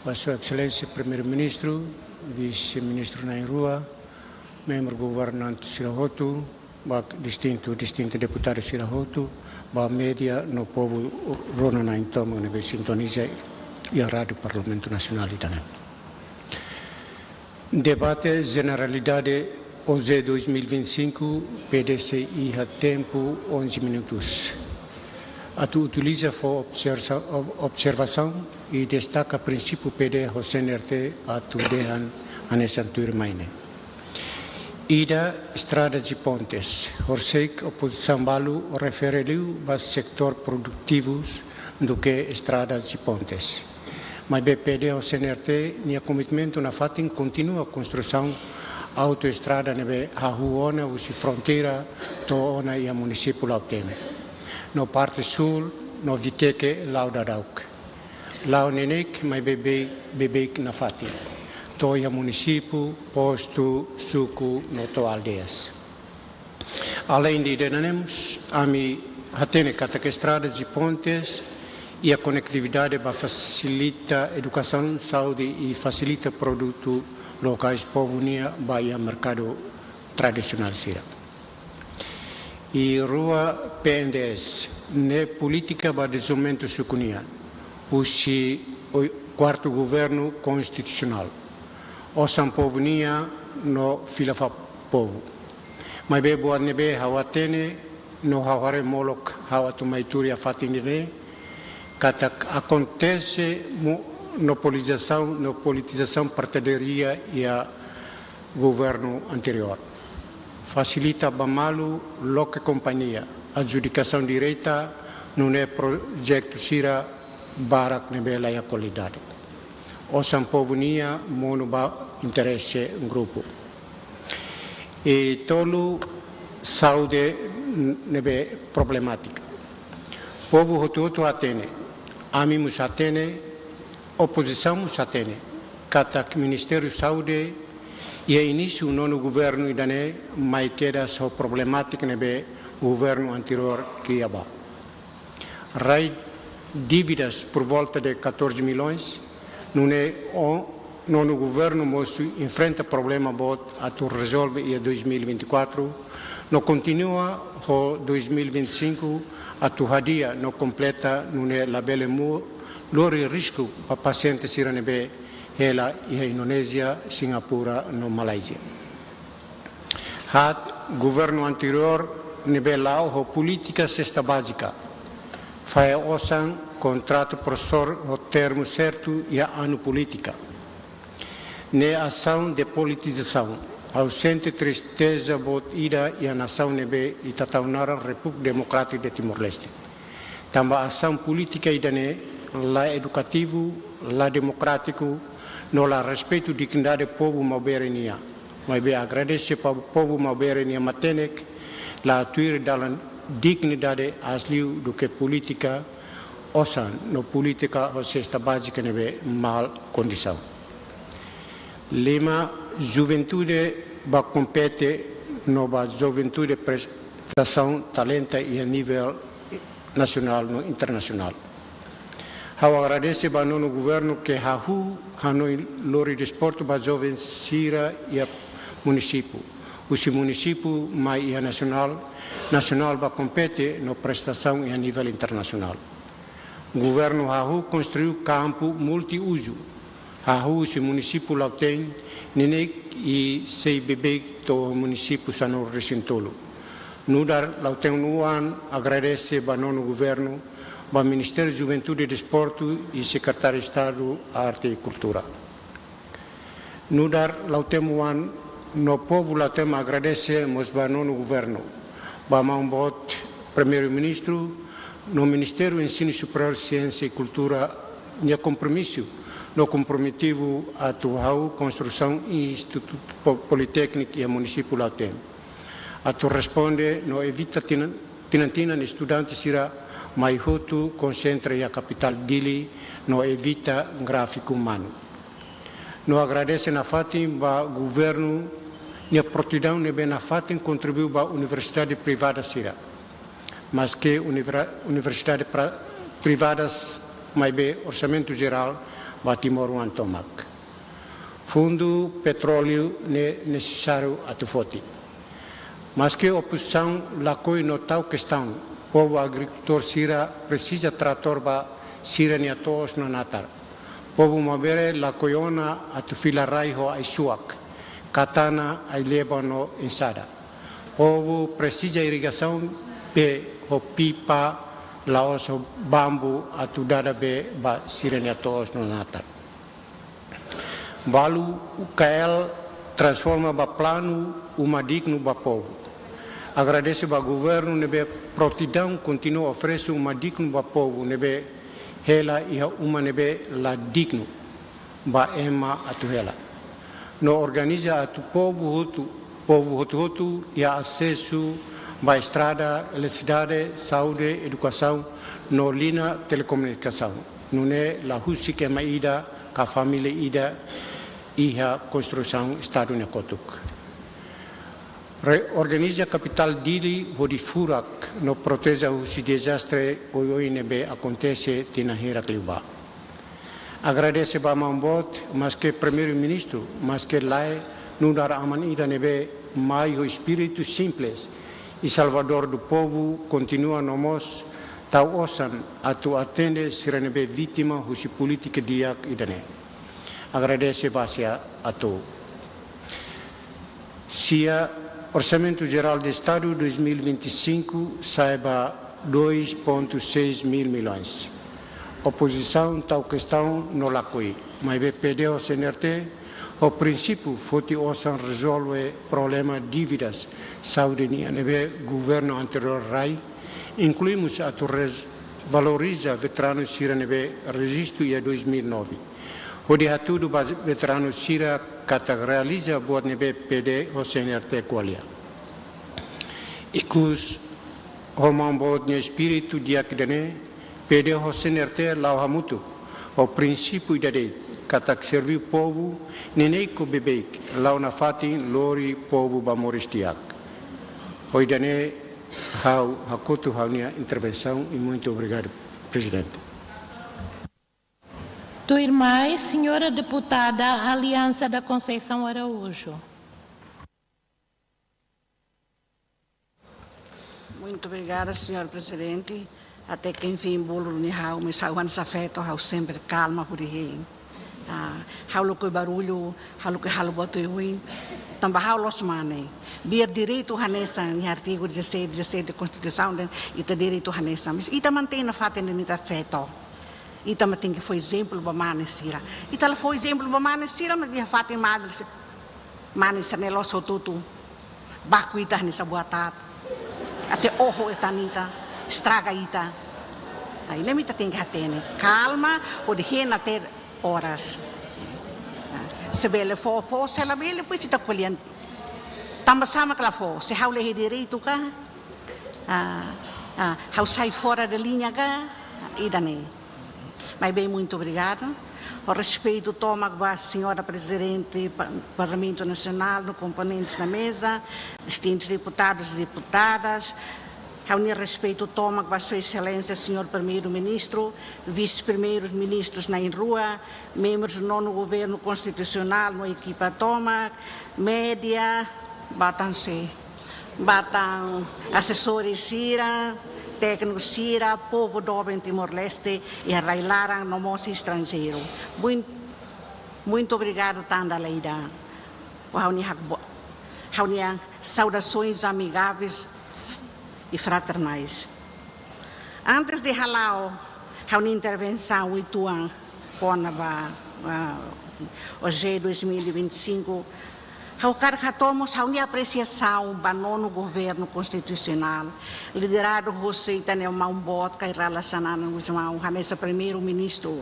ba Sua Exelénsia Primeiru-Ministru, Vise-Ministru na'in-rua, membru governante sira hotu, ba distintu, distintu deputadu sira hotu, ba média no povu rona-na'in tomak ne'ebé sintoniza iha Rádiu Parlamentu Nasionál ida-ne'e. Debate jeneralidade OJE dois mil e vinte e cinco, P D C iha tempu onze minutus. Atu utiliza fó observa-, ob-, observasaun i destaka prinsípiu P D ho C N R T atu dehan hanesan tuirmai ne'e. Ida, estradas i pontes. Horiseik opozisaun balu refere liu ba setór produtivus duké estradas i pontes. Maibé P D ho C N R T nia komitmentu nafatin kontinua konstrusaun autoestrada ne'ebé hahú ona husi fronteira to'o ona iha munisípiu Lautém. No parte súl, no Viqueque, la'o daudauk. La'o neineik, maibé beibeik nafatin. To'o iha munisípiu, postu, suku, no to'o aldeias. Aleinde ida-ne'e mós, ami hatene katak estradas i pontes iha konetividade ba fasilita edukasaun, saúde i fasilita produtu lokais povu nian ba iha merkadu tradisionál sira. I rua, P N D S, ne'e polítika ba dezenvolvimentu suku nian, husi oi-, kuartu governu konstitusionál. Osan povu nian no fila fali povu. Maibé buat ne'ebé ha'u hatene no ha'u haree molok ha'u atu mai tuur iha fatin ida-ne'e, katak akontese mo-, no politizasaun, no politizasaun partidária iha governu anteriór. Fasilita ba malu loke kompañia, adjudikasaun direta, nune'e projetu sira barak ne'ebé la iha kualidade. Osan povu nian monu ba interese grupu. I tolu, saúde n-, ne'ebé problemátika. Povu hotu-hotu hatene, ami mós hatene, opozisaun mós hatene, katak Ministériu Saúde iha inísiu nonu governu ida-ne'e mai kedas ho problemátika ne'ebé governu anteriór kria ba. Rai dívidas por volta de catorze milhões, nune'e o nonu governu mós enfrenta problema boot atu rezolve iha dois mil e vinte e quatro, no kontinua ho dois mil e vinte e cinco atu hadi'a no kompleta, nune'e labele mu-, lori risku ba pasiente sira ne'ebé hela iha Indonézia, Singapura no Malázia. Haat, governu anteriór ne'ebé la'o ho polítika sesta bázika, fahe osan, kontrata profesór ho termu sertu iha anu polítika. Ne'e asaun depolitizasaun. Ha'u sente tristeza boot ida iha nasaun ne'ebé ita tau naran Repúblika Demokrátika de Timor-Leste. Tanba asaun polítika ida-ne'e la edukativu, la demokrátiku, no la respeitu dignidade povu maubere nian. Maibé agradese pa povu maubere nian matenek, la tuir dalan dignidade aas liu duké polítika osan no polítika ho sesta bázika ne'ebé mal kondisaun. Lima, juventude ba kompete no ba juventude prestasaun talenta iha nivel nasionál no internasionál. Ha'u agradese ba nonu governu ke hahú hanoin lori desportu ba joven sira iha munisípiu, husi munisípiu mai iha nasionál, nasionál ba kompete no prestasaun iha nivel internasionál. Governu hahú konstrui kampu multiuzu, hahú husi munisípiu Lautém, neineik sei beibeik to'o munisípiu sanulu-resin-tolu. Nu'udar Lautémoan agradese ba nonu governu, ba Ministériu Juventude, Desportu i Sekretáriu Estadu Arte i Kultura. Nu'udar Lautémoan no povu Lautém agradese mós ba nonu governu, ba maun boot Primeiru-Ministru, no Ministériu Ensinu Superiór, Siénsia i Kultura nia kompromisu no komprometivu atu hahú konstrusaun institutu po-, politékniku iha munisípiu Lautém, atu responde no evita tinan, tinan-tinan estudante sira mai hotu konsentra iha kapitál Dili no evita tráfiku umanu. No agradese nafatin ba governu nia prontidaun ne'ebé nafatin kontribui ba universidade privada sira, maske univra-, universidade pra-, privadas maibé orsamentu jerál ba timoroan tomak. Fundu petróleu ne'e nesesáriu atu foti. Maske opozisaun lakohi no tau kestaun, povu agrikultór sira presiza tratór ba sira-nia to'os no natar. Povu maubere lakohi ona atu fila rai ho ai-suak, katana, ai-leba no ensada. Povu presiza irrigasaun bee ho pipa, la'ós ho bambu atu dada bee ba sira-nia to'os no natar. Balu U K L transforma ba planu uma dignu ba povu. Agradese ba governu ne'ebé prontidaun kontinua oferese uma dignu ba povu ne'ebé hela iha uma ne'ebé la dignu ba ema atu hela. No organiza atu povu hotu, povu hotu-hotu iha asesu ba estrada, eletrisidade, saúde, edukasaun no liña telekomunikasaun. Nune'e la husik ema ida ka família ida iha konstrusaun Estadu nia kotuk. Reorganiza kapitál Dili hodi furak no proteje husi dezastre oioin ne'ebé akontese tinan hirak liubá. Agradese ba maun boot, maske Primeiru-Ministru, maske lae, nu'udar aman ida ne'ebé mai ho espíritu simples i salvadór do povu, kontinua no mós tau osan atu atende sira ne'ebé vítima husi polítika di'ak ida-ne'e. Agradese ba sira atu. Sia, Orsamentu Jerál de Estadu dois mil e vinte e cinco sa'e ba dois ponto seis mil milhões. Opozisaun tau kestaun no lakohi, maibé P D ho C N R T, ho prinsípiu foti osan rezolve problema dívidas saúde nian ne'ebé governu anteriór rai, inklui mós atu res-, valoriza veteranu sira ne'ebé rejistu iha dois mil e nove. Hodi hatudu ba veteranu sira katak realiza buat ne'ebé P D ho C N R T ko'alia. Ikus, ho maun boot nia espíritu di'ak ida-ne'e, P D ho C N R T la'o hamutuk ho prinsípiu ida de'it, katak serví povu, neineik ho beibeik, la'o nafatin lori povu ba moris di'ak. Ho ida-ne'e ha'u hakotu ha'u-nia intervensaun i muito obrigado, Prezidente. Tuirmai, señora deputada Aliança da Conceição Araújo. Muito obrigada, señor Prezidente. Até ke enfim bolu ni ha'u, mas ha'u hanesan feto, ha'u sempre kalma hodi hein. Ah, ha'u lakohi barullu, ha'u lakohi halo buat oioin. Tanba ha'u loos mane. Biar direitu hanesan, iha artigu dezassete, dezassete Konstituisaun dehan ita direitu hanesan. Mas ita mantein nafatin dehan ita feto. Ita mak tenke fó ezemplu ba mane sira. Ita la fó ezemplu ba mane sira, mas iha fatin madre si-, mane sira-ne'e loos hotu-hotu. Baku ita hanesan buat aat. Até oho ita-nia ita, estraga ita. Ai, ne'e mak ita tenke hatene. Kalma, hodi hein até oras. Ah, se bele fó, fó, se labele, depois ita ko'alia. Tanba sá mak la fó, se ha'u la iha direitu ka? Ah, ah, ha'u sai fora de linha ka? ida-ne'e. Maibé, muito obrigada. Ho respeitu tomak ba Señora Prezidente Pa-, Parlamentu Nasionál, no komponentes na meza, distintus deputadus, deputadas. Ha'u-nia respeitu tomak ba Sua Exelénsia Señór Primeiru-Ministru, Vise-Primeirus Ministrus na'in-rua, membrus Nonu Governu Konstitusionál no ekipa tomak, média, ba tan sé, ba tan asesores sira, téknikus sira, povu doben Timor-Leste iha rai-laran no mós estranjeiru. Muito, muito obrigada, tanba ida-ne'e. Ha'u-nia hakbo-, ha'u-nia saudações amigáveis e fraternais. Antes de hala'o ha'u-nia intervensaun uitoan kona-ba, ah, OGE dois mil e vinte e cinco, ha'u hakarak hato'o mós ha'u-nia apresiasaun ba Nonu Governu Konstitusionál, lideradu husi ita-nia maun-boot Kay Rala Xanana Gusmão, hanesan Primeiru-Ministru.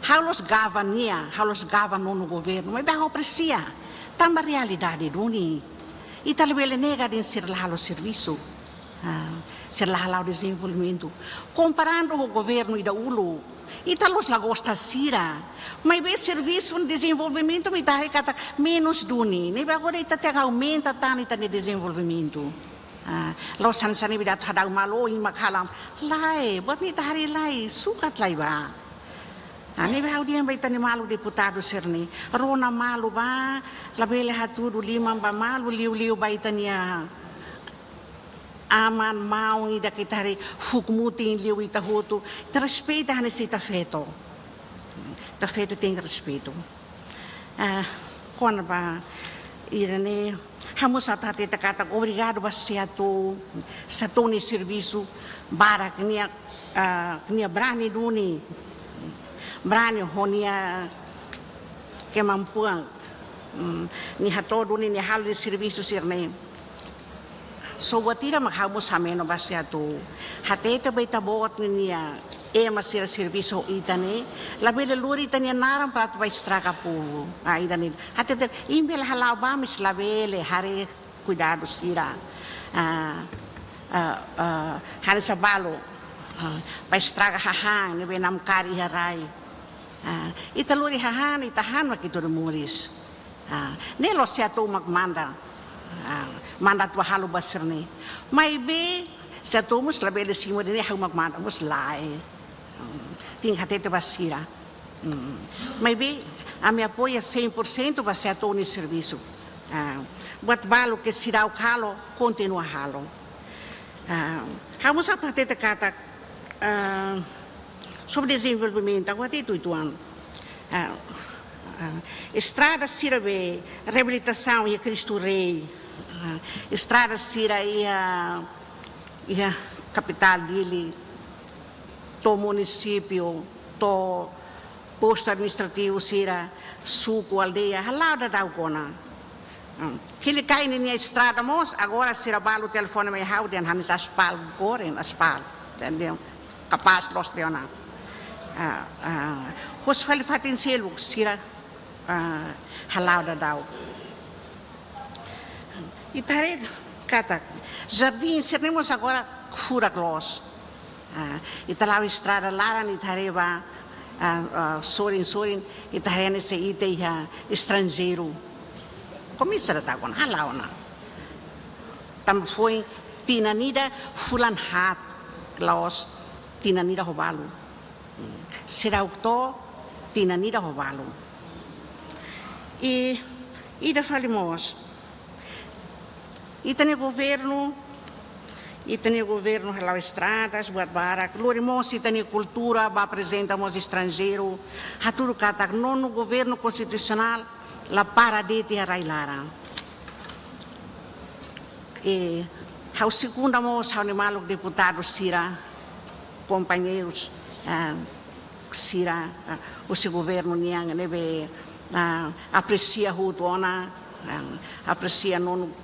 Ha'u la'ós gaba nia, ha'u la'ós gaba Nonu Governu, maibé ha'u apresia. Tanba realidade duni. Ita labele nega dehan sira la halo servisu. Ah, sira la hala'o dezenvolvimentu. Komparadu ho governu ida uluk, ita la'ós la gosta sira. Maibé servisu no dezenvolvimentu mak ita haree katak menus duni. Ne'ebé agora ita tenke aumenta tan ita-nia dezenvolvimentu. Ah, la'ós hanesan ne'ebé atu hadau malu, oh, imi mak halo. Lae, buat ne'e ita haree lai, sukat lai bá. Ah, ne'ebé ha'u dehan ba ita-nia maluk deputadu sira-ne'e. Rona malu bá, labele hatudu liman ba malu, liuliu ba ita-nia aman, maun ida ke ita haree fuuk mutin liu ita hotu. Ita respeita hanesan ita feto. Ita feto tenke respeitu. Ah, kona-ba ida-ne'e, ha'u mós atu hatete katak obrigadu ba SEATOU, SEATOU nia servisu barak, nia, ah, nia brani duni, brani ho nia kemampuan, mm, nia hato'o duni, nia halo nia servisu sira-ne'e. Só buat ida mak ha'u mós hameno ba SEATOU. Hatete ba ita-boot ninia ema sira servisu ho ita ne'e, labele lori ita-nia naran para atu bá estraga povu. Ah, ida-ne'e. Hatete, imi bele hala'o bá, mas labele, haree kuidadu sira. Ah, ah, ah, hanesan balu. Ah, bá estraga hahán, ne'ebé namkari iha rai. Ah, ita lori hahán, ita han mak ita lori moris. Ah, ne'e la'ós SEATOU mak manda. Ah, manda atu halo ba sira-ne'e. Maibé, SEATOU mós labele simu dehan ne'e ha'u mak manda, mós lae. Hmm, tenke hatete ba sira. Hmm. Maibé, ami apoia cem por cento ba SEATOU nia servisu. Ah, buat balu ke seidauk halo, kontinua halo. Ah, ha'u mós atu hatete katak, ah, sobre dezenvolvimentu, agora tem oito anos. Ah, ah, estrada sira be reabilitasaun iha Cristo Rei. Ah, estrada sira iha, iha kapitál Dili, to'o munisípiu, to'o postu administrativu sira, suku, aldeia, hala'o daudaun ona. Hmm. Kili kai ninia estrada mós, agora sira balu telefone mai ha'u dehan hanesan aspal, goreng aspal. Dehan, dehan kapás loos dehan ona. Ah, ah, husi fali fatin seluk sira, ah, hala'o daudaun. Ita haree katak jardín sira-ne'e mós agora furak loos. Ah, ita la'o estrada laran, ita haree ba, ah, ah, sorin-sorin, ita haree hanesan ita iha estranjeiru. Komesa daudaun ona, hala'o ona. Tanba foin tinan ida fulan haat, la'ós tinan ida ho balu. Seidauk to'o tinan ida ho balu. I ida fali mós. Ita-nia governu, ita-nia governu hala'o estradas, buat barak, lori mós ita-nia kultura, bá aprezenta mós estranjeiru, hatudu katak Nonu Governu Konstitusionál la para de'it iha rai-laran. I ha'u sekunda mós ha'u-nia maluk deputadu sira, kompañeirus, ah, sira, ah, husi governu nian ne'ebé, ah, apresia hotu ona, ah, apresia Nonu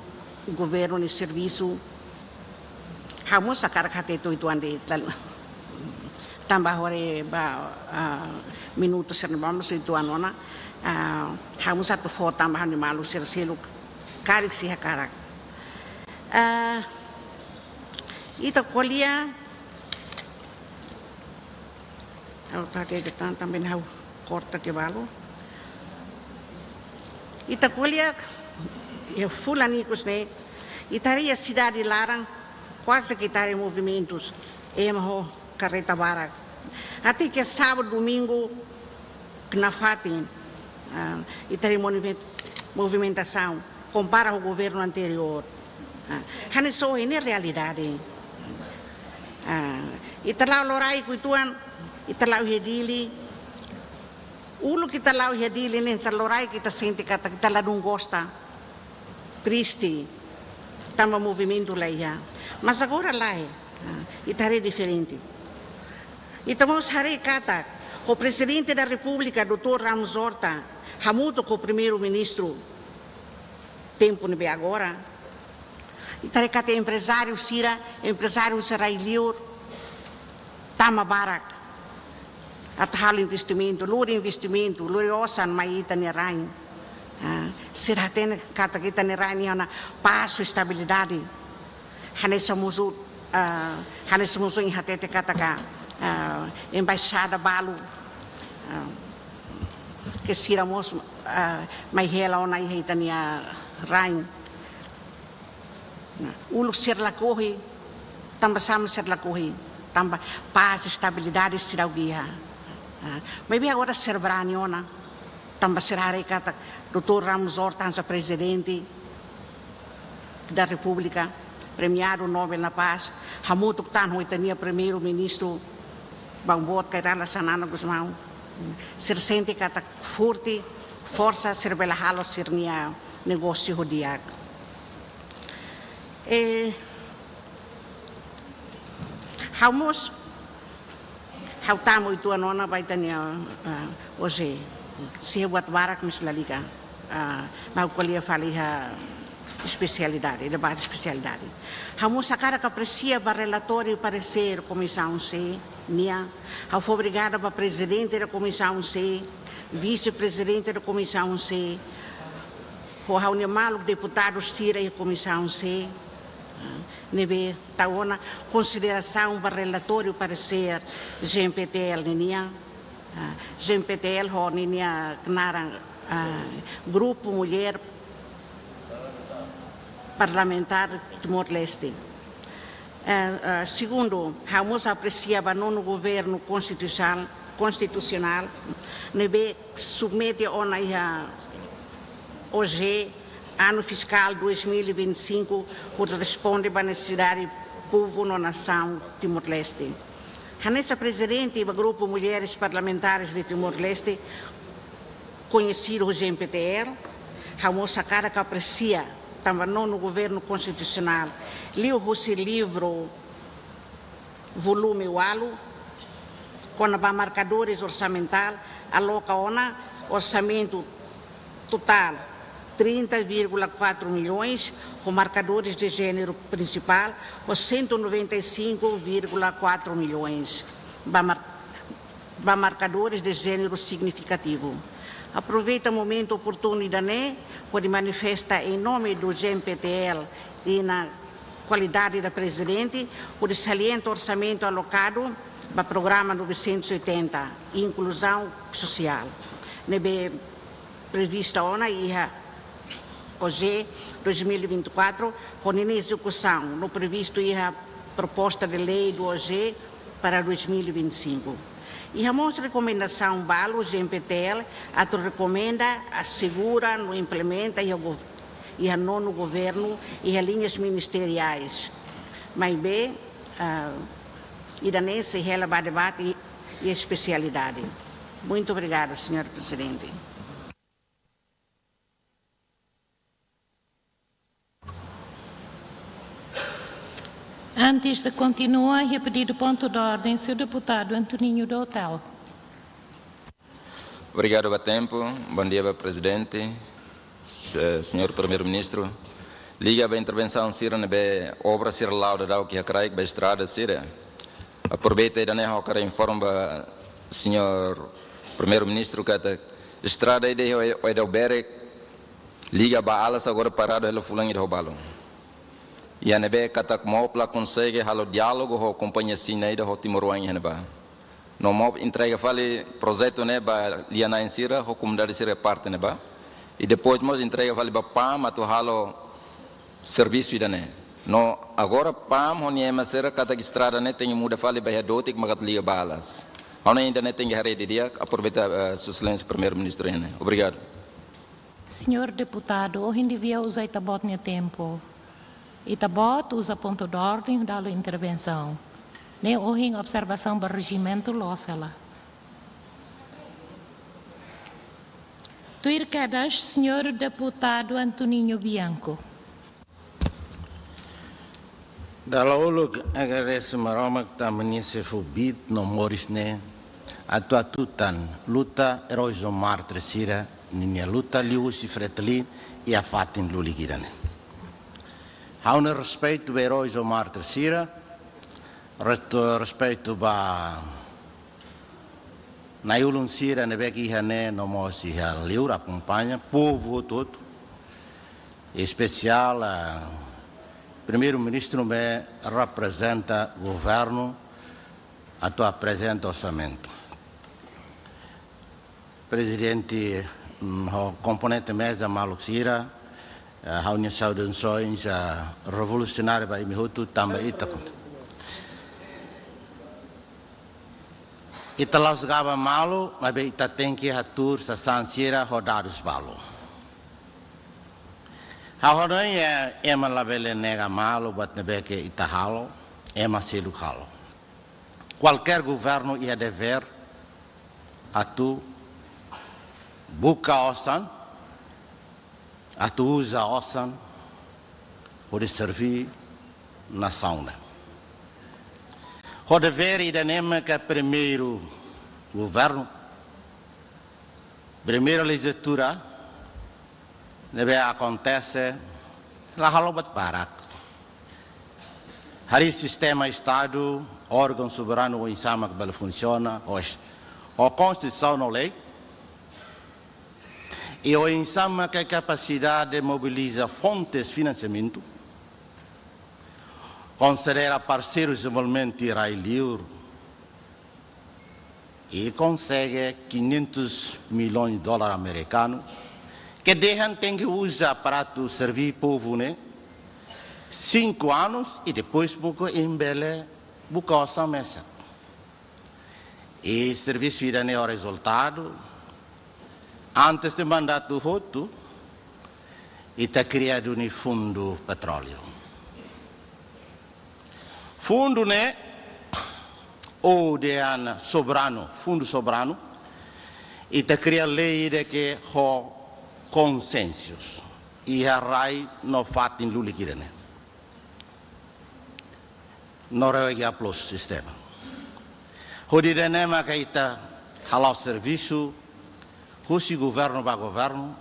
Governu nia servisu. Ha'u mós hakarak hatete uitoan de'it, tanba haree ba, ah, minutu sira-ne'e mós uitoan ona, ah, ha'u mós atu fó tanba ha'u-nia maluk sira seluk karik sei hakarak. Ah, ita ko'alia, Ha'u hatete tan, tanba ha'u korta ke balu. Ita ko'alia, iha fulan ikus ne'e, ita haree iha sidade laran, kuaze ke ita haree movimentus, ema ho karreta barak. Até ke sábadu, domingu, knafatin, ah, ita haree movimen-, movimentasaun, kompara ho governu anteriór. Ah, hanesan ohin ne'e realidade. Ah, ita la'o loraik uitoan, ita la'o iha Dili. Uluk ita la'o iha Dili ne'e, hanesan loraik ita sente katak ita ladún gosta, triste, tanba movimentu laiha. Mas agora lae, ah, ita haree diferente. Ita mós haree katak, ho Prezidente da Repúblika, doutór Ramos Horta, hamutuk ho Primeiru-Ministru, tempu ne'ebé agora, ita haree katak emprezáriu sira, emprezáriu sira rai-liur, tama barak atu halo investimentu, lori investimentu, lori osan mai ita-nia rain. Ah, sira hatene katak ita-nia rain iha ona pás, estabilidade. Hanesan mós, ah, hanesan mós ohin hatete katak, ah, embaixada balu, ah, ke sira mós, ah, mai hela ona iha ita-nia rain. Nah, uluk sira lakohi, tanba sá mak sira lakohi, tanba pás, estabilidade seidauk iha. Ah, maibé agora sira brani ona, tanba sira haree katak doutór Ramos Horta hanesan Prezidente da Repúblika, premiadu Nobel na Pás, hamutuk tan ho ita-nia Primeiru-Ministru, maun boot Kay Rala Xanana Gusmão, sira sente katak forte, forsa, sira bele halo sira-nia negósiu ho di'ak. Eh, ha'u mós, ha'u tama uitoan ona ba ita-nia, ah, OJE. Sei buat barak, mas lalika, ah, ha'u ko'alia fali iha espesialidade, debate espesialidade. Ha'u mós hakarak apresia ba relatóriu, paresér Komisaun C nian. Ha'u fó obrigada ba Prezidente da Komisaun C, Vise-Prezidente da Komisaun C, ho ha'u-nia maluk deputadu sira iha Komisaun C, ah, ne'ebé tau ona konsiderasaun ba relatóriu, paresér GMPTL ninian, ah, GMPTL ho ninia knaran, ah, Grupu Mulher Parlamentár Timor-Leste. Eh, eh, segundu, ha'u mós apresia ba Nonu Governu Konstitusionál, Konstitusionál, ne'ebé submete ona iha OJE, anu fiskál dois mil e vinte e cinco, hodi responde ba nesesidade povu no nasaun Timor-Leste. Hanesan Prezidente ba Grupu Mulheres Parlamentares de Timor-Leste, koñesidu ho GMPTL, ha'u mós hakarak apresia tanba Nonu Governu Konstitusionál, liuhusi livru volume ualu, kona-ba markadores orsamentál, aloka ona orsamentu totál trinta vírgula quatro milhões, ho markadores de jéneru prinsipál, ho cento e noventa e cinco vírgula quatro milhões, ba mar-, ba markadores de jéneru signifikativu. Aproveita momentu oportunu ida-ne'e, hodi manifesta em nome do GMPTL e na qualidade da Prezidente, hodi salienta orsamentu alokadu ba programa novecentos e oitenta, inkluzaun sosiál, ne'ebé prevista ona iha OJE dois mil e vinte e quatro, ho ninia ezekusaun no previstu iha proposta de lei do OJE para dois mil e vinte e cinco. Iha mós rekomendasaun balu GMPTL atu rekomenda, asegura no implementa iha gov-, iha Nonu Governu, iha liñas ministeriais. Maibé, ah, ida-ne'e sei hela ba debate e espesialidade. Muito obrigada, senhor Presidente. Antes de continuar, iha pedidu pontu de ordem, senhor deputadu Antoninho do Hotel. Obrigadu ba tempu. Bondia ba Prezidente, se-, señór Primeiru-Ministru. Liga ba intervensaun sira ne'ebé obra sira la'o daudauk iha kraik ba estrada sira. Aproveita ida-ne'e ha'u hakarak informa ba señór Primeiru-Ministru katak estrada ida iha Oe-, Oeidauk Berek, liga ba Alas agora paradu hela fulan ida ho balun. Iha ne'ebé katak MOP la konsege halo diálogu ho kompañia Xina ida ho timoroan iha ne'ebá. No mós entrega fali projetu ne'e ba lia-na'in sira, ho komunidade sira parte ne'ebá. I depois mós entrega fali ba PAM atu halo servisu ida-ne'e. No agora PAM ho nia ema sira katak estrada ne'e tenke muda fali ba iha Dotik mak atu liga ba Alas. Ha'u hanoin ida-ne'e tenke haree didi'ak, aproveita, eh, Sua Exelénsia Primeiru-Ministru ne'e. Obrigadu. Señór deputadu, ohin devia uza ita-boot nia tempu. Ita-boot uza pontu de orden hodi halo intervensaun. Ne'e ohin observasaun ba rejimentu loos hela. Tuir kedas, señór deputadu Antoninho Bianco. Dala uluk agradese Maromak tanba nia sei fó vida no moris ne'e atu hatutan luta eróis no mártir sira-ninia luta liuhusi Fretilin iha fatin lulik ida-ne'e. Ha'u-nia respeitu ba eróis no mártir sira, restu respeitu ba na'i-ulun sira ne'ebé ke iha ne'e no mós iha liur akompaña, povu hotu-hotu, espesiál, ah, Primeiru-Ministru ne'ebé reprezenta governu atu aprezenta orsamentu. Prezidente, mm, ho komponente meza, maluk sira, eh, ha'u-nia saudasaun, eh, revolusionáriu ba imi hotu tanba ita-boot. Ita la'ós gaba malu, maibé ita tenke hatuur sasán sira ho dadus balu. Ha'u hanoin, eh, ema labele nega malu buat ne'ebé ke ita halo, ema seluk halo. Kualkér governu iha devér atu buka osan, atu uza osan hodi serví nasaun ne'e. Ho devér ida-ne'e mak primeiru governu, primeira lejizlatura ne'ebé akontese, la halo buat barak. Harii sistema Estadu, órgaun soberanu oinsá mak bele funsiona, ho, ho Konstituisaun no lei, i oinsá mak kapasidade mobiliza fontes finansiamentu, konsidera parseirus dezenvolvimentu rai-liur, i konsege quinhentos milhões de dólar amerikanu, ke dehan tenke uza para atu serví povu ne'e sinku anus i depois buka imi bele buka osan mesak. I servisu ida-ne'e ho rezultadu, antes de mandatu hotu, ita kria duni fundu petróleu. Fundu ne'e, ou dehan soberanu, fundu soberanu, ita kria lei ida ke ho konsensus iha rai no fatin lulik ida-ne'e. Noruega plus sistema. Hodi ida-ne'e maka ita hala'o servisu, husi governu ba governu,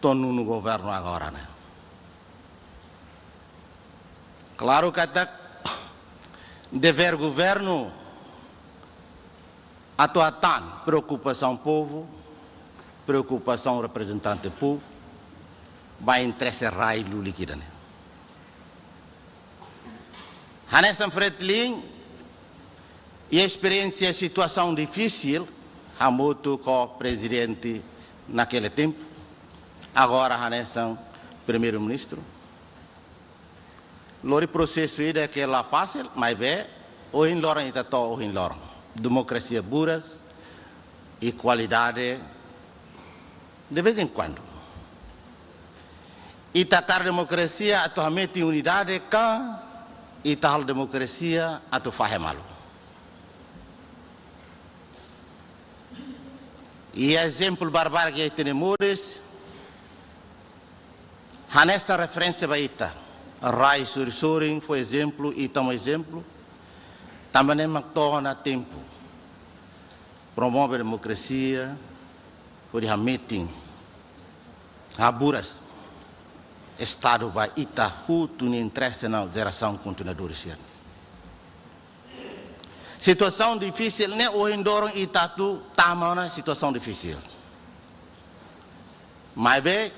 to'o nonu governu agora ne'e. Klaru katak devér governu atu hatán preokupasaun povu, preokupasaun reprezentante povu, ba interese rai lulik ida-ne'e. Hanesan Fretilin, iha esperiénsia situasaun difisil, hamutuk ho prezidente naquele tempo, agora hanesan primeiru-ministru. Lori prosesu ida ke la fasil, maibé ohin loron ita to'o ohin loron. Demokrasia buras, igualdade, de vez em quando. Ita hakarak demokrasia atu hametin unidade ka ita halo demokrasia atu fahe malu? I ezemplu barak-barak ke ita-nia moris, hanesan referénsia ba ita. Rai sorin-sorin fó ezemplu, ita mós ezemplu. Tanba ne'e mak to'o ona tempu promove demokrasia, hodi hametin, haburas Estadu ba ita hotu nia interese no jerasaun kontinuadór sira. Situasaun difisil ne'e ohin loron ita atu tama ona situasaun difisil. Maibé,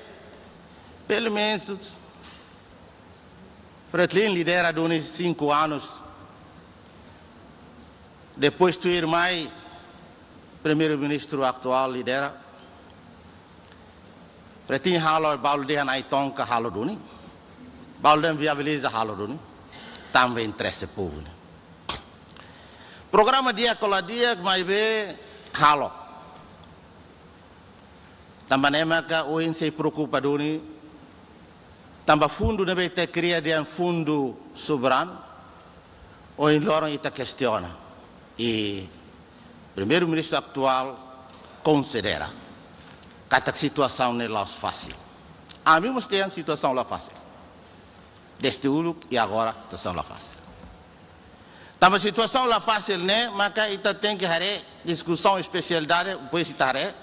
pelumenus, Fretilin lidera duni sinku anus Depois tuirmai, Primeiru-Ministru atuál lidera, Fretilin halo, balu dehan ai-tonka halo duni, balu dehan viabiliza halo duni, tanba interese povu nian. Programa di'ak ka la di'ak, maibé halo. Tanba ne'e maka ohin sei preokupa duni, tanba fundu ne'ebé ita kria dehan fundu soberanu, ohin loron ita kestiona. I Primeiru-Ministru atuál konsidera katak situasaun ne'e la'ós fasil. Ami mós dehan situasaun la fasil. Dezde uluk i agora situasaun la fasil. Tanba situasaun la fasil ne'e, maka ita tenke haree diskusaun espesialidade, depois ita haree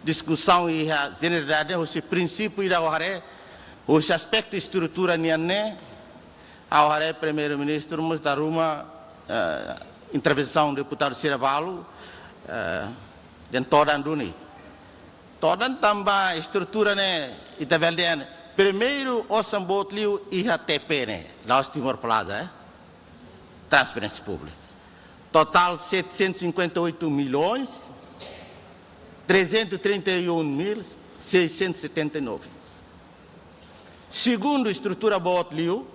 diskusaun iha jeneralidade, husi prinsípiu ida ha'u haree, husi aspetu estrutura nian ne'e, ha'u haree Primeiru-Ministru mós dala ruma, eh, intervensaun deputadu sira balu, eh, dehan todan duni. Todan tanba estrutura ne'e, ita bele dehan, primeiru osan boot liu iha T P ne'e, la'ós Timor Plaza, eh? Transferência pública. Totál setecentos e cinquenta e oito milhões, trezentos e trinta e um mil, seiscentos e setenta e nove. Segundu estrutura boot liu,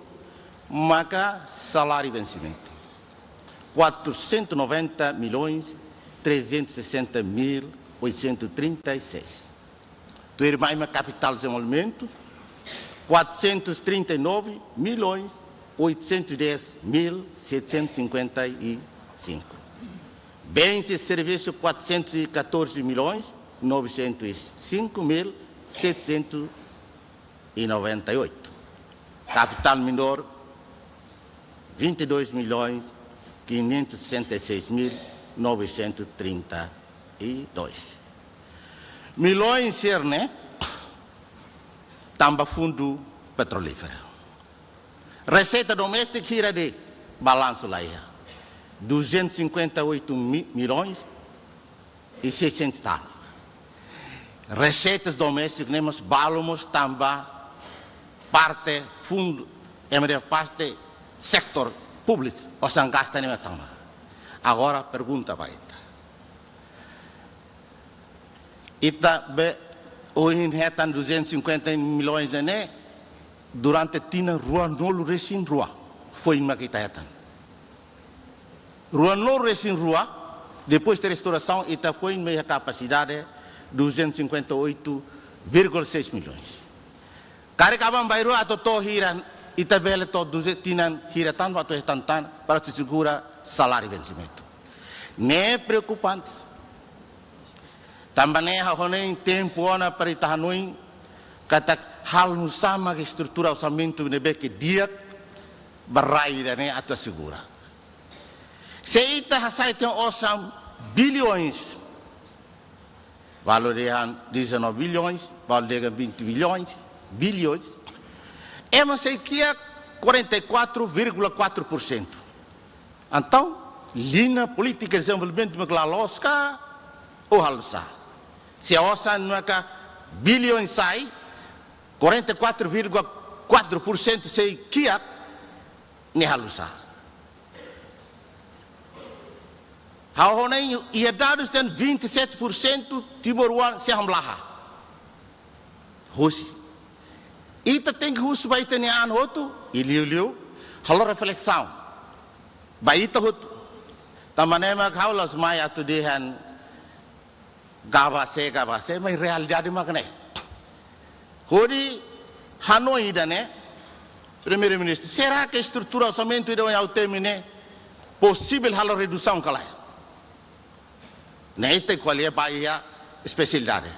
maka saláriu vensimentu. Quatrocentos e noventa milhões, trezentos e sessenta mil, oitocentos e trinta e seis. Tuirmai mak kapitál dezenvolvimentu, quatrocentos e trinta e nove milhões, oitocentos e dez mil, setecentos e cinquenta e cinco. Bens e serviços, quatrocentos e catorze milhões, novecentos e cinco mil, setecentos e noventa e oito. Kapitál menór, vinte e dois milhões, quinhentos e sessenta e seis mil, novecentos e trinta e dois. Milhões sira-ne'e tanba fundu petrolíferu. Reseita doméstika hira de'it, balansu la iha. Duzentos e cinquenta e oito mi-, milhões e seiscentos tal. Reseitas domésticas ne'e mós balu mós tanba parte fundu, ema dehan parte setór públiku, osan gasta ne'e mós tanba. Agora pergunta ba ita. Ita be ohin hetan duzentos e cinquenta milhões ne'e, durante tinan ruanulu-resin-rua foin mak ita hetan. Ruanulu-resin-rua, depois de restaurasaun, ita foin mai iha kapasidade duzentos e cinquenta e oito vírgula seis milhões. Karik aban-bainrua atu to'o hira, ita bele to'o duzentos tinan hira tan, atu hetan tan, para atu asegura saláriu vensimentu. Ne'e preokupante. Tanba ne'e ha'u hanoin tempu ona para ita hanoin katak halo nu'usá mak estrutura orsamentu ne'ebé ke di'ak ba rai ida-ne'e atu asegura. Se ita hasai tiha osan bilhões, balu dehan dezanove bilhões, balu dehan vinte bilhões, bilhões, ema sei kiak quarenta e quatro vírgula quatro por cento. Entaun, liña polítika dezenvolvimentu mak la loos ka, ou halo nu'usá? Se osan maka bilhões sai, quarenta e quatro vírgula quatro por cento sei kiak, ne'e halo nu'usá? Ha'u hanoin iha dadus dehan vinte e sete por cento timoroan sei hamlaha. Husi. Ita tenke husu ba ita-nia an hotu, i liuliu halo reflesaun ba ita hotu. Tanba ne'e mak ha'u la'ós mai atu dehan gaba sé, gaba sé, maibé realidade mak ne'e. Hodi hanoin ida-ne'e, Primeiru-Ministru, será ke estrutura orsamentu ida ohin ha'u temi ne'e posivel halo redusaun ka lae? Ne'e ita ko'alia ba iha espesialidade.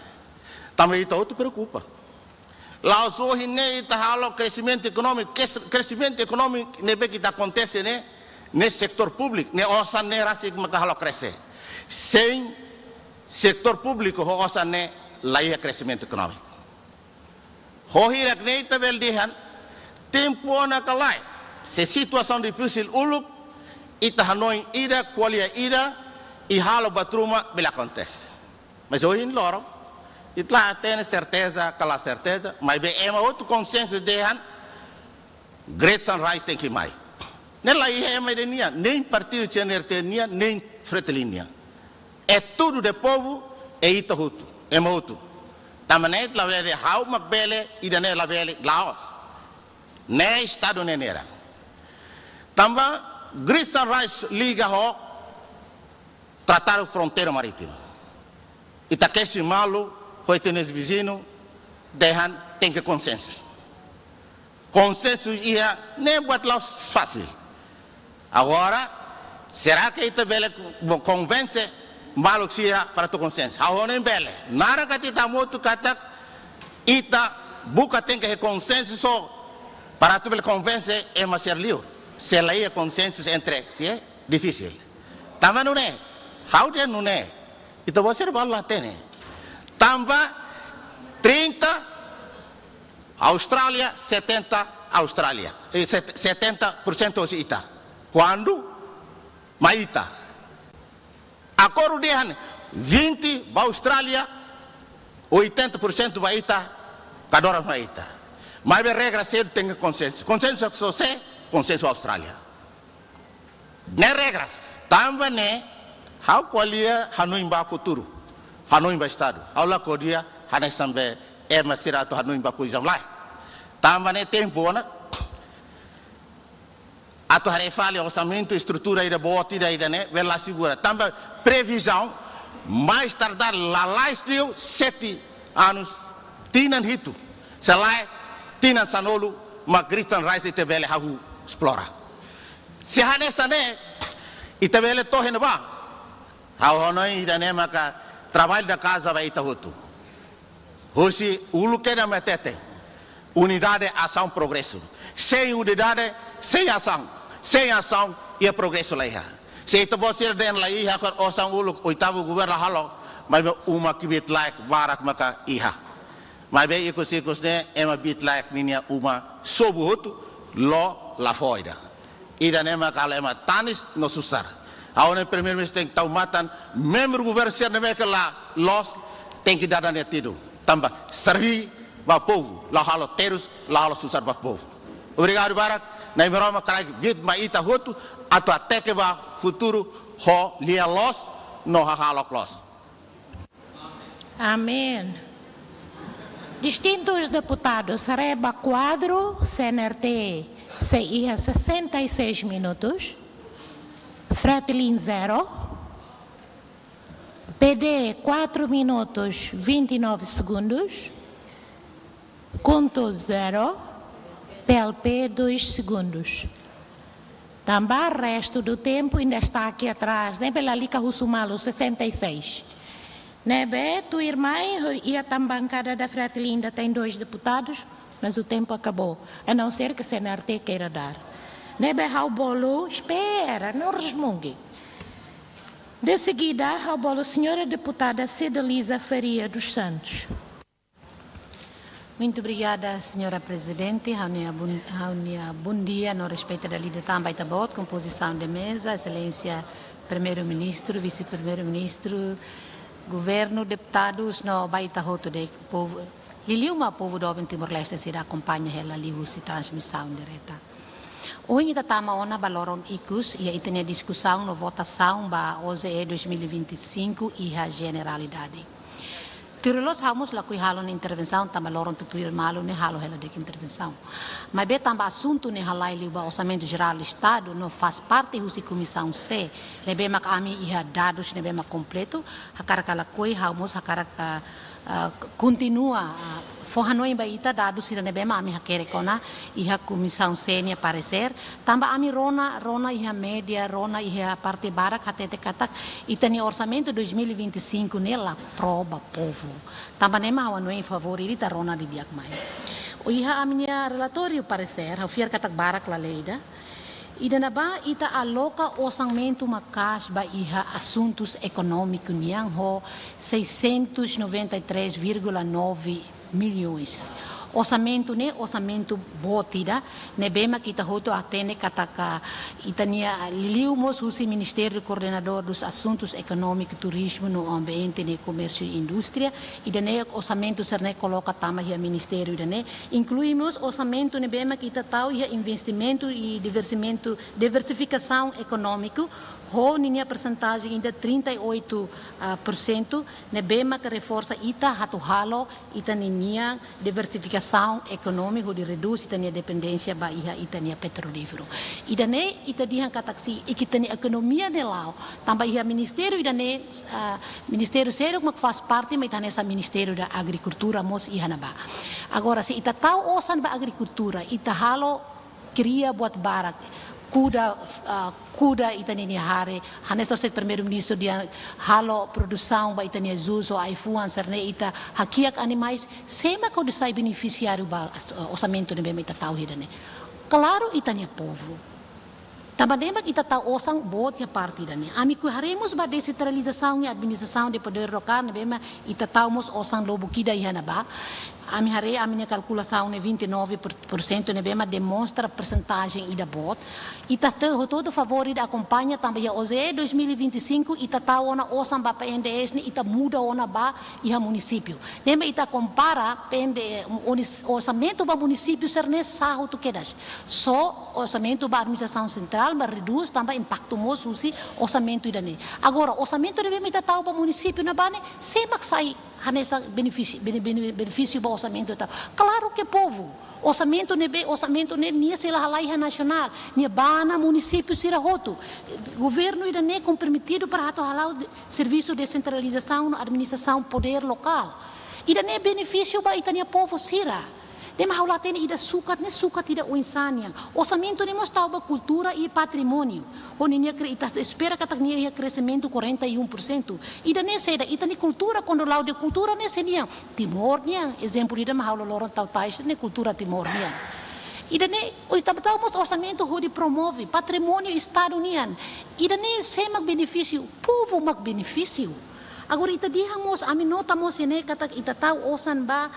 Tanba ita hotu preokupa. La'ós ohin ne'e ita halo kresimentu ekonómiku, kes-, kresimentu ekonómiku ne'ebé ke ita akontese ne'e, ne'e setór públiku, ne'e osan ne'e rasik maka halo krese. Sein setór públiku ho osan ne'e la iha kresimentu ekonómiku. Ho hirak ne'e ita bele dehan, tempu ona ka lae, se situasaun difisil uluk, ita hanoin ida, ko'alia ida, i halo buat ruma bele akontese. Mas ohin loron, ita la hatene serteza ka la serteza, maibé ema hotu konsensu dehan, Great Sunrise tenke mai. Ne'e la iha ema ida nian, nein partidu C N R T nian, nein Fretilin nian. É tudo de povo, é ita hotu, ema hotu. Tanba ne'e labele ha'u mak bele, ida-ne'e labele, la'ós. Ne'e Estadu ne'e nera. Tanba Great Sunrise liga ho Tratado Fronteira Marítima. Ita kesi malu ho ita-nia viziñu, dehan tenke konsensu. Konsensu iha ne'e buat la'ós fasil. Agora, será que ita bele konvense maluk sira para atu konsensu? Ha'u hanoin bele. Naran katak ita hamutuk katak ita buka tenke iha konsensu só para atu bele konvense ema sira liur. Se la iha konsensu entre si, é difisil. Tanba nune'e, ha'u dehan nune'e, ita-boot sira balu la hatene. Tanba trinta Austrália, setenta Austrália, eh, set-, setenta por cento hosi ita. Kuandu mai ita. Akordu dehan vinte ba Austrália, oitenta por cento ba ita, kadoras mai ita. Maibé regra sira tenke konsensu. Konsensu só se, konsensu Austrália. Ne'e regras. Tanba ne'e, ha'u ko'alia hanoin ba futuru. Hanoin ba Estadu. Ha'u la ko'alia hanesan be ema sira atu hanoin ba koiza lai. Tanba ne'e tempu ona atu haree fali orsamentu, estrutura ida boot ida, ida-ne'e, bele la asegura. Tanba previzaun, mais tardar lalais liu sete anos, tinan hitu. Se lae, tinan sanulu, mak Great Sunrise ita bele hahú esplora. Se hanesan ne'e, ita bele to'o iha ne'ebá. Ha'u hanoin ida-ne'e maka trabalho da casa ba ita hotu. Hosi uluk kedas mai hateten. Unidade, asaun, progresu. Sein unidade, sein asaun. Sein asaun, iha progresu la iha. Se ita-boot sira dehan la iha, kor osan uluk, oitavu governu la halo, maibé uma kbiit-laek barak maka iha. Maibé ikus-ikus ne'e, ema kbiit-laek ninia uma sobu hotu, la'o la fó ida. Ida-ne'e mak halo ema tanis no susar. Ha'u hanoin Primeiru-Ministru tenke tau matan, membru governu sira ne'ebé ke la loos, tenke dada nia tidung. Tanba serví ba povu, la halo terus, la halo susar ba povu. Obrigadu barak, Na'i Maromak haraik kbiit mai ita hotu, atu hateke ba futuru ho lia loos, no hahalok loos. Amen. Distintus deputadus, haree ba kuadru, C N R T sei iha sessenta e seis minutos, Fretilin zero, P D quatro minutos vinte e nove segundos, KHUNTO zero, P L P dois segundos. Tanba restu do tempu ainda está aqui atrás, ne'ebé lalika husu malu, sessenta e seis. Ne'ebé tuirmai, iha tan bankada da Fretilin ainda tem dois deputados, mas o tempo acabou. A não ser que C N R T queira dar. Ne'ebé ha'u bolu, espera, não resmungue. De seguida, ha'u bolu senhora deputada Cedeliza Faria dos Santos. Muito obrigada, senhora Presidente. Ha'u-nia bom, ha'u-nia bom dia no respeitu dala ida tan ba ita-boot, kompozisaun de meza, Exelénsia Primeiru-Ministru, Vise-Primeiru-Ministru, Governu, deputadus no ba ita hotu de'it, povu, liuliu mak povu doben Timor-Leste sira akompaña hela liuhusi transmisaun direta. Ohin ita tama ona ba loron ikus, iha ita-nia diskusaun no votasaun ba O J E dois mil e vinte e cinco iha jeneralidade. Tuir loloos ha'u mós lakohi halo ha'u-nia intervensaun, tanba loron tutuir malu ne'e halo hela de'it intervensaun. Maibé tanba asuntu ne'e halai liu ba Orsamentu Jerál Estadu, no faz parte husi Komisaun C, ne'ebé mak ami iha dadus ne'ebé mak kompletu, hakarak ka lakohi ha'u mós hakarak, ah, ah, kontinua, ah, fó hanoin ba ita dadus sira ne'ebé mak ami hakerek ona iha Komisaun C nia paresér, tanba ami rona, rona iha média, rona iha parte barak hatete katak ita-nia orsamentu dois mil e vinte e cinco ne'e la pro ba povu. Tanba ne'e mak ha'u hanoin favór ita rona didi'ak mai. Iha ami-nia relatóriu paresér, ha'u fiar katak barak la lee ida. Ida-ne'ebá ita aloka orsamentu maka'as ba iha asuntus ekonómiku nian ho seiscentos noventa e três vírgula nove milhões. Orsamentu ne'e orsamentu boot ida, ne'ebé mak ita hotu hatene katak ita-nia, liuliu mós husi Ministériu Koordenadór dos Asuntus Ekonómiku, Turizmu no Ambiente no Komérsiu i Indústria, ida-ne'e orsamentu sira-ne'e koloka tama iha ministériu ida-ne'e, inklui mós orsamentu ne'ebé mak ita tau iha investimentu i diversimentu, diversifikasaun ekonómiku, ho ninia persentajen ida trinta e oito, ah, por cento, ne'ebé mak reforsa ita atu halo ita ninia diversifikasaun ekonómiku hodi redús ita-nia dependénsia ba iha ita-nia petrolíferu. Ida-ne'e ita dehan katak se ita-nia ekonomia ne'e la'o, tanba iha ministériu ida-ne'e, ah, ministériu seluk mak faz parte, mak ita hanesan Ministériu da Agrikultura mós iha ne'ebá. Agora, se ita tau osan ba agrikultura, ita halo kria buat barak, kuda, ah, kuda ita ninia hare, hanesan Señór Primeiru-Ministru dehan halo produsaun ba ita-nia jus ho ai-fuan sira-ne'e, ita hakiak animais, sé mak hodi sai benefisiáriu ba, ah, orsamentu ne'ebé mak ita tau ida-ne'e? Klaru, ita-nia povu. Tanba ne'e mak ita tau osan boot iha parte ida-ne'e. Ami ko'alia mós ba desentralizasaun nia administrasaun de podér lokál, ne'ebé mak ita tau mós osan lubuk ida iha ne'ebá. Ami haree, ami-nia kalkulasaun ne'e vinte e nove por cento, ne'ebé mak demonstra persentajen ida boot. Ita te-, hotu-hotu favór ida akompaña tanba iha O J E dois mil e vinte e cinco, ita tau ona osan ba P N D S ne'e, ita muda ona ba iha munisípiu. Ne'ebé ita kompara P N D, onis-, orsamentu ba munisípiu sira-ne'e sa'e hotu kedas. Só orsamentu ba administrasaun sentrál mak redús tanba impaktu mós husi orsamentu ida-ne'e. Agora, orsamentu ne'ebé mak ita tau ba munisípiu ne'ebá ne'e, sé mak sai hanesan benefísiu, bene-, bene-, benefísiu ba orsamentu ita? Klaru ke povu. Orsamentu ne'ebé, orsamentu ne'e nia sei la halai iha nasionál, nia bá ona munisípiu sira hotu. Governu ida-ne'e komprometidu para atu hala'o de-, servisu desentralizasaun no administrasaun podér lokál. Ida-ne'e benefísiu ba ita-nia povu sira. Ne'ebé mak ha'u la hatene ida sukat ne'e sukat ida oinsá nian. Orsamentu ne'e mós tau ba kultura i patrimóniu. Ho ninia kre-, ita espera katak nia iha kreximentu quarenta e um por cento. Ida-ne'e saida, ita-nia kultura, kuandu la'o de'it kultura ne'e sé nian? Timor nian. Ezemplu ida mak ha'u loroloron tau tais ne'e kultura Timor nian. Ida-ne'e, o ita tau mós orsamentu hodi promove patrimóniu Estadu nian. Ida-ne'e sé mak benefísiu? Povu mak benefísiu. Agora ita dehan mós, ami nota mós iha ne'e katak ita tau osan ba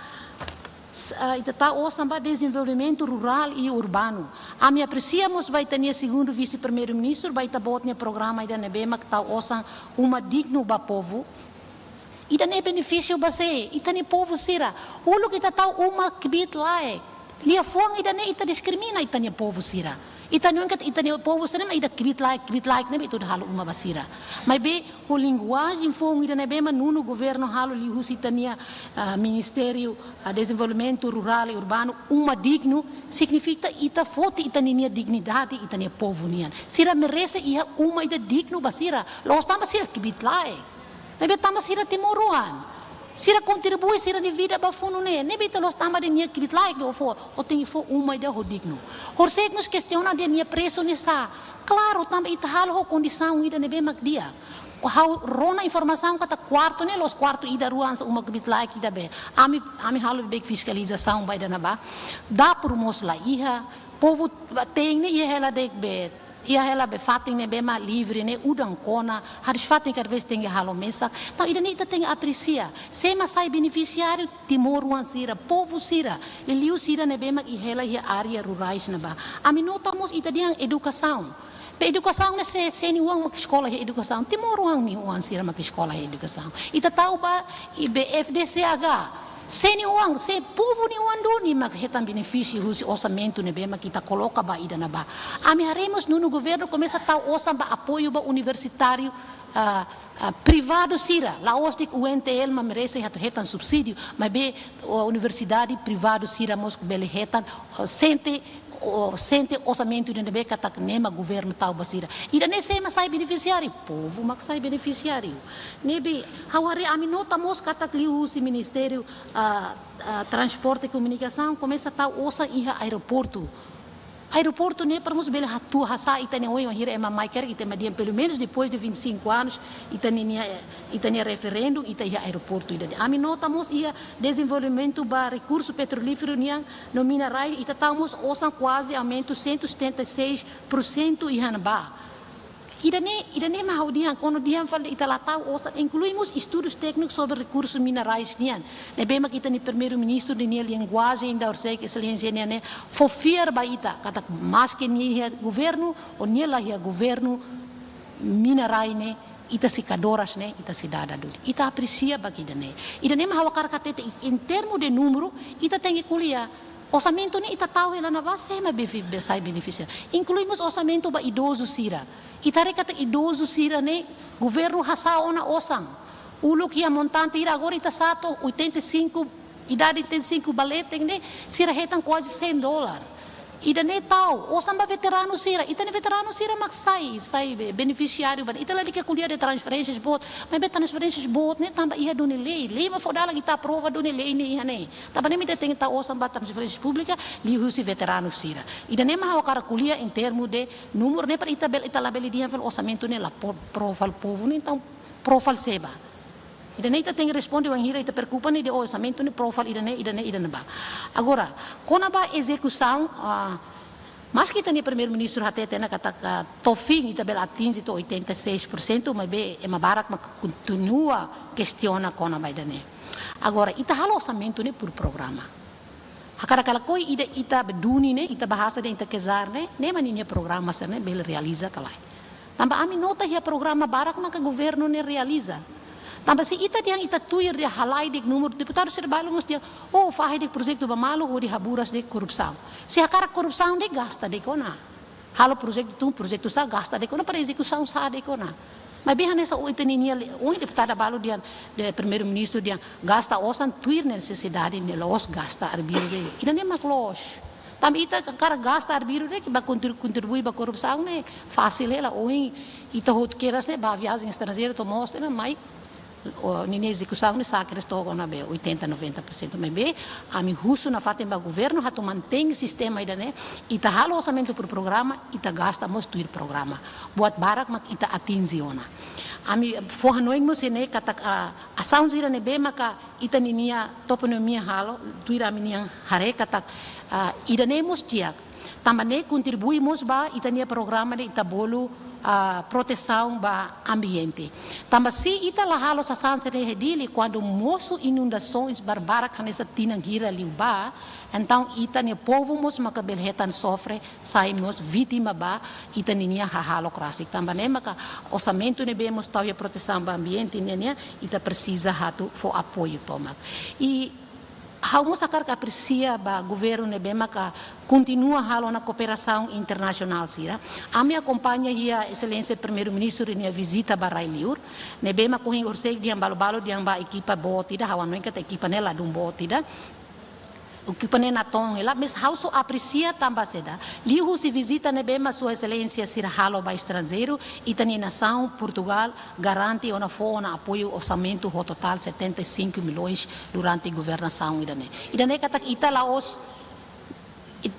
s-, ah, ita tau osan ba dezenvolvimentu rurál i urbanu. Ami apresia mós ba ita-nia segundu vise-primeiru-ministru, ba ita-boot nia programa ida ne'ebé mak tau osan uma dignu ba povu. Ida-ne'e benefísiu ba sé? Ita-nia povu sira. Uluk ita tau uma kbiit-laek. Liafuan ida-ne'e ita diskrimina ita-nia povu sira. Ita hanoin katak ita-nia povu sira mak ida kbiit-laek, kbiit-laek ne'ebé ita halo uma ba sira. Maibé ho linguajen foun ida ne'ebé mak nonu governu halo liuhusi ita-nia, ah, Ministériu, ah, Dezenvolvimentu Rurál i Urbanu, uma dignu, signifika ita foti ita ninia dignidade, ita-nia povu nian. Sira merese iha uma ida dignu ba sira. La'ós tanba sira kbiit-laek. Maibé tanba sira timoroan. Sira kontribui sira-nia vida ba funu ne'e. Ne'ebé ita la'ós tanba de'it nia kbiit-laek de'it ó fó, ó tenke fó uma ida ho dignu. Horisehik mós kestiona de'it nia presu ne'e sá. Klaru, tanba ita halo ho kondisaun ida ne'ebé mak di'ak. Ha'u rona informasaun katak kuartu ne'e la'ós kuartu ida rua hanesan uma kbiit-laek ida be. Ami, ami halo beibeik fiskalizasaun ba ida ne'ebá. Dapur mós la iha, povu ba te'in ne'e iha hela de'it be. Iha hela be fatin ne'ebé mak livre ne'e, udan kona, hariis-fatin kada vez tenke halo mesak. Entaun ida-ne'e ita tenke apresia. Sé mak sai benefisiáriu? Timoroan sira, povu sira, liuliu sira ne'ebé mak iha hela iha área rurais ne'ebá. Ami nota mós ita dehan edukasaun. Be edukasaun ne'e sé, sé nia oan mak eskola iha edukasaun? Timoroan nia oan sira mak eskola iha edukasaun. Ita tau ba iha be F D C H. Sé nia oan, sé povu nia oan duni mak hetan benefísiu husi orsamentu ne'ebé mak ita koloka ba ida ne'ebá. Ami haree mós nonu governu komesa tau osan ba apoiu ba universitáriu, ah, ah, privadu sira, la'ós de'it U N T L mak merese atu hetan subsídiu, maibé, oh, universidade privadu sira mós bele hetan, oh, sente, oh, sente orsamentu ida ne'ebé katak ne'e mak governu tau ba sira. Ida-ne'e sé mak sai benefisiáriu? Povu mak sai benefisiáriu. Ne'ebé, ha'u haree, ami nota mós katak liuhusi Ministériu, ah, ah, Transporte i Komunikasaun komesa tau osan iha aeroportu. Aeroportu ne'e para mós bele hatu hasa'e ita-nia oin, wainhira ema mai karik ita ema dehan pelumenus depois de vinte e cinco anos, ita ninia, ita-nia referendu, ita iha aeroportu ida. Ami nota mós iha dezenvolvimentu ba rekursu petrolíferu nian no minerais, ita tau mós osan kuaze aumentu cento e setenta e seis por cento iha ne'ebá. Ida-ne'e, ida-ne'e mak ha'u dehan, kuandu dehan fali ita la tau osan, inklui mós estudus téknikus sobre rekursus minerais nian. Ne'ebé mak ita-nia Primeiru-Ministru ninia linguajen ida horisehik Exelénsia nian ne'e fó fiar ba ita, katak maski nia iha governu, ou nia la iha governu, minerais ne'e, ita sei kadoras ne'e, ita sei dada duni. Ita apresia ba ida-ne'e. Ida-ne'e mak ha'u hakarak hatete, em termo de númeru, ita tenke ko'alia. Orsamentu ne'e ita tau hela ne'ebá, sé mak befi-, be-, sai benefisiáriu. Inklui mós orsamentu ba idozu sira. Ita haree katak idozu sira ne'e, governu hasa'e ona osan. Uluk iha montante ida, agora ita sa'e to'o oitenta e cinco, idade oitenta e cinco ba leten ne'e, sira hetan kuaze cem dólar. Ida-ne'e tau, osan ba veteranu sira, ita-nia veteranu sira mak sai, sai be-, benefisiáriu ba, ita lalika ko'alia dehan transferénsias boot, maibé transferénsias boot ne'e tanba iha duni lei, lei mak fó dalan ita aprova duni lei ne'e iha ne'e. Tanba ne'e mak ita tenke tau osan ba transferénsia públika, liuhusi veteranu sira. Ida-ne'e mak ha'u hakarak ko'alia em termo de númeru ne'e para ita bele, ita labele dehan fali orsamentu ne'e la po-, pro fali povu ne'e, entaun pro fali sé bá. Ida-ne'e ita tenke responde wainhira ita preokupa ne'e dehan orsamentu ne'e pro fali ida-ne'e, ida-ne'e, ida-ne'ebá. Agora, kona-ba ezekusaun, ah, maski ita-nia Primeiru-Ministru hatete ona katak, ah, to'o fim ita bele atinje to'o oitenta e seis por cento, maibé ema barak mak kontinua kestiona kona-ba ida-ne'e. Agora, ita halo orsamentu ne'e por programa. Hakarak ka lakohi ida ita bá duni ne'e, ita bá hasai dehan ita kezar ne'e, ne'e mak ninia programa sira-ne'e bele realiza ka lae. Tanba ami nota iha programa barak maka governu ne'e realiza. Tanba se ita dehan ita tuir dehan halai de'it númeru, deputadu sira balu mós dehan, oh, fahe de'it projetu ba malu hodi haburas de'it korrupsaun. Se hakarak korrupsaun de'it gasta de'it ona. Halo projetu tun, projetu sa'e gasta de'it ona, para ezekusaun sa'e de'it ona. Maibé hanesan ohin ita-nia, ohin deputada balu dehan, dehan Primeiru-Ministru dehan gasta osan tuir nesesidade ne'e, la'ós gasta arbiru de'it. Ida-ne'e mak loos. Tanba ita hakarak gasta arbiru de'it, ke bá kontribu-, kontribui ba korrupsaun ne'e, fasil hela ohin, ita hotu kedas ne'e, bá viajen estranjeiru to'o mós ne'e, mai, o, ninia ezekusaun ne'e sa'e kedas to'o kona-ba oitenta, noventa por cento. Maibé, ami husu nafatin ba governu atu mantein sistema ida-ne'e, ita halo orsamentu por programa, ita gasta mós tuir programa. Buat barak mak ita atinje ona. Ami fó hanoin mós iha ne'e katak, ah, asaun sira ne'ebé maka ita ninia toponímia halo, tuir ami-nian haree katak, ah, ida-ne'e mós di'ak. Tanba ne'e kontribui mós ba ita-nia programa de ita bolu, ah, protesaun ba ambiente. Tanba se ita la halo sasán sira iha Dili, kuandu mosu inundasoens barbarak hanesan tinan hira liubá, entaun ita-nia povu mós maka bele hetan sofre, sai mós vítima ba ita ninia hahalok rasik. Tanba ne'e maka orsamentu ne'ebé mós tau iha protesaun ba ambiente nian, ita presiza atu fó apoiu tomak. I ha'u mós hakarak apresia ba governu ne'ebé maka kontinua halo ona kooperasaun internasionál sira. Ami akompaña iha Exelénsia Primeiru-Ministru ninia vizita ba rai-liur, ne'ebé mak ohin horisehik dehan balu-balu dehan bá ekipa boot ida, ha'u hanoin katak ekipa ne'e ladún boot ida. Ekipa ne'e natoon hela, mas ha'u só apresia tanba saida, liuhusi vizita ne'ebé mak Sua Exelénsia sira halo ba estranjeiru, ita-nia nasaun Portugál garante ona fó ona apoiu orsamentu ho totál setenta e cinco milhões durante governasaun ida-ne'e. Ida-ne'e katak ita la'ós, it-,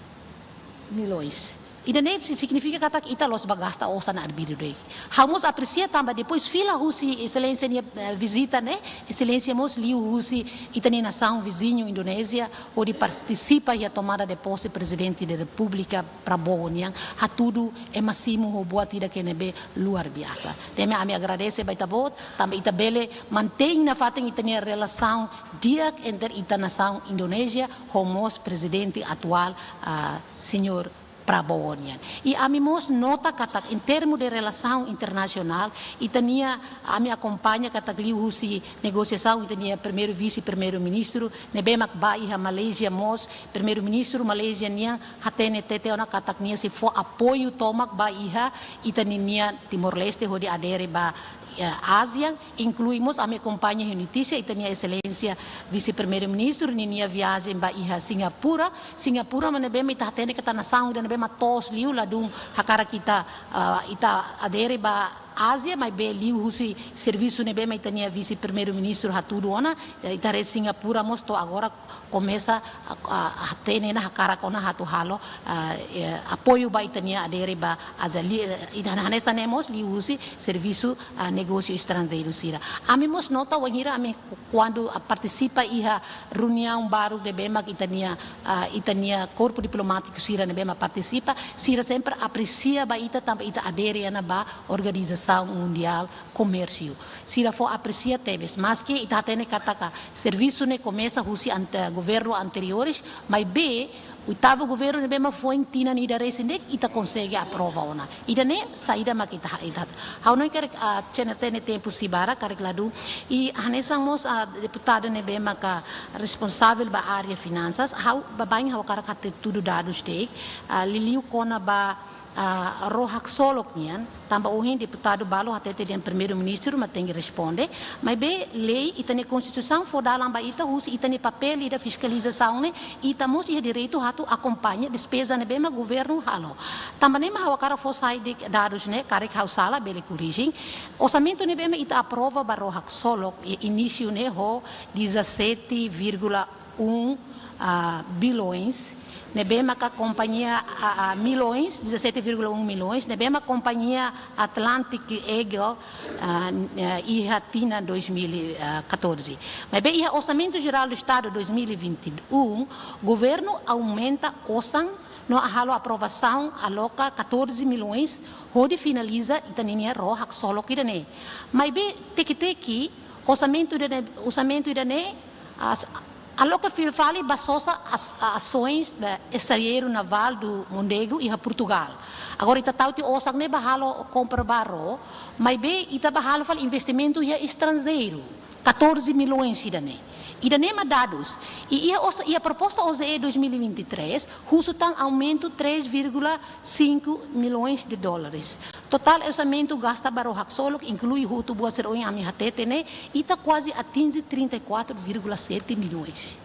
milhões. Ida-ne'e si-, signifika katak ita la'ós bá gasta osan arbiru de'it. Ha'u mós apresia tanba depois fila husi Exelénsia nia, eh, vizita ne'e, Exelénsia mós liuhusi ita-nia nasaun viziñu Indonézia, hodi partisipa iha tomada de posse Prezidente da Repúblika Prabowo nian, hatudu ema simu ho buat ida ke ne'ebé luar biasa. Ne'e mak ami agradese ba ita-boot, tanba ita bele mantein nafatin ita-nia relasaun di'ak entre ita nasaun Indonézia ho mós prezidente atuál, ah, señór Prabowo nian. I ami mós nota katak, em termo de relasaun internasionál, ita-nia, ami akompaña katak liuhusi negosiasaun ita-nia primeiru vise-primeiru-ministru, ne'ebé mak bá iha Malázia mós, primeiru-ministru Malázia nian hatene tete ona katak nia sei fó apoiu tomak ba iha ita ninia Timor-Leste hodi adere ba, eh, ASEAN, inklui mós ami akompaña iha notísia ita-nia Exelénsia Vise-Primeiru-Ministru ninia viajen ba iha Singapura. Singapura mak ne'ebé mak ita hatene katak nasaun ida ne'ebé mak toos liu, ladún hakarak ita, ah, ita adere ba Ázia, maibé liuhusi servisu ne'ebé mak ita-nia vise-primeiru-ministru hatudu ona, eh, ita haree Singapura mós to'o agora komesa, ah, ah, hatene ona, hakarak ona atu halo, ah, eh, apoiu ba ita-nia adere ba ASEAN, eh, ita hanesan ne'e mós liuhusi servisu, ah, negósiu estranjeiru sira. Ami mós nota wainhira ami kuandu, ah, partisipa iha reuniaun barak ne'ebé mak ita-nia, ah, ita-nia korpu diplomátiku sira ne'ebé mak partisipa, sira sempre apresia ba ita tanba ita adere ona ba Organizasaun Mundiál Komérsiu. Sira fó apresia tebes, maski ita hatene katak servisu ne'e komesa husi ante-, governu anteriores, maibé oitavu governu ne'ebé mak foin tinan ida resin de'it ita konsege aprova ona. Ida-ne'e saida mak ita ha-, ita. Ha'u hanoin karik, ah, C N R T nia tempu sei barak, karik ladún. I hanesan mós, ah, deputadu ne'ebé maka responsavel ba área finansas, ha'u baibain ha'u hakarak hatudu dadus de'it, ah, liuliu kona-ba, ah, ró haksolok nian, tanba ohin deputadu balu hatete dehan primeiru-ministru mak tenke responde, maibé lei, ita-nia konstituisaun fó dalan ba ita husi ita-nia papél ida fiskalizasaun ne'e, ita mós iha direitu atu akompaña despeza ne'ebé mak governu halo. Tanba ne'e mak ha'u hakarak fó sai de'it dadus ne'e, karik ha'u sala bele korrije. Orsamentu ne'ebé mak ita aprova ba ró haksolok, i-, inísiu ne'e ho dezassete vírgula um, ah, bilhões, ne'ebé maka kompañia, ah, ah, milhões, dezassete vírgula um milhões, ne'ebé mak kompañia Atlantic Eagle, ah, n-, ah, iha tinan dois mil e catorze. Maibé iha Orsamentu Jerál do Estadu dois mil e vinte e um, governu aumenta osan no halo aprovasaun aloka catorze milhões hodi finaliza ita-nia ró haksolok ida-ne'e. Maibé teki-teki, orsamentu ida-ne'e, orsamentu ida-ne'e, as-, aloka fila fali ba sosa as-, ações, eh, estaleiro naval do Mondego iha Portugal. Agora ita tau tiha osan ne'e ba halo kompra ba ró, maibé ita ba halo fali investimentu iha estranjeiru, catorze milhões ida-ne'e. Ida-ne'e mak dadus. I iha os-, iha proposta O J E dois mil e vinte e três, husu tan aumento três vírgula cinco milhões de dólares. Totál orsamentu gasta ba ró haksolok, inklui hotu buat sira ohin ami hatete ne'e, ita kuaze atinje trinta e quatro vírgula sete milhões.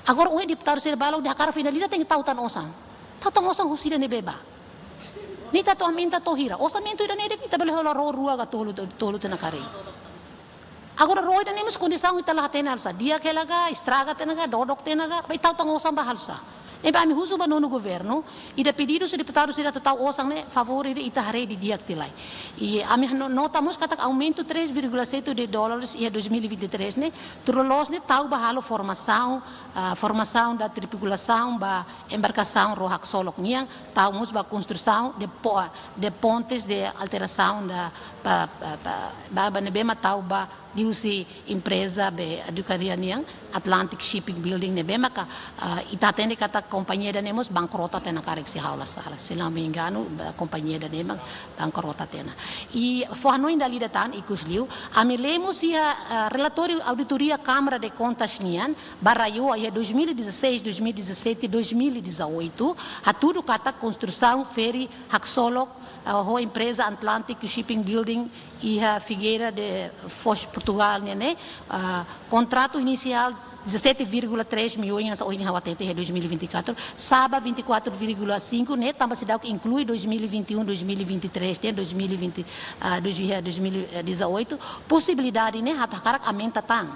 Agora, ohin deputadu sira balu dehan hakarak finaliza tenke tau tan osan. Tau tan osan husi ida-ne'ebé bá? Ne'e ita atu aumenta to'o hira? Orsamentu ida-ne'e de'it ita bele hola ró rua ka tolu, to-, tolu tiha ona karik. Agora ró ida-ne'e mós kondisaun ita la hatene halo sá. Di'ak hela ka, estraga tiha ona ka, dodok tiha ona ka, bá ita tau tan osan ba halo sá? Ne'ebé ami husu ba nonu governu, ida pedidu husi deputadu sira atu tau osan ne'e, favór ida ita haree didi'ak tiha lai. I ami no-, nota mós katak aumento três vírgula sete de dólares iha dois mil e vinte e três ne'e, tuir loloos ne'e tau ba halo formasaun, ah, formasaun da tripulasaun ba embarkasaun ró haksolok nian, tau mós ba konstrusaun de po-, de pontes de alterasaun da, ba, ba, ba, ba, ba ne'ebé mak tau ba liuhusi empreza be advokasia nian, Atlantic Shipping Building ne'ebé maka, ah, ita hatene katak kompañia ida-ne'e mós bankrota tiha ona karik se ha'u la sala. Se não me engano, ba, kompañia ida-ne'e mak bankrota tiha ona. I fó hanoin dala ida tan, ikus liu, ami lee mós iha, ah, relatóriu auditoria Câmara de Contas nian, ba RAEOA iha dois mil e dezasseis, dois mil e dezassete, dois mil e dezoito, hatudu katak konstrusaun feri haksolok, ah, ho empreza Atlantic Shipping Building iha Figueira da Foz, Portugal nian ne'e, ah, kontratu inisiál dezassete vírgula três milhões, ohin ha'u hatete iha dois mil e vinte e quatro, sa'e ba vinte e quatro vírgula cinco ne'e, tanba seidauk inklui dois mil e vinte e um, dois mil e vinte e três, tem dois mil e vinte, ah, dois, eh, dois mil e dezoito, posibilidade ne'e atu hakarak aumenta tan.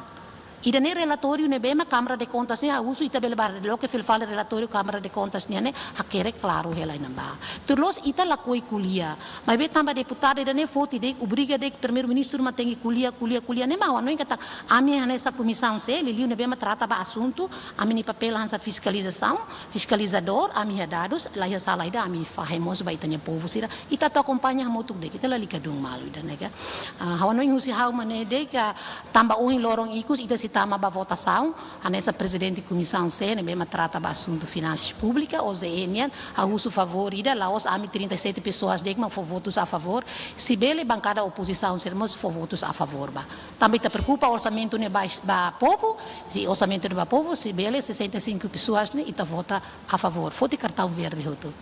Ida-ne'e relatóriu ne'ebé mak Câmara de Contas ne'e ha'u husu ita bele bá loke fila fali relatóriu Câmara de Contas nian ne'e hakerek klaru hela iha ne'ebá. Tuir loloos ita lakohi ko'alia. Maibé tanba deputadu ida-ne'e foti de'it, obriga de'it primeiru-ministru mak tenke ko'alia, ko'alia, ko'alia. Ne'e mak ha'u hanoin katak ami hanesan Komisaun C, liuliu ne'ebé mak trata ba asuntu, ami-nia papél hanesan fiskalizasaun, fiskalizadór, ami iha dadus, la iha sala ida, ami fahe mós ba ita-nia povu sira. Ita atu akompaña hamutuk de'it, ita lalika dun malu ida-ne'e ka. Ah, ha'u hanoin husi ha'u mak ne'e de'it ka, tanba ohin loron ikus ita sei tama ba votasaun, hanesan Prezidente Komisaun C ne'ebé mak trata ba asuntu finansas públikas, O J E nian, ha'u husu favór ida, la'ós ami trinta e sete pessoas de'it mak fó votus a favór, se bele bankada opozisaun sira mós fó votus a favór bá. Tanba ita preokupa orsamentu ne'e ba, ba povu, se orsamentu ne'e ba povu, se bele sessenta e cinco pessoas ne'e ita vota a favór. Foti kartaun verde hotu.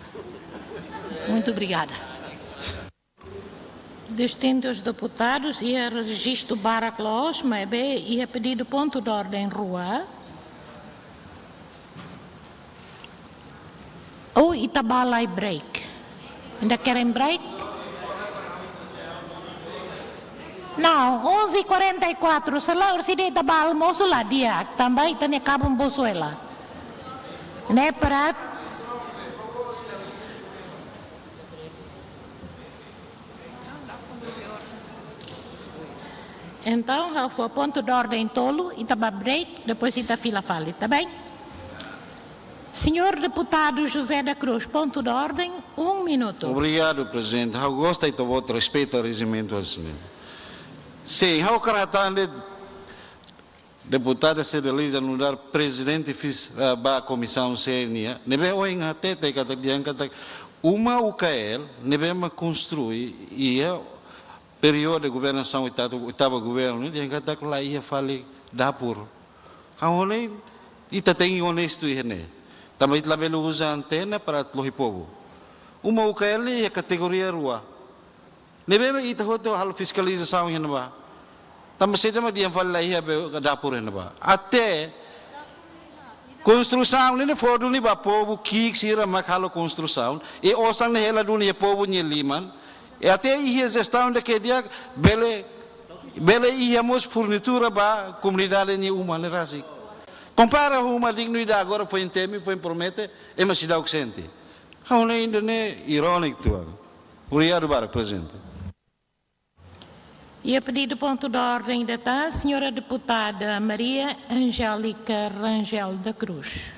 Muito obrigada. Distintus deputadus, iha rejistu barak loos, maibé iha pedidu pontu de orden rua. Ou ita bá lai break? Ainda querem break? Não, onze e quarenta e quatro, se la orsida ita bá almosu la di'ak, tanba ita-nia kabun bosu hela. Ne'e para. Entaun, ha'u fó pontu de ordem tolu, ita bá break, depois ita fila fali, tá bem? Senhor deputado José da Cruz, ponto de ordem, um minuto. Obrigadu, Prezidente. Ha'u gosta ita-boot respeita rejimentu, Prezidente. Sin, ha'u hakarak hatán de'it, deputada Cedelisa nu'udar prezidente fis, eh, ba Komisaun C nian, ne'ebé ohin hatete katak dehan katak uma U K L ne'ebé mak konstrui iha períodu governasaun oitavu, oitavu governu, dehan katak la iha fali dapur. Ha'u hanoin, ita tenke onestu iha ne'e. Tanba ita labele uza antena para lohi povu. Uma U K L iha kategoria rua. Ne'ebé ita hotu halo fiskalizasaun iha ne'ebá. Tanba saida mak dehan fali la iha be dapur iha ne'ebá. Até konstrusaun ne'e fó duni ba povu ki'ik sira mak halo konstrusaun. I osan ne'e hela duni iha povu nia liman. I até iha jestaun ida ke di'ak bele, bele iha mós forneza ba komunidade nia uma ne'e rasik. Kompara ho uma dignu ida agora foin temi, foin promete, ema seidauk sente. Ha'u hanoin ida-ne'e iróniku uitoan. Obrigadu barak, Prezidente. Iha pedidu pontu de ordem ida tan, senhora deputada Maria Angélica Rangel da Cruz.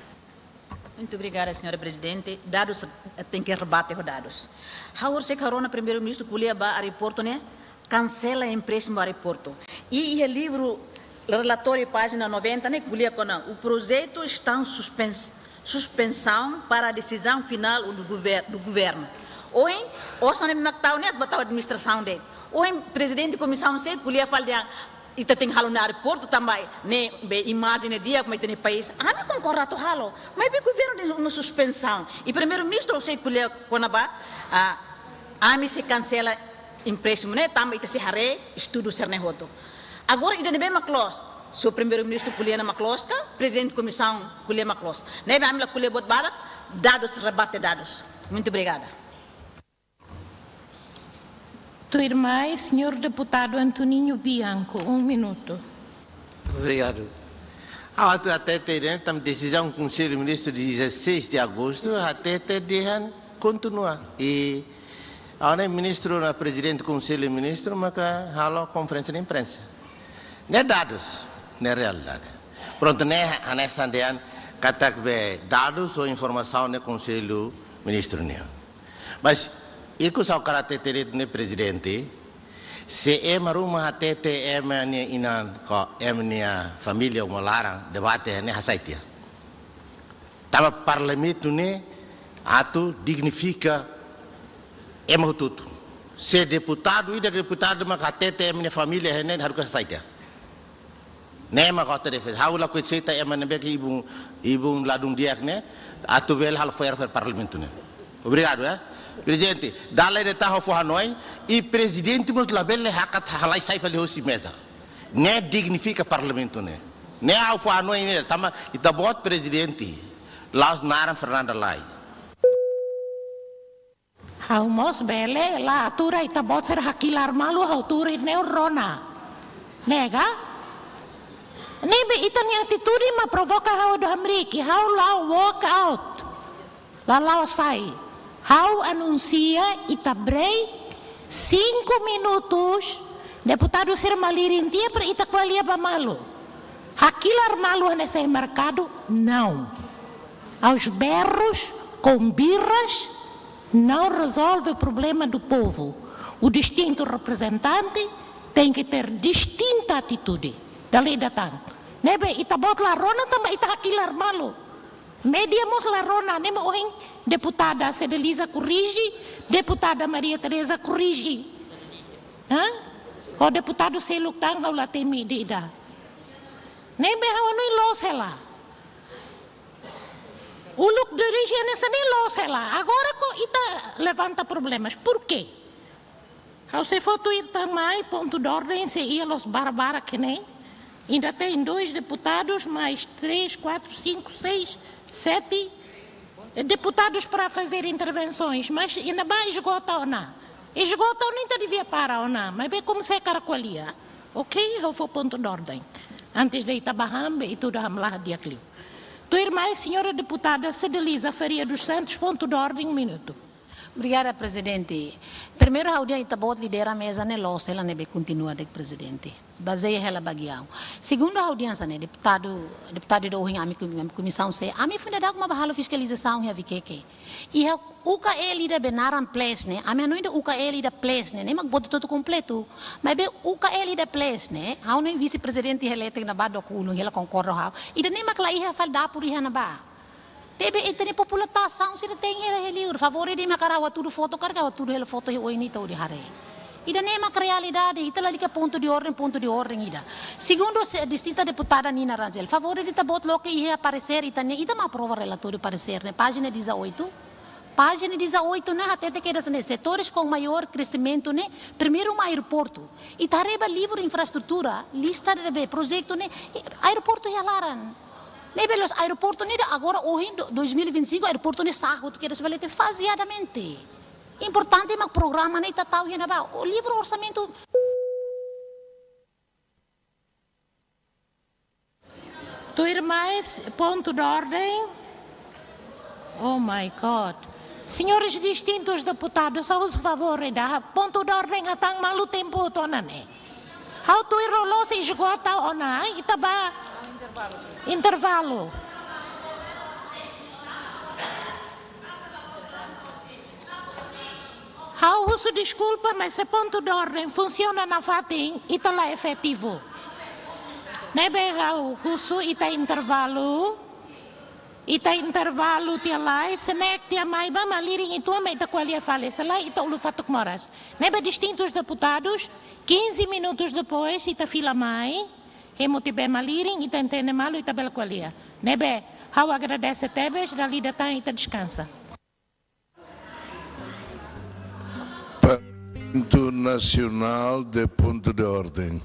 Muito obrigada, senhora Presidente. Dadus, eh, tenke rebate ho dadus. Ha'u hakarak rona Primeiru-Ministru ko'alia ba aeroportu ne'e, kansela empréstimu aeroportu. I iha livru relatóriu pájina noventa ne'e ko'alia kona o projeto está em suspens-, suspensão para a decisão final do gover-, do governo. Ohin, osan ne'e mak tau ne'e, atu bá tau administrasaun de'it. Ohin, prezidente komisaun C ko'alia fali dehan ita tenke halo ne'e aeroportu tanba ne'ebé imajen ne'e di'ak mai ita-nia país. Ami konkorda atu halo. Maibé governu dehan uma suspensaun. I Primeiru-Ministru sei ko'alia kona-ba, ah, ami sei kansela empréstimu ne'e tanba ita sei haree estudu sira-ne'e hotu. Agora ida ne'ebé mak loos? Se Primeiru-Ministru ko'alia ne'e mak loos ka, prezidente komisaun ko'alia mak loos? Ne'ebé ami la ko'alia buat barak, dadus, rebate dadus. Muito obrigada. Tuirmai, senhor deputado Antoninho Bianco, um minuto. Obrigadu. Ha'u atu hatete de'it, tanba desizaun Konsellu Ministru dia dezasseis de agostu, hatete dehan kontinua. I ha'u hanoin ministru no prezidente Konsellu Ministru maka halo konferénsia de imprensa. Ne'e dadus, ne'e realidade. Prontu, ne'e hanesan dehan katak be dadus ou informasaun ne'e Konsellu Ministru nian. Mas ikus ha'u hakarak hatete de'it, prezidente, se ema ruma hatete ema nia inan ka ema nia família uma laran, debate ne'e hasai tiha. Tanba parlamentu ne'e atu dignifika ema hotu-hotu. Se deputadu, ida deputadu mak hatete ema nia família iha ne'e, haruka hasai tiha. Ne'e mak ha'u atu defende. Ha'u lakohi aseita ema ne'ebé ke ibun, ibun ladún di'ak ne'e, atu bele halo fo'er fali parlamentu ne'e. Obrigadu, eh. Prezidente, dala ida tan ha'u fó hanoin, i prezidente mós labele hakat halai sai fali hosi meza. Ne'e dignifika parlamentu ne'e. Ne'e ha'u fó hanoin ne'e, tanba ita-boot prezidente, la'ós naran Fernanda Lay. Ha'u mós bele la atu ita-boot sira hakilar malu, ha'u tuur ne'e rona. Ne'e ka? Ne'ebé ita-nia atitude mak provoka ha'u atu hamriik, ha'u la walk out. La la'o sai. Ha'u anunsia ita break cinco minutos, deputadu sira malirin tiha para ita ko'alia ba malu. Hakilar malu hanesan iha merkadu, não. Aos berros, com birras, não resolve o problema do povo. O distinto representante tem que ter distinta atitude. Dala ida tan. Ne'ebé ita-boot la rona tanba ita hakilar malu. Média mós la rona, ne'e mak ohin deputada Cedelisa korrije, deputada Maria Teresa korrije. Hã? Ho deputadu seluk tan ha'u la temi ida-idak. Ne'ebé ha'u hanoin loos hela. Uluk dirije hanesan ne'e loos hela. Agora ko ita levanta problemas. Por quê? Ha'u sei fó tuir tan mai, pontu de ordem sei iha loos barak-barak ne'e. Ainda tem dois deputados, mais três, quatro, cinco, seis, sete, eh, deputados para fazer intervenções, mas ainda vai esgotar ou não? Esgotu ne'e ita devia para ona, maibé komu se kara ko'alia. Ok, ha'u fó pontu de orden. Antes de ita ba han, be ita udah hamlaha di'ak liu. Tuirmai, señora deputada Cedeliza Faria dos Santos, pontu de orden, minutu. Obrigada, Prezidente. Primeiru, ha'u dehan ita-boot lidera meza ne'e loos hela ne'ebé kontinua de'it, Prezidente. Bazeia hela ba giaun. Segundu, ha'u dehan hanesan ne'e, deputadu, deputadu ida ohin ami kom-, ami komisaun C, ami foin dadauk mak ba halo fiskalizasaun iha Viqueque. Iha U K L ida be naran Place ne'e, ami hanoin dehan U K L ida Place ne'e, ne'e mak boot hotu kompletu. Maibé U K L ida Place ne'e, ha'u-nia vise-prezidente iha leten ne'ebá dook ulun, nia la konkorda ho ha'u. Ida-ne'e mak la iha fali dapur iha ne'ebá. Ne'ebé ita-nia populasaun sira tenke iha liur. Favór ida mak ha'u hatudu foto, karik ha'u hatudu hela foto iha oin ita hodi haree. Ida-ne'e mak realidade, ita lalika pontu de orden, pontu de orden ida. Segundu, se distinta deputada Nina Rangel, favór ida ita-boot loke iha paresér ita-nian, ita mak aprova relatóriu paresér ne'e, pájina dezoito. Pájina dezoito ne'e hatete kedas hanesan ne'e, setores com maior crescimento ne'e, primeiru mak aeroportu. Ita haree ba livru infraestrutura, lista ne'ebé projetu ne'e, aeroportu iha laran. Ne'ebé loos, aeroportu ne'e dehan agora ohin do-, dois mil e vinte e cinco aeroportu ne'e sa'e hotu kedas ba leten fazeadamente. Importante mak programa ne'e ita tau iha ne'ebá. O livru orsamentu. Tuirmai, pontu de orden. Oh my God. Señores distintus deputadus, ha'u husu favór ida, pontu de orden hatán malu tempu to'o ona ne'e. Ha'u tuir loloos esgota ona, ita ba intervalu. Ha'u husu deskulpa, mas se pontu de orden funsiona nafatin, ita la efetivu. Ne'ebé ha'u husu ita intervalu, ita intervalu tiha lai, se ne'e tiha mai ba malirin uitoan mak ita ko'alia fali, se lae ita uluk-fatuk moras. Ne'ebé distintus deputadus, quinze minutos depois, ita fila mai, hemu tiha be malirin, ita entende malu, ita bele ko'alia. Ne'ebé, ha'u agradese tebes, dala ida tan ita deskansa. Parlamentu Nasionál de pontu de orden.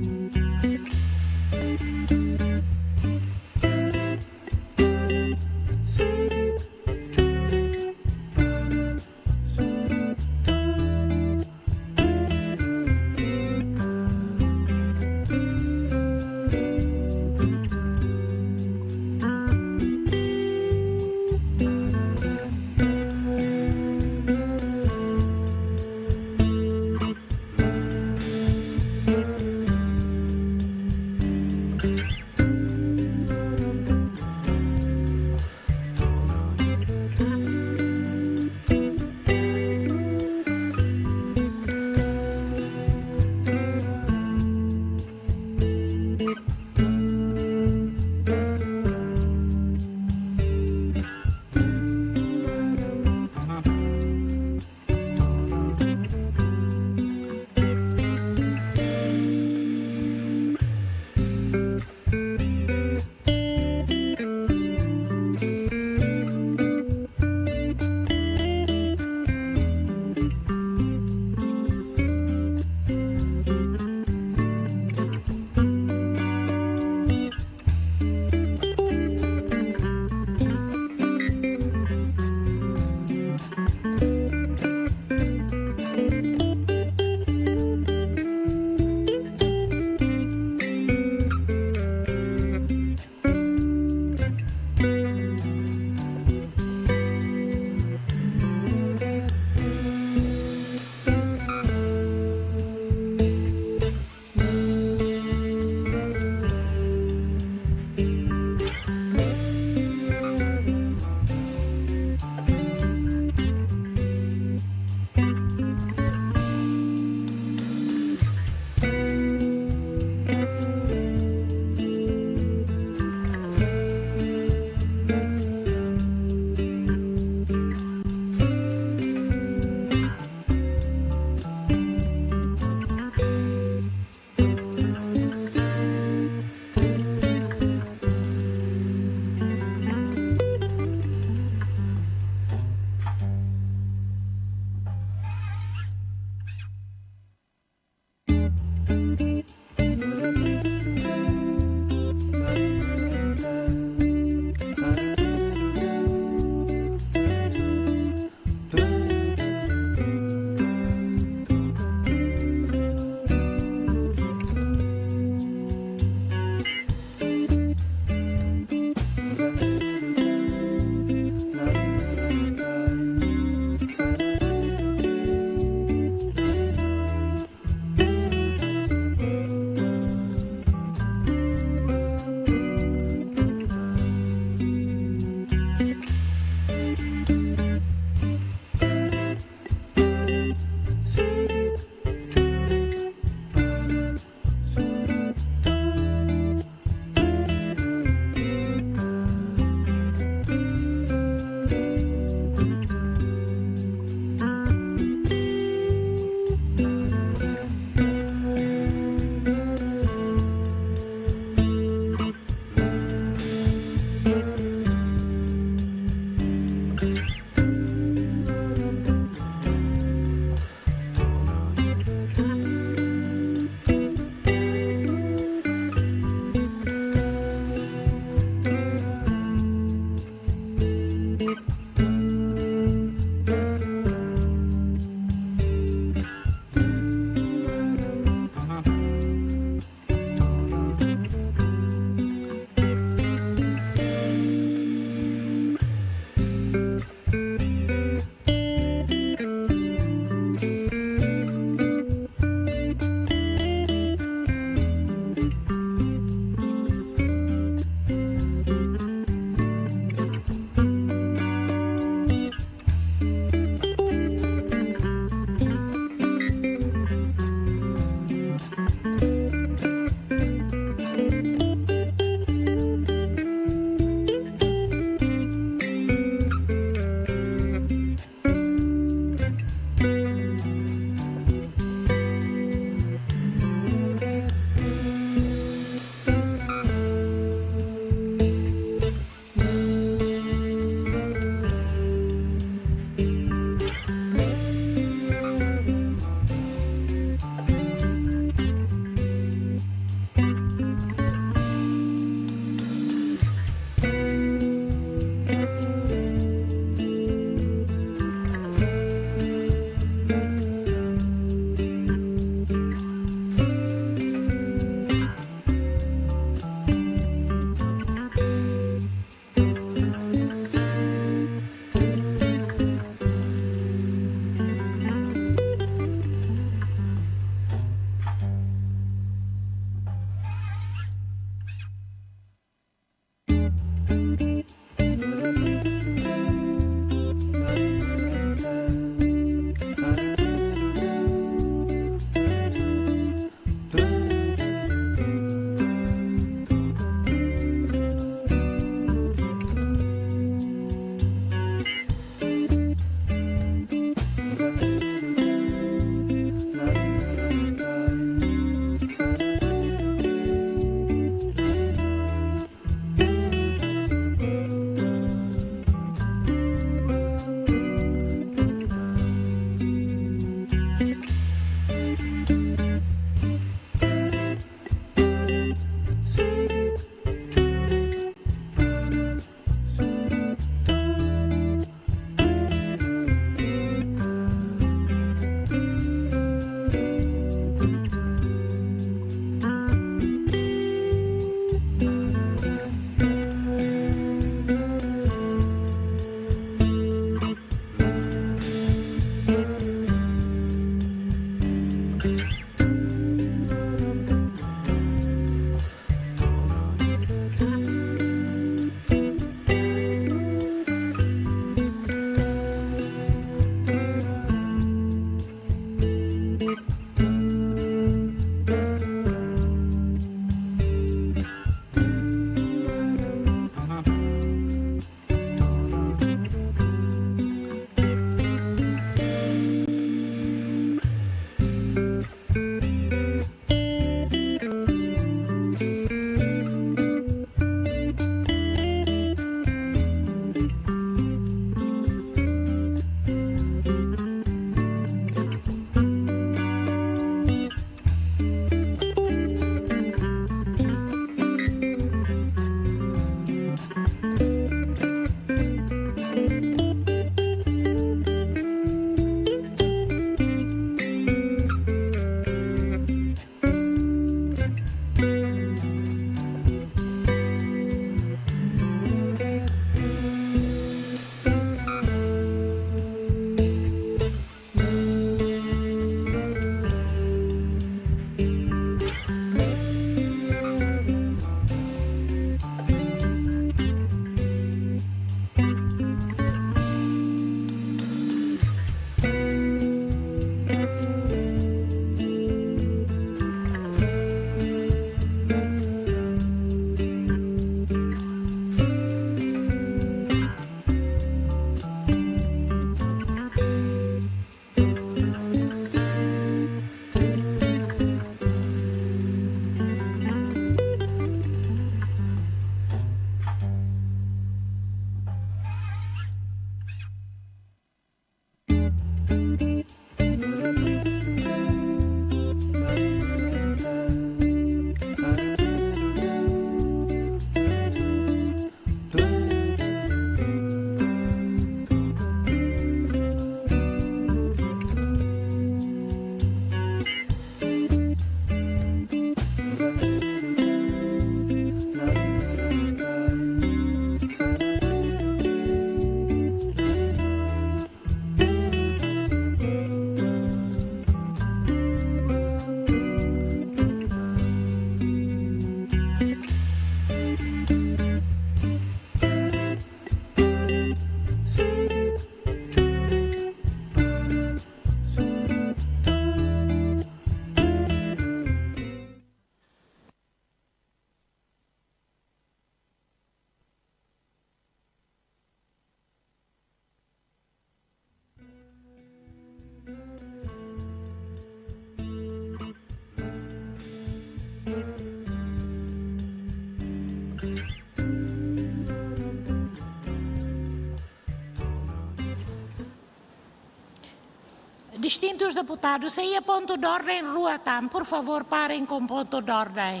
Distintus deputadus, se iha pontu de ordem rua tan, por favór, parem com pontu de ordem.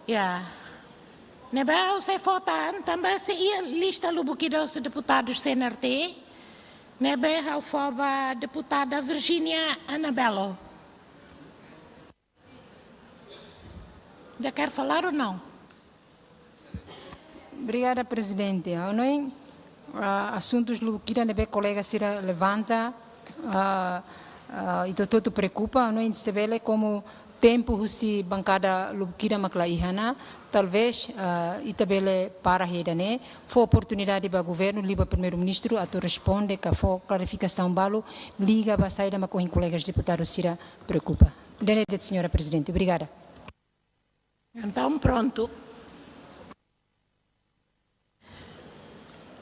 Ya. Ne'ebé ha'u sei fó tan, tanba se iha lista lubuk ida husi deputadus C N R T, ne'ebé ha'u fó ba deputada Virginia Anabelo. Ida quer falar ou não? Obrigada, Prezidente. Ha'u hanoin, ah, asuntus lubuk ida ne'ebé kolega sira levanta, ah, ah, ita hotu preokupa, ha'u hanoin se bele komu tempu husi bankada lubuk ida mak la iha ona, talvés, ah, ita bele para iha ida-ne'e, fó oportunidade ba governu, liuliu ba Primeiru-Ministru, atu responde ka fó klarifikasaun balu, liga ba saida mak ohin kolegas deputadu sira preokupa. Ida-ne'e de'it, Señora Prezidente. Obrigada. Entaun, prontu.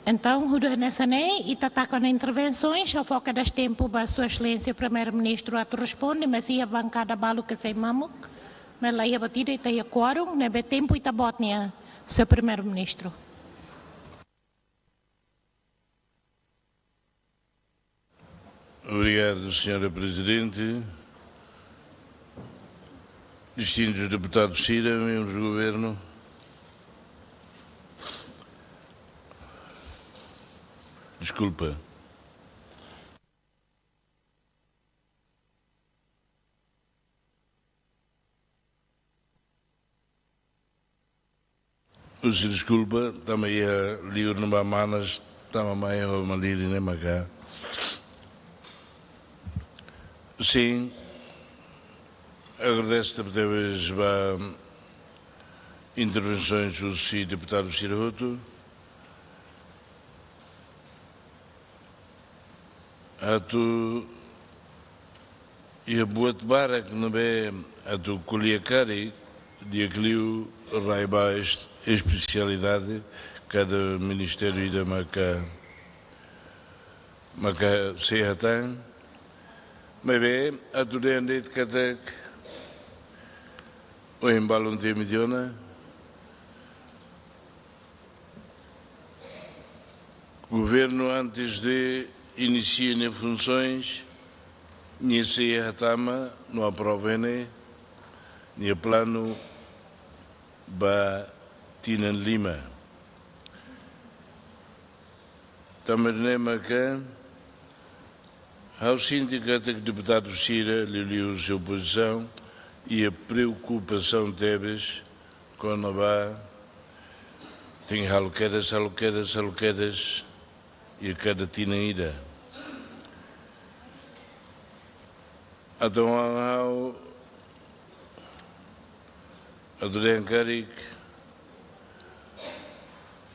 Entaun, hahú hanesan ne'e, ita taka ona intervensoens, ha'u fó kedas tempu ba Sua Exelénsia Primeiru-Ministru atu responde, mas iha bankada balu ke sei mamuk, mas la iha buat ida, ita iha quórum, ne'ebé tempu ita-boot nian, Señór Primeiru-Ministru. Obrigado, Señora Prezidente. Distintus deputadus sira, membru governu. Deskulpa. Husi deskulpa, tanba iha liur ne'ebá manas, tanba mai ho malirin ne'e maka. Sin, agradese tebes ba intervensoens husi deputadu sira hotu. Atu iha buat barak ne'ebé atu ko'alia karik, di'ak liu rai ba es-, espesialidade kada ministériu ida maka, maka sei hatán. Maibé atu dehan de'it katak ohin balun temi tiha ona, governu antes de inisia nia funsoens, nia sei hatama no aprova ne'e nia planu ba tinan lima. Tanba ne'e maka ha'u sente katak deputadu sira, liuliu husi opozisaun, iha preokupasaun tebes kona-ba tenke halo kedas, halo kedas, halo kedas iha kada tinan ida. Entaun ha'u atu dehan karik,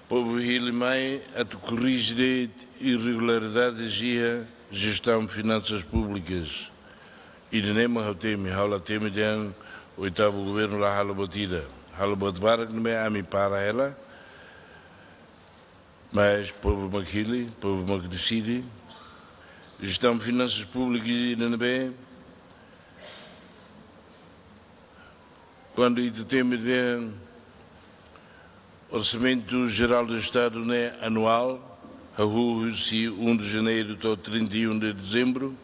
povu hili mai atu korrije de'it irregularidades iha jestaun finansas públikas. Ida-ne'e mak ha'u temi, ha'u la temi dehan oitavu governu la halo buat ida. Halo buat barak ne'ebé ami para hela. Mas povu mak hili, povu mak deside. Jestaun finansas públikas ida ne'ebé, kuandu ita temi dehan Orsamentu Jerál do Estadu ne'e anuál, hahú husi um de Janeiro to'o trinta e um de Dezembro,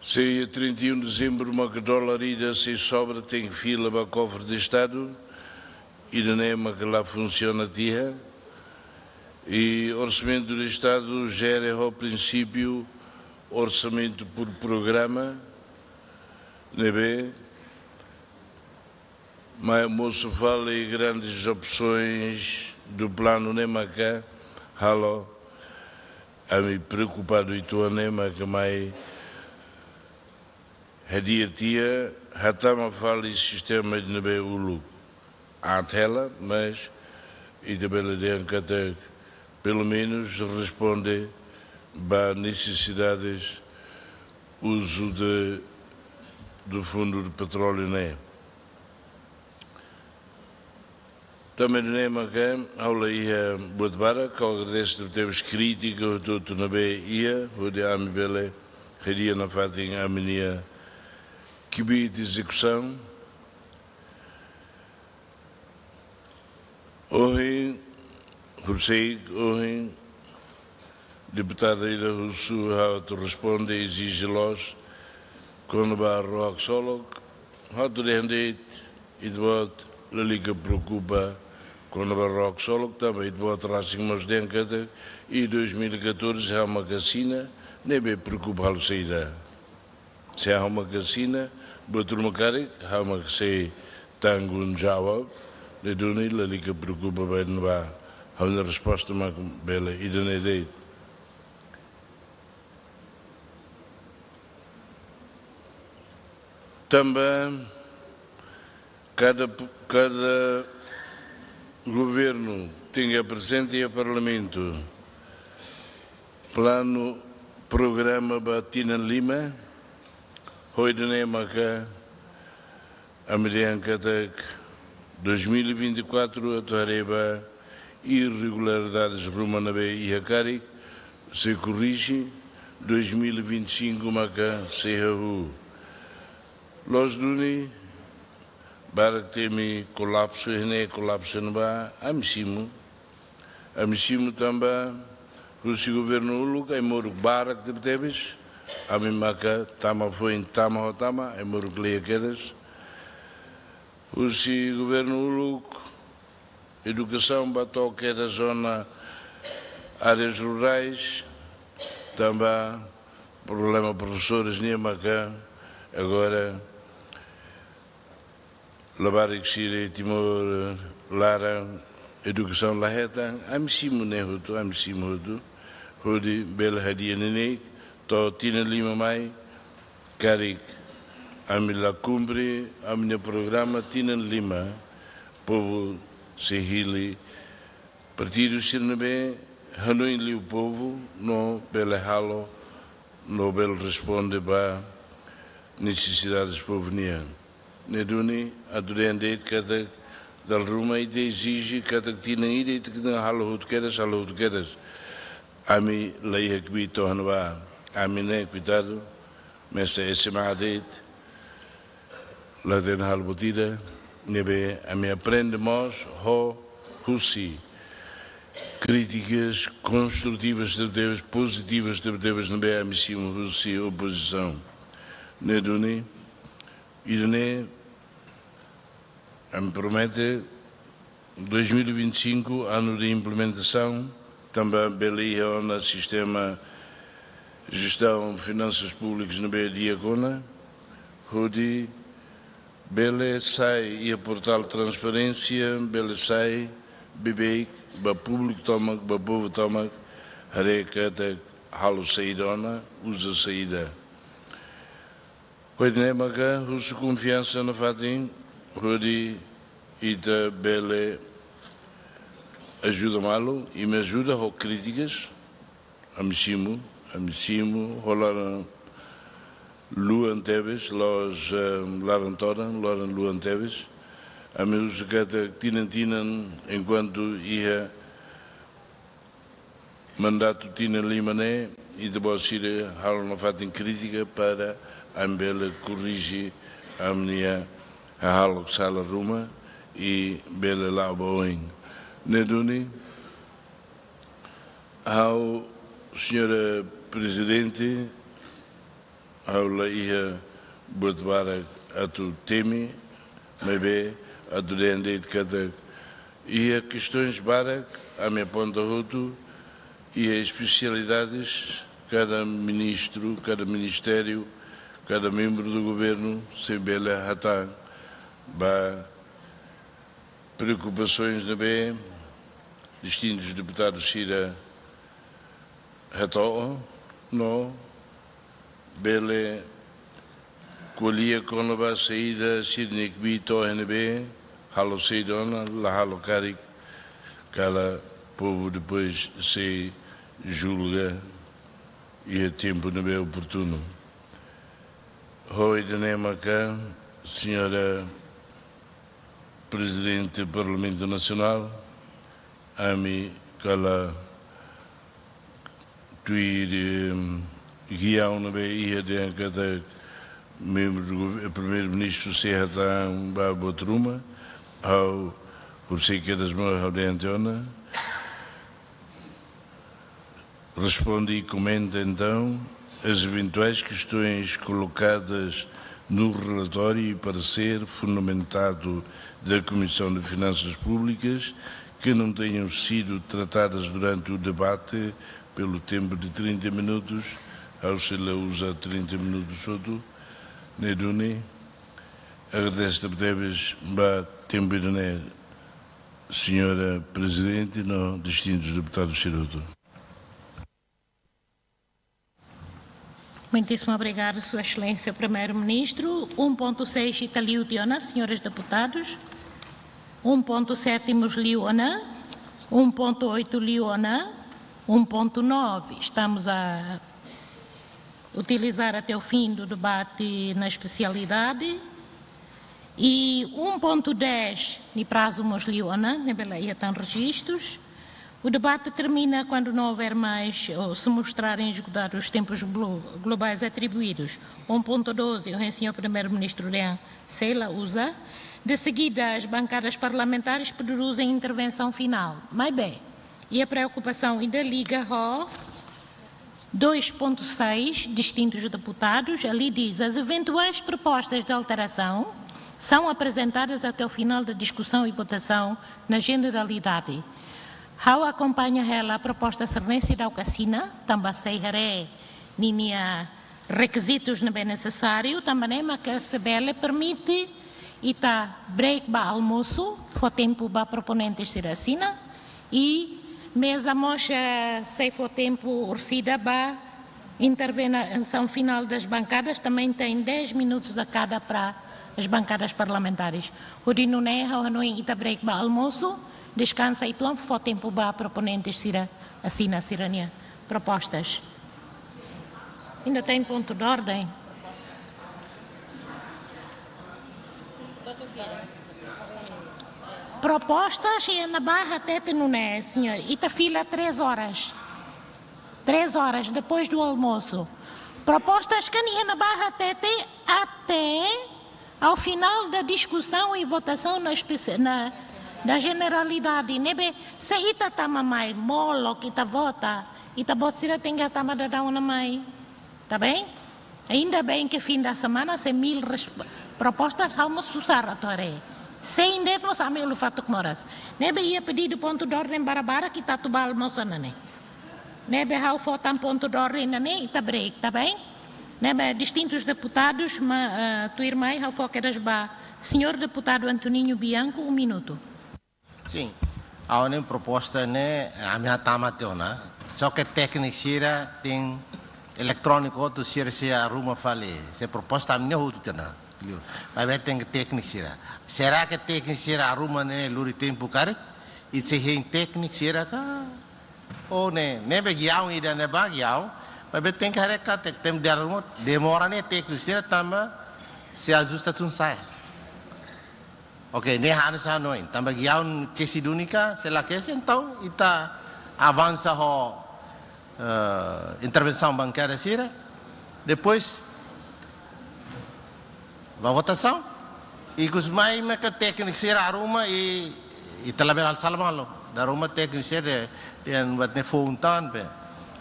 se trinta e um de Dezembro maka dólar ida sei sobra, tenke fila ba kofre de Estadu, ida-ne'e maka la funsiona tiha. I Orsamentu de Estadu jere ho prinsípiu orsamentu por programa, ne'ebé mai mosu fali grandes opsoens do planu ne'e maka halo ami preokupadu uitoan ne'e maka mai hadi'a tiha, hatama fali sistema ida ne'ebé uluk aat hela, mas ita bele dehan katak pelumenus responde ba nesesidades uzu de, do fundu de petróleu ne'e. Tanba ne'e maka ha'u la iha buat barak, ha'u agradese tebes krítika hotu-hotu ne'ebé iha, hodi ami bele hadi'a nafatin ami-nia kbiit ezekusaun. Ohin, horiseik ohin, Deputada ida husu ha'u atu responde, ezije loos kona-ba ró haksolok. Ha'u atu dehan de'it, ita-boot lalika preokupa kona-ba ró haksolok, tanba ita-boot rasik mós dehan katak iha dois mil e catorze ha'u maka asina, ne'ebé preokupa halo saida? Se ha'u maka asina, buat ruma karik ha'u maka sei tanggung jawab. Ne'e duni lalika preokupa ba ne'ebá. Ha'u-nia resposta mak bele ida-ne'e de'it. Tanba kada, kada governu tenke aprezenta iha Parlamentu planu, programa ba tinan lima. Ho ida-ne'e maka ami dehan katak dois mil e vinte e quatro atu haree ba irregularidades ruma ne'ebé iha karik, sei korrije, dois mil e vinte e cinco maka sei hahú. Loos duni, barak temi kolapsu iha ne'e, kolapsu iha ne'ebá, ami simu. Ami simu tanba husi governu uluk ai-moruk barak tebetebes, ami maka tama foin, tama ho tama, ai-moruk la iha kedas. Husi governu uluk, edukasaun bá to'o kedas zona áreas rurais, tanba problema profesores nian maka agora labarik sira iha Timor laran, edukasaun la hetan. Ami simu ne'e hotu, ami simu hotu, hodi bele hadi'a neineik to'o tinan lima mai. Karik ami la kumpre ami-nia programa tinan lima, povu sei hili partidu sira ne'ebé hanoin liu povu no bele halo, no bele responde ba nesesidades povu nian. Ne'e duni atu dehan de'it katak dala ruma ita ezije katak tinan ida ita tenke halo hotu kedas, halo hotu kedas. Ami la iha kbiit to'o ne'ebá. Ami ne'e, koitadu, mesak S M A de'it, la hatene halo buat ida. Ne'ebé ami aprende mós ho, husi krítikas konstrutivas tebetebes, pozitivas tebetebes ne'ebé ami simu husi opozisaun. Ne'e duni, ida-ne'e ami promete dois mil e vinte e cinco, anu de implementasaun, tanba bele iha ona sistema jestaun finansas públikas ne'ebé di'ak ona, hodi bele sai iha portál transparénsia, bele sai beibeik ba públiku tomak, ba povu tomak, haree katak halo saida ona, uza saida. Ho ida-ne'e maka husu konfiansa nafatin, hodi ita bele ajuda malu, imi ajuda ho krítikas, ami simu, ami simu, ho laran luan tebes, la'ós, eh, laran todan, laran luan tebes. Ami husu katak tinan-tinan, enkuantu iha mandatu tinan lima ne'e, ita-boot sira halo nafatin krítika para ami bele korrije ami-nia hahalok sala ruma i bele la'o ba oin. Ne'e duni, ha'u, Señora Prezidente, ha'u la iha buat barak atu temi, maibé atu dehan de'it katak iha kestaun barak ami aponta hotu, iha espesialidades, kada ministru, kada ministériu, kada membru do governu sei bele hatán ba preokupasoens ne'ebé distintus deputadus sira hato'o, no bele ko'alia kona-ba saida sira-nia kbiit to'o iha ne'ebé, halo saida ona, la halo karik, kala povu depois sei julga iha tempu ne'ebé oportunu. Ho ida-ne'e maka, Señora Prezidente Parlamentu Nasionál, ami kala tuir, em, giaun ne'ebé iha dehan katak membru do gov-, eh, Primeiru-Ministru sei hatán ba buat ruma, ha'u husik kedas mós ha'u dehan tiha ona. Responde e comenta, então, as eventuais questões colocadas no relatório e parecer fundamentado da Comissão de Finanças Públicas que não tenham sido tratadas durante o debate pelo tempo de trinta minutos, ha'u sei la uza trinta minutos hotu, ne'e duni. Agradese tebetebes ba tempu ida-ne'e, Senhora Presidente, no distintus deputadus sira hotu. Muitíssimo obrigado, Sua Excelência Primeiro-Ministro. Um ponto seis ita liu tiha ona, senhores deputados. Um ponto sete mós liu ona. Um ponto oito liu ona. Um ponto nove, estamos a utilizar até o fim do debate na especialidade. E um ponto dez, nia prazu mós liu ona, ne'ebé la iha tan rejistus. O debate termina quando não houver mais, ou se mostrarem esgotados os tempos glo-, globais atribuídos. Um ponto doze, o senhor Primeiro-Ministro dehan sei la uza. De seguida, as bancadas parlamentares produzem intervenção final. Mas bem, e a preocupação ainda liga ho dois ponto seis, distintos deputados, ali diz: as eventuais propostas de alteração são apresentadas até o final da discussão e votação na generalidade. Ha'u akompaña hela proposta sira-ne'e, seidauk asina, tanba sei haree ninia rekizitus ne'ebé nesesáriu, tanba ne'e mak sei bele permite ita break ba almosu, fó tempu ba proponentes sira asina, i meza mós, eh, sei fó tempu orsida ba intervenção final das bancadas, também tem dez minutos a cada para as bancadas parlamentares. Hodi nune'e ha'u hanoin ita break ba almosu, deskansa uitoan, fó tempu ba proponentes sira asina sira-nia propostas. Ainda tem ponto de ordem? Propostas iha ne'ebá hatete nune'e, senhor. Ita fila três horas. Três horas, depois do almoço. Propostas kan iha ne'ebá hatete até ao final da discussão e votação na especi-, na, na generalidade. Ne'ebé, se ita tama mai molok, ita vota, ita-boot sira tenke tama daudaun ona mai. Tá bem? Ainda bem que fim da semana, se mil res-, propostas, ha'u mós susar atu haree. Se ainda mós ami ulun-fatuk moras. Ne'ebé iha pedidu pontu de ordem barak-barak, ita atu ba almosu ona ne'e. Ne'ebé ha'u fó tan pontu de ordem ona ne'e, ita break, tá bem? Ne'ebé distintus deputadus, ma, eh, tuirmai, ha'u fó kedas ba senhor deputadu Antoninho Bianco, um minuto. Sin, ha'u-nia proposta ne'e, ami hatama tiha ona. Só que tékniku sira tenke eletróniku hotu, sira sei arruma fali. Se proposta ami-nia hotu tiha ona. Liu. Maibé tenke tékniku sira. Será que tékniku sira arruma ne'e lori tempu karik? I se hein tékniku sira ka? Ou ne'e, ne'ebé giaun ida ne'ebá giaun. Maibé tenke haree katak tempu de arruma, demora ne'e tékniku sira tanba sei ajusta tun sa'e. Ok, ne'e ha'u-nia hanoin. Tanba giaun kesi duni ka, se la kesi, entaun ita avansa ho, eh, intervensaun bankada sira. Depois, ba votasaun. Ikus mai maka tékniku sira arruma i, i ita labele halo sala malu. Dala ruma tékniku sira dehan, dehan buat ne'e foun tan, be,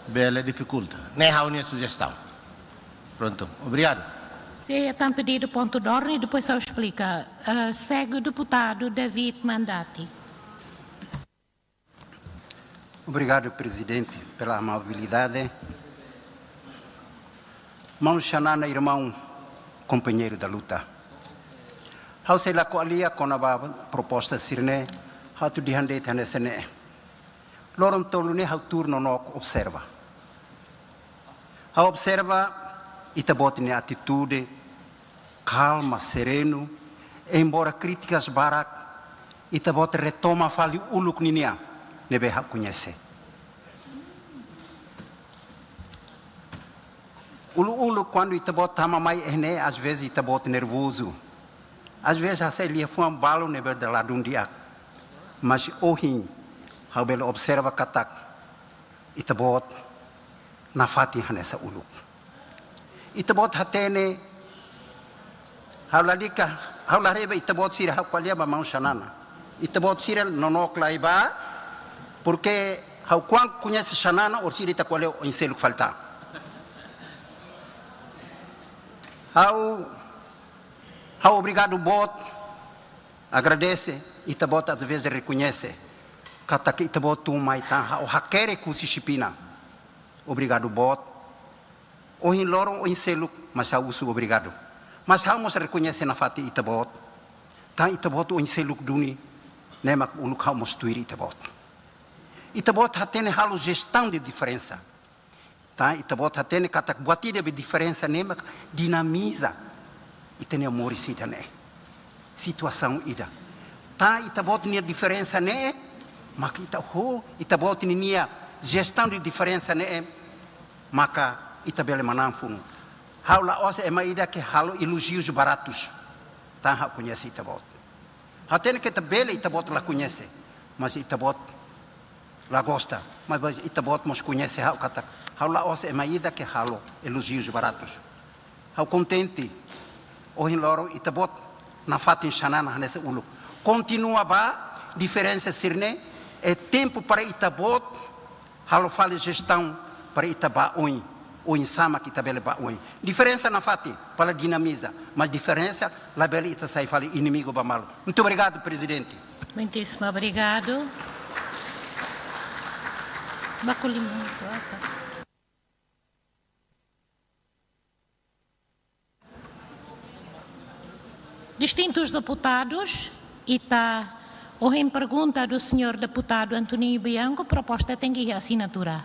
bele difikulta. Ne'e ha'u-nia sujestaun. Prontu, obrigadu. Sei iha tan pedidu pontu de ordem, depois ha'u esplika. Eh, segue o deputado David Mandati. Obrigado, Presidente, pela amabilidade. Maun Xanana, irmão, companheiro da luta. Ha'u sei la ko'alia kona-ba proposta sira-ne'e, ha'u atu dehan de'it hanesan ne'e. Loron tolu ne'e ha'u tuur nonook observa. Ha'u observa ita-boot nia atitude kalma, serenu, embora krítikas barak, ita-boot retoma fali uluk ninian ne'ebé ha'u koñese. Uluk-uluk kuandu ita-boot tama mai iha ne'e, às vezes ita-boot nervozu. Às vezes hasai liafuan balu ne'ebé dala dún di'ak. Mas ohin ha'u bele observa katak ita-boot nafatin hanesan uluk. Ita-boot hatene, ha'u lalika, ha'u la haree ba ita-boot sira, ha'u ko'alia ba maun Xanana. Ita-boot sira nonook lai ba, porque Ha'u kuandu koñese Xanana, orsida ita ko'alia oin seluk fali tan. Ha'u, ha'u obrigadu boot, agradese, ita-boot às vezes rekoñese katak ita-boot tun mai tan, ha'u hakerek husi Xipina. Obrigadu boot. Ohin loron oin seluk, mas ha'u husu obrigadu. Mas ha'u mós rekoñese nafatin ita-boot. Tan ita-boot oin seluk duni, ne'e mak uluk ha'u mós tuir ita-boot. Ita-boot hatene halo jestaun de diferensa. Tan ita-boot hatene katak buat ida be diferensa ne'e mak dinamiza ita-nia moris ida-ne'e. Situasaun ida. Tan ita-boot nia diferensa ne'e, maka ita ho, ita-boot ninia jestaun de diferensa ne'e, maka ita bele manán funu. Ha'u la'ós ema ida ke halo elojius baratus. Tan ha'u koñese ita-boot. Hatene ke ita bele ita-boot la koñese, mas ita-boot la gosta, mas ita-boot mós koñese ha'u katak ha'u la'ós ema ida ke halo elojius baratus. Ha'u kontente, ohin loron ita-boot nafatin Xanana hanesan uluk. Kontinua ba, diferensa sira-ne'e, é tempu para ita-boot halo fali jestaun para ita bá oin, oinsá mak ita bele bá oin. Diferensa nafatin, para dinamiza, mas diferensa labele ita sai fali inimigu ba malu. Muito obrigado, Prezidente. Muitíssimo obrigado. Bakulimu, ah, tá. Distintos deputados, ita ohin pergunta do senhor deputado Antoninho Bianco, proposta tenke iha assinatura.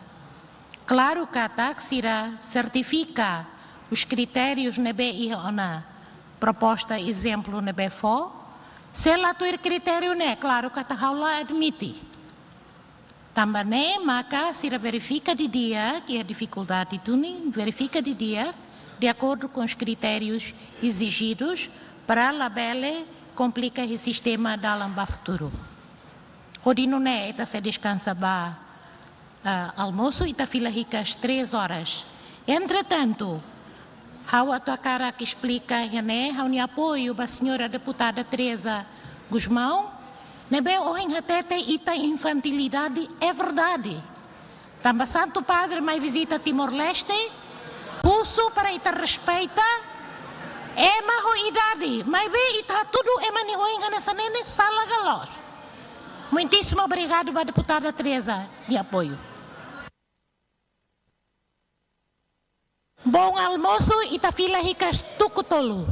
Klaru katak sira sertifika os critérios ne'ebé iha ona proposta, ezemplu ne'ebé fó. Se la tuir kritériu ne'e, klaru katak ha'u la admite. Tanba ne'e maka sira verifika didi'ak, iha difikuldade duni, verifika didi'ak, de acordo com os critérios exigidos, para labele komplika iha sistema dalan ba futuru. Hodi nune'e ita sei deskansa ba, ah, almosu, ita fila hikas três horas. Entretantu, ha'u atu hakarak esplika iha ne'e ha'u-nia apoiu ba señora deputada Teresa Gusmão, ne'ebé ohin hatete ita infantilidade, é verdade. Tanba Santu Padre mai vizita Timor-Leste, husu para ita respeita ema ho idade, maibé ita hatudu ema nia oin hanesan ne'e ne'e sala ka loos. Muitíssimo obrigado ba deputada Teresa nia apoiu. Bom almoço, ita fila hikas tuku tolu.